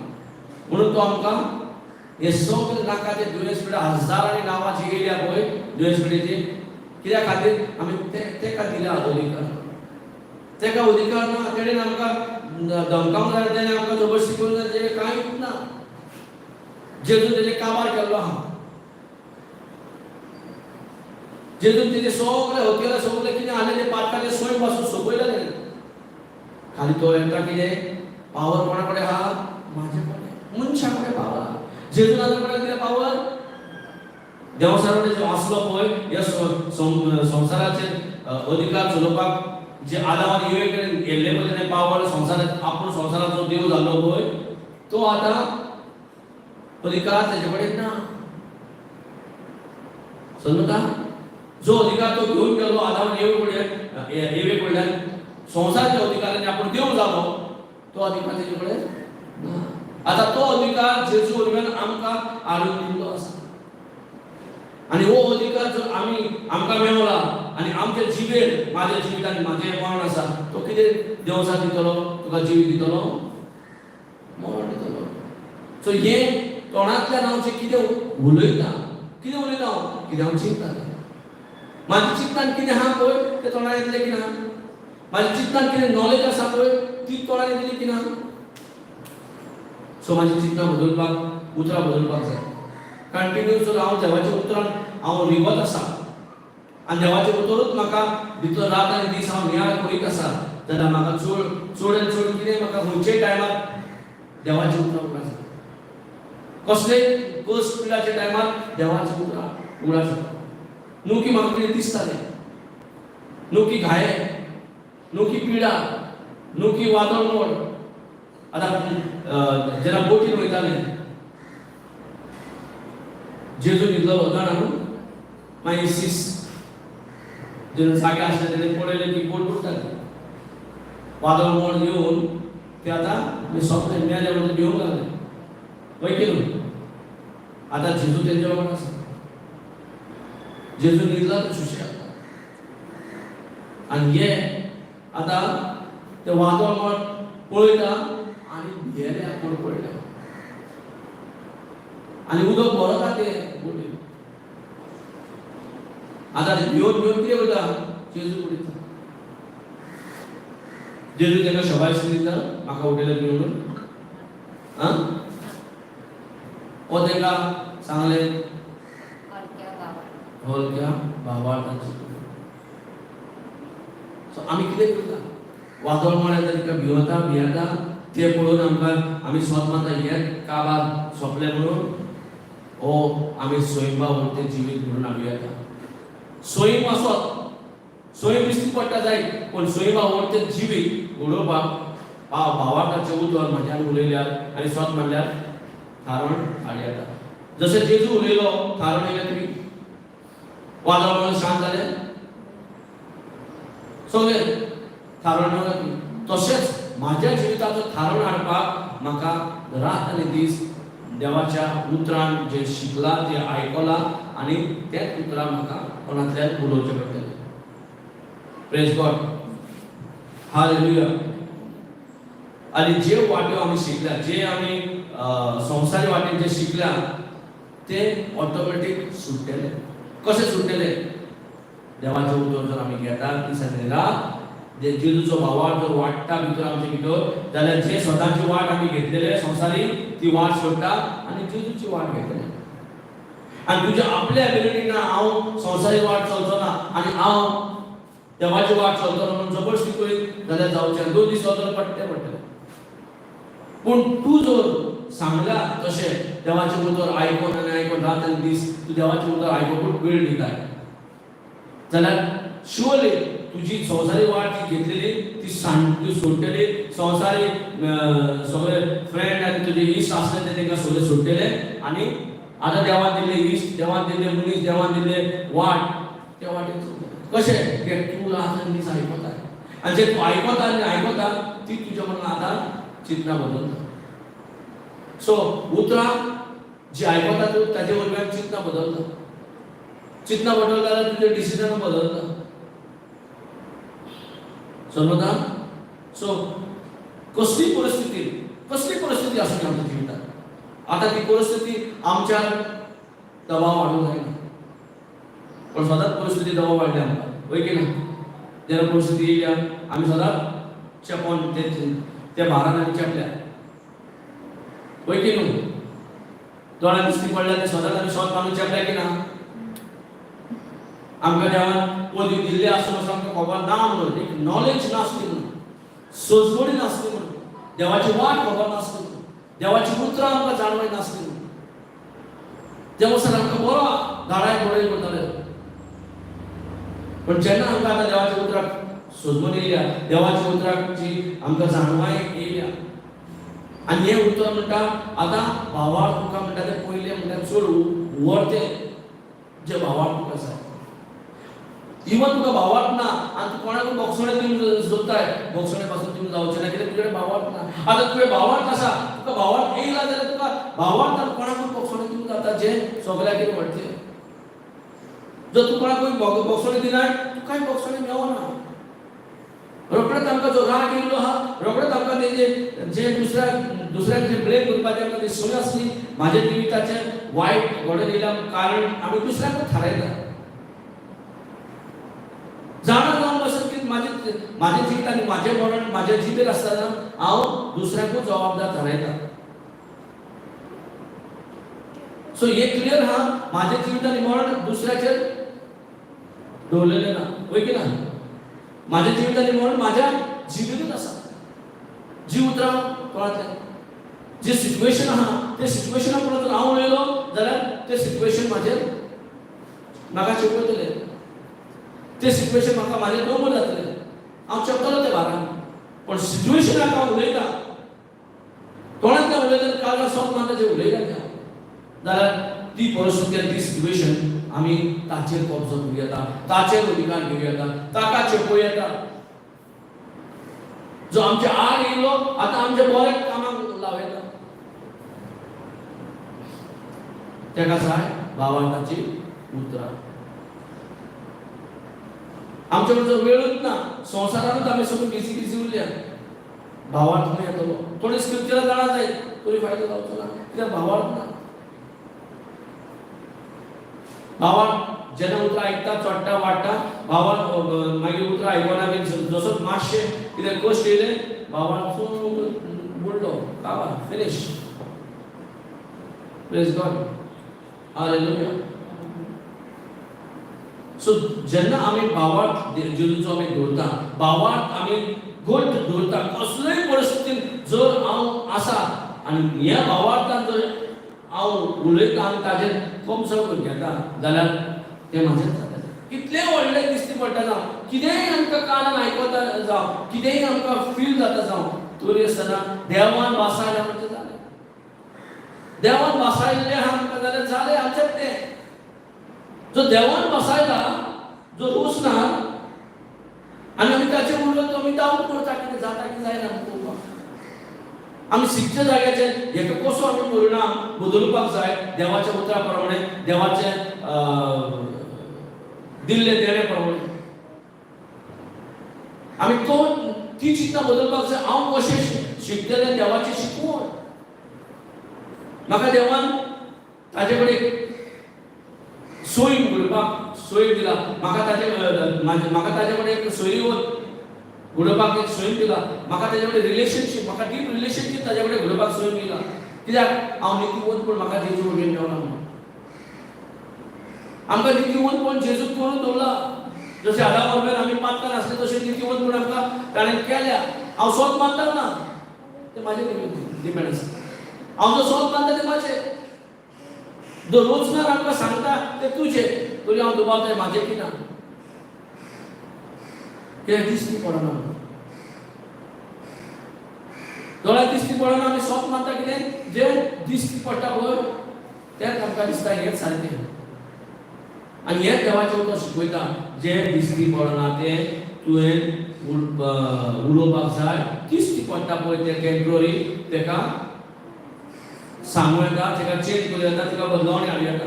E: म्हणून तो आमकां हे सगळे नाका ते दुयेंस पिडा हजारांनी नांवां जी येयल्या पळय दुयेंस पिडेची, कित्या खातीर आमी ते तेका दिल्या अधिकार? तेका अधिकार ना. तेणेन आमकां धमकावंक जाय, तेणें आमकां जबरदस्ती करूंक जाय, तेजें कांयच ना. जेजून तेजें काबार केल्लो आहा, जेजून तेजे सगळे हत्यारां सगळे कितें आसलें तें पातकाचें स्वयं पासून सोंपयलें तेणें. खाली तो येता कितें पावर कोणा कडेन आहा? म्हाजे कडेन, मनशा कडेन पावर आहा. जेजून आतां कडेन कितें पावर? देवसारान जो आसलो पळय ह्या संवसाराचेर अधिकार चलोवपाक, जे आदाव आनी इवे कडेन येल्ले पळय तेणें पावर, संवसारात आपूण संवसाराचो देव जाल्लो पळय, तो आतां अधिकार तेजे कडेन ना. समजता? जो अधिकार तो घेवन गेलो आदाव आनी एवे कडल्यान, संवसाराच्या अधिकारांनी आपूण देव जालो, तो अधिकार तेजे कडेन ना. आतां तो अधिकार जेजू वरवीं आमकां हाडून दिल्लो आसा. आनी हो अधिकार जर आमी आमकां मेवला आनी आमच्या जिबेर, म्हाज्या जिवितान म्हाजें मरण आसा, तो कितें देवसा दितलो तुका? जिवीत दितलो, मरण दितलो. सो हें तोंडांतल्यान हांव जें कितें उलयता, कितें उलयता हांव, कितें हांव चिंतता, म्हाज्या चिंतनान कितें आहा पळय तें तोंडान येतलें की ना? म्हाज्या चिंतनान कितें नॉलेज आसा पळय ती तोंडान येतली की ना? सो म्हाजी चिंतना बदलपाक उतरां बदलपाक जाय. कंटिन्यू जर हांव देवाच्या उतरान हांव रिगत आसा. आनी देवाचें उतरूच म्हाका भितर रात आनी दीस हांव नियाळ करीत आसा जाल्यार म्हाका चड चड आनी चड कितें म्हाका खंयच्याय टायमार देवाचें उतरां उगडास जाता. कसलेय कश्ट पिडाच्या टायमार देवाचें उतरां उगडास जाता. न्हू की म्हाका कितें दिसतालें, न्हू की घाये, न्हू की पिडा, न्हू की वादळ मोड. आतां जेन्ना बोटीन वयताले जेजू न्हिदलो जाणा न्हू, मागीर सीस जेन्ना जागे आसले तेणे पळयलें की बोट बुडटाली. वादळ मोड येवन ते आतां सोंपले, मेले म्हणून भिवंक लागले. वय की न्हू? आतां जेजू तेंच्या वांगडा आसा. जेजू न्हिदला तो सुशेगाद. आनी हे आतां ते वादळ मोड पळयता आनी भियेले, आपूण पडले आनी उदक भरता ते बोटीन. आतां ते भिवन भिवन कितें करता? जेजू उडयता. जेजू तांकां शबायसी दिता, म्हाका उठयलें तुमी म्हणून. आं, ओ तांकां सांगलें
A: हलक्या भावार्थ.
E: हलक्या भावार्थाची. सो आमी कितें करता? वादळ म्हळ्यार तांकां भिवता भियेता, ते पळोवन आमकां आमी स्वत मानता हे काबार सोंपले म्हणून. ओ आमी स्वयंबा वरतें जिवीत म्हणून हाडूं येता. स्वयं आसत, स्वयं दिश्टी पडटा जायत, पूण स्वयंबा वरतें जिवीत उडोवपाक भावार्थाचें उतर म्हज्यान उलयल्यार आनी स्वत म्हणल्यार थारण हाडूं येता. जशें जेजू उलयलो थारण येयलें, तुमी वादळ म्हणून शांत जालें सगळें, थारण येवं. तशेंच म्हाज्या जिविताचो थारण हाडपाक म्हाका रात आनी दीस देवाच्या उतरान जें शिकलां तें आयकलां आनी तेच उतरां म्हाका कोणांतल्यान उलोवचें पडटलें. Praise God, hallelujah. आनी जे वाट्यो आमी शिकल्या, जे आमी संवसारी वाटेन जे शिकल्या ते ऑटोमॅटीक सुट्टले. कशें सुट्टले? देवाचें उतर जर आमी घेतात दीस आनी रात, जे जेजूचो भावार्थ जर वाडटा भितर आमचे भितर जाल्यार जे स्वताची वाट आमी घेतलेले संवसारी ती वाट सोडटा आनी जेजूची वाट घेतले. आनी तुज्या आपल्या एबिलिटी ना, हांव संवसारी वाट चलचो ना आनी हांव देवाची वाट चलतलो म्हणून जबरदस्ती करीत जाल्यार जावचें. 2 दीस वतलो, पडटे पडटले. पूण तूं जर सांगला तशें देवाचें उतर आयकोन आनी आयकोन रात आनी दीस तूं देवाचें उतर आयकोकूच वेळ दिताय जाल्यार शुअरली तुजी संवसारी वाट जी घेतलेली ती तूं सोडटली. संवसारी सगळे फ्रेंड आनी तुजे इश्ट आसले ते तांकां सगळे सोडटले आनी आतां देवान दिल्ले इश्ट, देवान दिल्ले मनीस, देवान दिल्ले वाट, त्या वाटेन चलतले. कशें? की तूं रात आनी दीस आयकता आनी जे तूं आयकता आनी आयकता ती तुज्या मनान आतां चिंतना बदलता. सो उतरां जी आयकता तूं ताजे वरवीं चिंतना बदलता. चिंतना बदलता जाल्यार तुजें डिसिजन बदलता. समजता? सो कसली परिस्थिती, कसली परिस्थिती आसूं आमच्या जिवितांत, आतां ती परिस्थिती आमच्या दबाव वाडूंक जायना. पण सदांच परिस्थिती दबाव वाडली आमकां, वय की ना? जेन्ना परिस्थिती येयल्या आमी सदांच चेपोन ते त्या भारान आमी चेपल्या, वय की न्हू? दोळ्यान दिश्टी पडल्या ते सदांच आमी स्वत मानून चेपल्या की ना? आमकां देवान पदवी दिल्ली आसून असो आमकां खबर ना म्हणून, एक नॉलेज नासली म्हणून, सोजवणी नासली म्हणून, देवाची वाट खबर नासली म्हणून, देवाची उतरां आमकां जाणवय नासली म्हणून, त्या वसर आमकां बरो धाडाय बडय करताले. पण जेन्ना आमकां आतां देवाच्या उतराक सोजमण येयल्या, देवाच्या उतराची आमकां जाणवाय येयल्या आनी हें उतर म्हणटा आतां भावार्थ तुका म्हणटा तें पयलें म्हणटा चड व्हर जे भावार्थ तुका जाय. इवन तुका भावार्थ ना आनी तूं कोणाकूय बोगसणे दिवन सोदताय, बोगसणे पासून दिवन जावचें ना, कित्याक तुजे कडेन भावार्थ ना. आतां तुवें भावार्थ आसा, तुका भावार्थ येयला जाल्यार तुका भावार्थ आनी कोणाकूय बोगसणे दिवन जाता जें सगळ्याक व्हडचें. जर तूं कोणाकूय बोगसणे दिनाय, तुकाय बोगसणे मेळना. रोखडेच आमकां जो राग येयल्लो आहा, रोखडेच आमकां तेजे जे दुसऱ्याक जे ब्लेम करपाचें आमकां ती संवय आसली. म्हाज्या जिविताचें वायट घडोवन येयल्या कारण आमी दुसऱ्याकूच थारायता. जाणा जावन बसून की म्हाजें म्हाजें जिवीत आनी म्हाजें मरण म्हाज्या जिबेर आसतना हांव दुसऱ्याकूच जबाबदार थारायता. सो हे क्लियर आहा, म्हाजें जिवीत आनी मरण दुसऱ्याचेर दवरलेलें ना, वय की ना? म्हाज्या जिवितांनी मरण म्हाज्या जिवितूच आसा. जी उतरां तोंडांतल्यान, जे सिट्युएशन आहा ते सिट्युएशना प्रमाण जर हांव उलयलो जाल्यार ते सिट्युएशन म्हाजेर म्हाका चेपयतलें, ते सिट्युएशन म्हाका म्हाजेर दोंगर जातलें, हांव चेपतलो ते भारान. पण सिट्युएशनाक हांव उलयता, तोंडांतल्यान उलयता, काळजार सोप मारता जे उलयता ते हांव, जाल्यार ती परिस्थिती आनी ती सिट्युएशन आमी ताचेर कब्जो करूं येता, ताचेर अधिकार घेवं येता, ताका चेपोवं येता. जो आमच्या आड येयलो आतां आमच्या बऱ्या कामाक लावं येता. ताका जाय भावार्थाची उतरां. आमचे कडेन जर वेळूच ना, संवसारानूच आमी सगळीं बिजी बिजी उरल्या, भावार्थ खंय येतलो? थोडी स्क्रिप्चरां जाणा जायत तरी फायदो जावचो ना, कित्याक भावार्थ ना. भावार्थ जेन्ना उतरां आयकता चडटा वाडटा, भावार्थ मागीर उतरां आयकना बीन, जसोच मातशें कितें कश्ट येयलें भावार्थ बुडलो, काबार, finish. Praise God, hallelujah. So जेन्ना आमी भावार्थ जेजूचो आमी दवरता, भावार्थ आमी घट दवरता, कसलेय परिस्थितीन जर हांव आसा आनी ह्या भावार्थान जर हांव उलयता आनी ताजेर कमसो करून घेता जाल्यार तें म्हाजेंच जातलें. कितलेंय व्हडलें दिश्टी पडटा जावं, कितेंय आमकां कानान आयकता जावं, कितेंय आमकां फील जाता जावं, तरी आसतना देवान वासायला म्हणजे जालें. देवान वासायल्लें आहा आमकां जाल्यार जालें आमचें तें. जो देवान बसायला जो रोस ना आनी आमी ताचेर उरलो तो आमी डावट करता कितें जाता की जायना पळोवपाक. आमी शिकच्या जाग्याचेर हेका कसो आमी परिणाम बदलपाक जाय देवाच्या उतरा प्रमाणे, देवाचे दिल्ले देणे प्रमाणे आमी तो ती चिंतना बदलपाक जाय. हांव कशें शिकतलें देवाचें शिकवण? म्हाका देवान ताजे कडेन सोय उडोवपाक सोय दिला, म्हाका ताजे म्हाका ताजे कडेन एक सोयरीवत उडोवपाक एक सोय दिला, म्हाका ताजे कडेन रिलेशनशीप, म्हाका डीप रिलेशनशीप ताजे कडेन घडोवपाक सोय दिला. कित्याक हांव नितीवंत पूण म्हाका जेजू वगेन मेवना म्हणून. आमकां नितीवंत पूण जेजू करून दवरला. जशें आदाम वरवीं आमी पातकां आसले तशें नितीवंत पूण आमकां ताणें केल्या. हांव सोद मानता ना तें म्हाजें डिपेंड आसा. हांव जो सोद मानता तें म्हाजें, जो रोजगार आमकां सांगता तें तुजें, तरी हांव दुबावता म्हाजें की ना, कित्याक दिश्टी पडना, दोळ्याक दिश्टी पडना. आमी सोद मानता कितें जें दिश्टी पडटा पळय तेंच आमकां दिसता हेंच सारकें. आनी हें देवाचें उतर शिकयता, जें दिश्टी पडना तें तुवें उलोवपाक जाय. दिश्टी पडटा पळय तें टेम्पररी, तेका सांगू येता, तेका चेंज करूं येता, तेका बदलावणी हाडूं येता.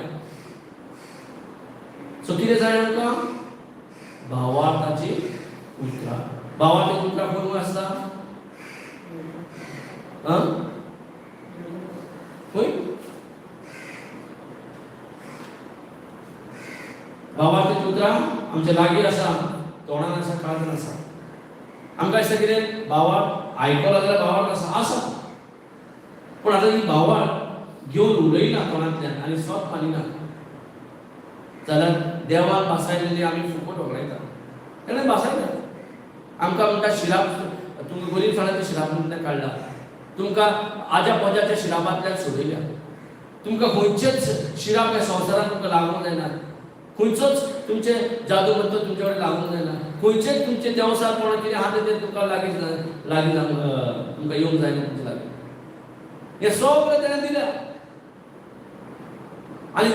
E: सो कितें जाय आमकां? भावार्थाची उतरां. भावार्थाची उतरां खंय आसता? खंय भावार्थाची उतरां आमच्या लागीं आसा, तोंडान आसा, काळजान आसा. आमकां दिसता कितें भावार्थ आयकलो जाल्यार भावार्थ आसा, आसा, पूण आतां ही भावार्थ घेवन उलयना तोंडांतल्यान आनी सोत मानिना जाल्यार देवान भासायलेली आमी फुकट वगडायता. तेणें भासायता आमकां, म्हणटा शिराप तुमकां गरीब साणाच्या शिरापांतल्यान काडला, तुमकां आज्या पज्याच्या शिरापांतल्यान सोडयल्या, तुमकां खंयचेच शिराप ह्या संवसारांत तुमकां लागूंक जायना, खंयचोच तुमचे जादू मंत्र तुमचे कडेन लागूंक जायना, खंयचेच तुमचे देवसार कोण कितें आहा तें तुमकां लागीं लागीं तुमकां येवंक जायना तुमचे लागीं. हें सगळें तेणें दिल्या आनी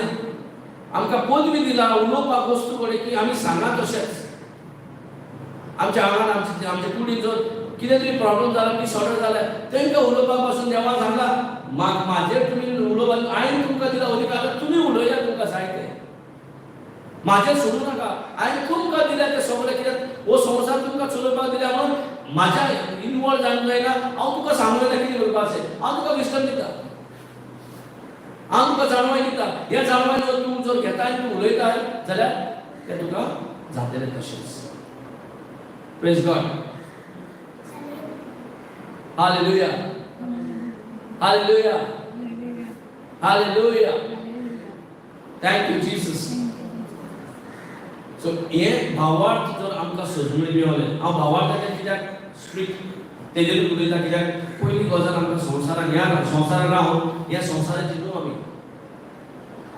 E: आमकां पदवी दिला उलोवपाक वस्तू कडेन की आमी सांगा तशेंच. आमच्या आंगान आमचे आमच्या कुडीन जर कितें तरी प्रॉब्लम जाला, डिसऑर्डर जालें, तांकां उलोवपाक पासून देवान सांगला म्हाजेर तुमी उलोवपाक हांवें तुमकां दिला अधिकार, तुमी उलया तुमकां जाय तें, म्हाजेर सोडूं नाका. हांवें तुमकां दिल्या तें सगळें, कित्याक हो संवसार तुमकां चलोवपाक दिल्या म्हणून म्हाज्या इनवॉल्व जावंक जायना. हांव तुका सांगूं येता कितें करपाचें, हांव तुका विस्डम दिता, हांव तुका जाणवाय दिता. ह्या जाणवाय जर तूं जर घेता आनी तूं उलयताय जाल्यार तें तुका जातलें तशेंच. Praise God, hallelujah, hallelujah, hallelujah. Thank you Jesus. So हे भावार्थ जर आमकां सजमणी मेवलें, हांव भावार्थाचें कित्याक स्ट्रिक्ट तेजेर उलयता, कित्याक पयली गजाल आमकां संवसारान ह्या संवसारान रावन ह्या संवसाराची न्हू आमी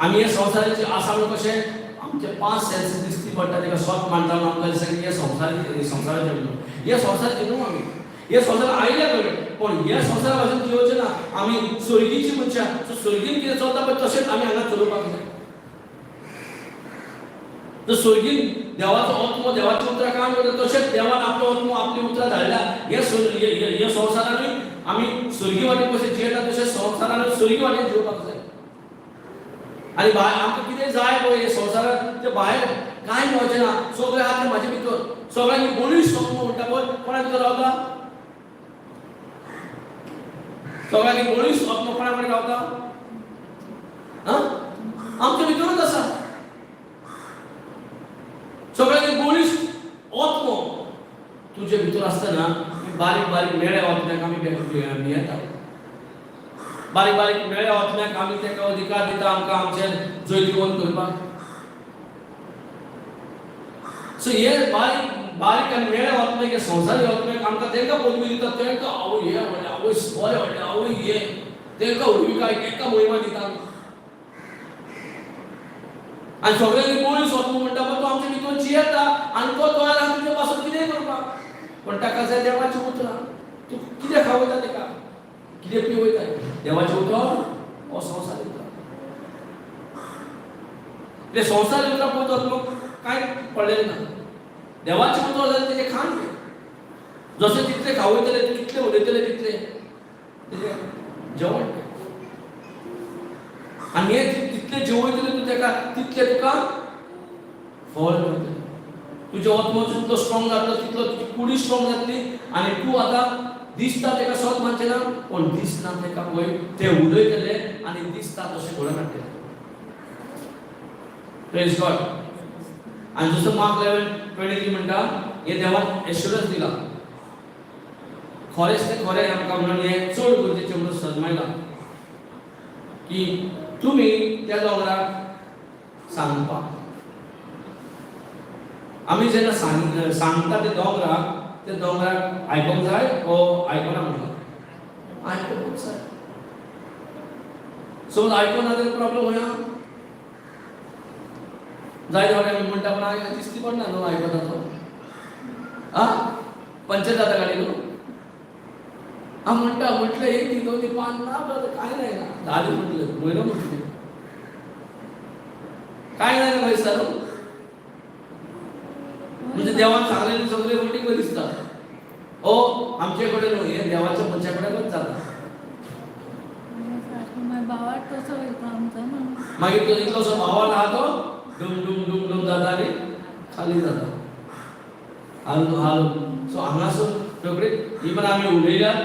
E: आमी ह्या संवसाराची आसा म्हणून कशें आमचे पांच सेन्स दिसती पडटा तेका स्वत मानता म्हणून आमकां दिसता की ह्या संवसाराची संवसाराचें न्हू, ह्या संवसाराची न्हू आमी ह्या संवसारान आयल्या कडेन, पूण ह्या संवसारा भाशेन जियोचें ना. आमी स्वर्गीची मनशां. सो स्वर्गीन कितें चलता पळय तशेंच आमी हांगा चलोवपाक जाय. जर स्वर्गीन देवाचो आत्मो देवाची उतरां काम करता तशेंच देवान आपलो आत्मो आपली उतरां धाडल्या. हे ह्या संवसारानूय आमी स्वर्गी वाटेन कशें जियेता तशें संवसारानूय स्वर्गी वाटेन जिवपाक जाय. आनी भायर आमकां कितें जाय पळय हे संवसारांत तें भायर कांय मेळचें ना, सगळें आहा तें म्हाजे भितर. सगळ्यांनी बळिश्ट आत्मो म्हणटा पळय कोणा भितर रावता? सगळ्यांनी बळिश्ट आत्मो कोणा कडेन रावता? आमच्या भितरूच आसा. सगळ्यांनी बळिश्ट आत्मो तुजे भितर आसतना बारीक बारीक मेळे आत्म्याक आमी भियेता, बारीक बारीक मेळे आत्म्याक आमी ताका अधिकार दिता आमकां आमचें जैतिवंत करपाक. सो हे बारीक बारीक आनी मेळे आत्म्याक, हे संवसारी आत्म्याक आमकां तांकां पदवी दिता, तांकां आवय हे व्हडलें, आवय बरें व्हडलें, आवय हे तांकां व्हडविकाय, तांकां महिमा दिता. आनी सगळ्यांनी बळिश्ट आत्मो म्हणटा पळय तो आमच्या भितर जियेता आनी तो तयार आसा तुजे पासून कितेंय करपाक. पूण ताका जाय देवाचीं उतरां. तूं कितें खावयता ताका, कितें पिवयता? देवाचें उतर हो संवसार उतरां. ते संवसार उतरां पळय तो कांय पडलेलें ना. देवाचें उतर जाल्यार तेजें खाण तें, जशें तितलें खावयतलें, तितलें उलयतलें, तितलें तेजें जेवण तें. आनी हें तितलें जेवयतलें तूं ताका तितलें तुका फळ मेळटलें. तुजें आत्मो जितलो स्ट्रॉंग जातलो तितलो तुजी कुडी स्ट्रॉंग जातली. आनी तूं आतां दिसता ताका सत मानचें ना, पूण दिसना ताका पळय ते उलयतले आनी दिसता तशें घडोवन हाडटले. Praise God. आनी जसो मार्क 11:23 म्हणटा, हे देवान एश्युरन्स दिला, खरेंच तें खरें आमकां म्हणून हें चड गरजेचें म्हणून सजमायलां की तुमी त्या दोंगराक सांगपाक. आमी जेन्ना सांगता ते दोंगराक, ते दोंगराक आयकोंक जाय ओ आयकोना म्हणटा? आयकोंक जाय. समज आयकोना जाल्यार प्रॉब्लम होया. जायते फावटी आमी म्हणटा पण दिसती पडना न्हू आयकता तो. आ पंचायत जाता गाडी न्हू. हांव म्हणटा म्हटलें एक दी दोन दी पान ना ब्रदर, कांय जायना. 10 दीस म्हटलें, म्हयनो म्हटलें, कांय जायना दिसता न्हू. म्हणजे देवान सांगलेलें सगळें फटींग दिसता. ओ आमचे कडेन न्हू, हें देवाच्या मनशा कडेनच जाता.
D: भावार्थ तसो वयता आमचो न्हू.
E: मागीर तो इतलोसो भावार्थ आहा तो डुम डुम डुम डुम जाता आनी खाली जाता, हालून हालून. सो हांगासर रोखडीच इवन आमी उलयल्यार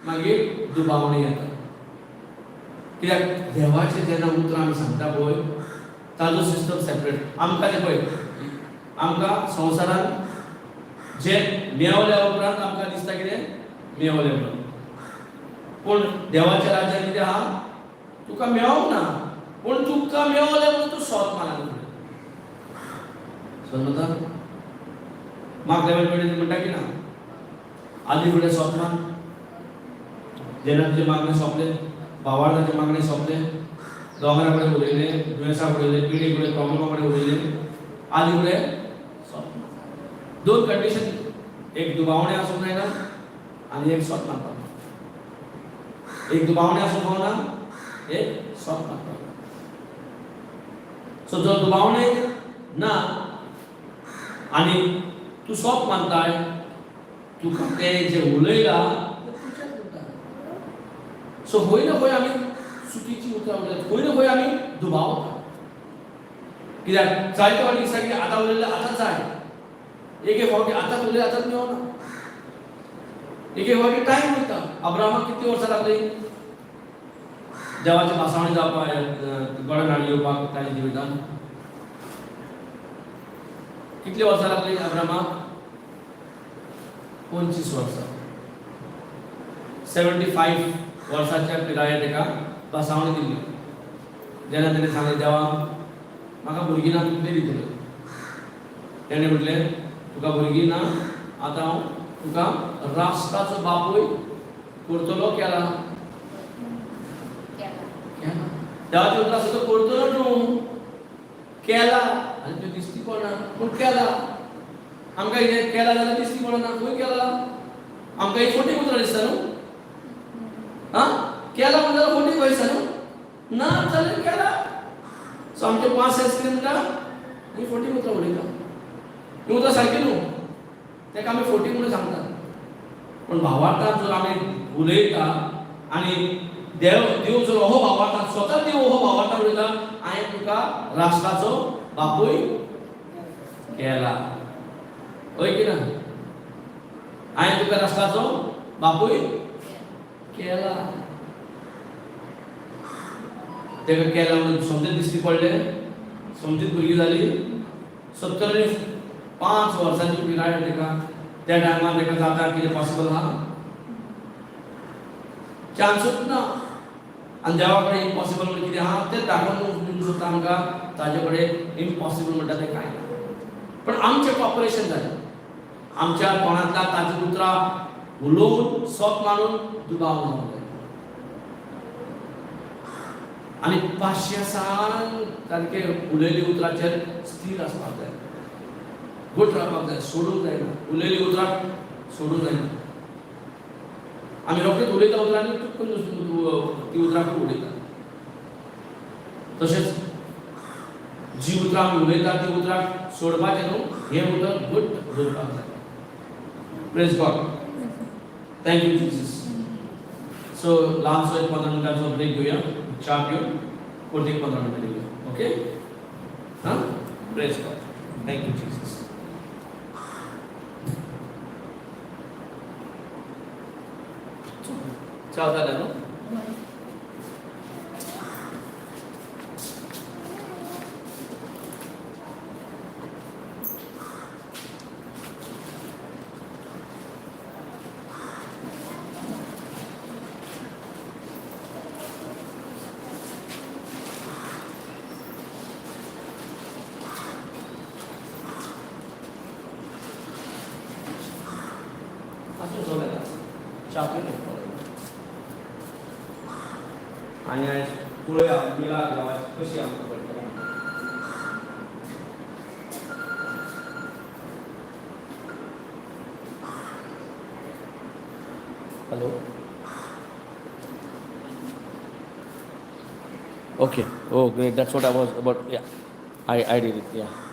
E: मागीर दुबावणी येता. कित्याक देवाचें जेन्ना उतरां आमी सांगता पळय ताजो सिस्टम सेपरेट. आमकां तें पळय आमकां संवसारांत जे मेवल्या उपरांत आमकां दिसता कितें मेवलें म्हणून, पूण देवाच्या राज्यान कितें आहा, तुका मेवोंक ना, पूण तुका मेवलें म्हणून तूं सोत मानून समजता. मार्क 11:20 म्हणटा की ना, आदी फुडें सोत मान. जेन्ना तुजें मागणें सोंपलें, भावार्थाचें मागणें सोंपलें, दोंगरा कडेन उलयलें, दुयेंसा उलयलें, पिडे कडेन, प्रॉब्लमा कडेन उलयलें, आदी फुडें सोंपलें. दोन कंडिशन, एक दुबावणें आसूंक जायना आनी एक सोत मानपाक. एक दुबावणें आसूंक फावना, एक सोत मानपाक. सो जर दुबावणें ना आनी तूं सोत मानताय, तुका तें जें उलयलां तें तुजेंच उरता. सो खंय ना खंय आमी चुकीची उतरां उलयतात, खंय ना खंय आमी दुबावता. कित्याक जायते फावटी दिसता की आतां उलयलें आतांच जाय. एक एक फावटी आतांच उलय आतांच मेवना. एक एक फावटी टायम वयता. अब्राहमाक कितलीं वर्सां लागलीं देवाची भासावणी जावपाक, गोडान हाडून येवपाक ताच्या जिवितान? कितलीं वर्सां लागलीं अब्राहमाक? 25 वर्सां. 75 वर्साच्या पिरायेर ताका भासावणी दिल्ली. जेन्ना ताणें सांगलें, देवा म्हाका भुरगीं ना, तूं कितें दितलो? तेणें म्हटलें तुका भुरगीं ना, आतां हांव तुका राष्ट्राचो बापूय करतलो. केला? केला. देवाची उतरां आसा तो करतलो न्हू, केला. आनी त्यो दिसती पडना पूण केला. आमकां कितें केला जाल्यार दिसती पडना, खंय केला? आमकां एक फोटी उतरां दिसता न्हू. आं, केला म्हणल्यार फोटी खंय दिसता न्हू? ना जाल्यार केला. सो आमचे पास सेन्स कितें म्हणटा, ही फोटी उतरां उलयता, ही उतरां सारकी न्हू, ताका आमी फोटी म्हणून सांगता. पूण भावार्थान जर आमी उलयता आनी देव देव जर हो भावार्थान स्वता देव हो भावार्थान उलयता, हांवें तुका राष्ट्राचो बापूय केला, हय की ना? हांवें तुका राष्ट्राचो बापूय केला. ताका केला म्हणून सोमतेच दिश्टी पडलें, सोमतीच भुरगीं जाली. 75 वर्सांची पिराय ताका त्या टायमार ताका जाता कितें पॉसिबल आहा? चान्सूच ना. आनी देवा कडेन इम्पॉसिबल म्हणून कितें आहा तें दाखोवन दिवंक सोदता आमकां. ताजे कडेन इम्पॉसिबल म्हणटा तें कांय ना. पण आमचें कॉपरेशन जालें, आमच्या तोंडांतल्या ताजी उतरां उलोवन सत मानून दुबाव जावंक जाय आनी पाशियेसान सारकें उलयल्ली उतराचेर स्थीर आसपाक जाय, घट रावपाक जाय, सोडूंक जायना. उलयल्ली उतरां सोडूंक जायना. आमी रोखडीच उलयता उतरां आनी चुकून ती उतरां खूब उलयता. तशेंच जी उतरां आमी उलयता ती उतरां सोडपाचें न्हू, हें उतर घट दवरपाक जाय. Praise God. Thank you Jesus. So ल्हानसो एक 15 मिनटांचो ब्रेक घेवया, च्या पिवन परत एक 15 मिनटां घेवया. ओके, हां, praise God. Thank you Jesus. च्या जालें न्हू? आसूं, सगळें च्या पिवन आनी आयज पळोवया मिलाक कशी आमकां पडटली. Hello. Okay. Oh, great. That's what I was about. Yeah. I did it. Yeah.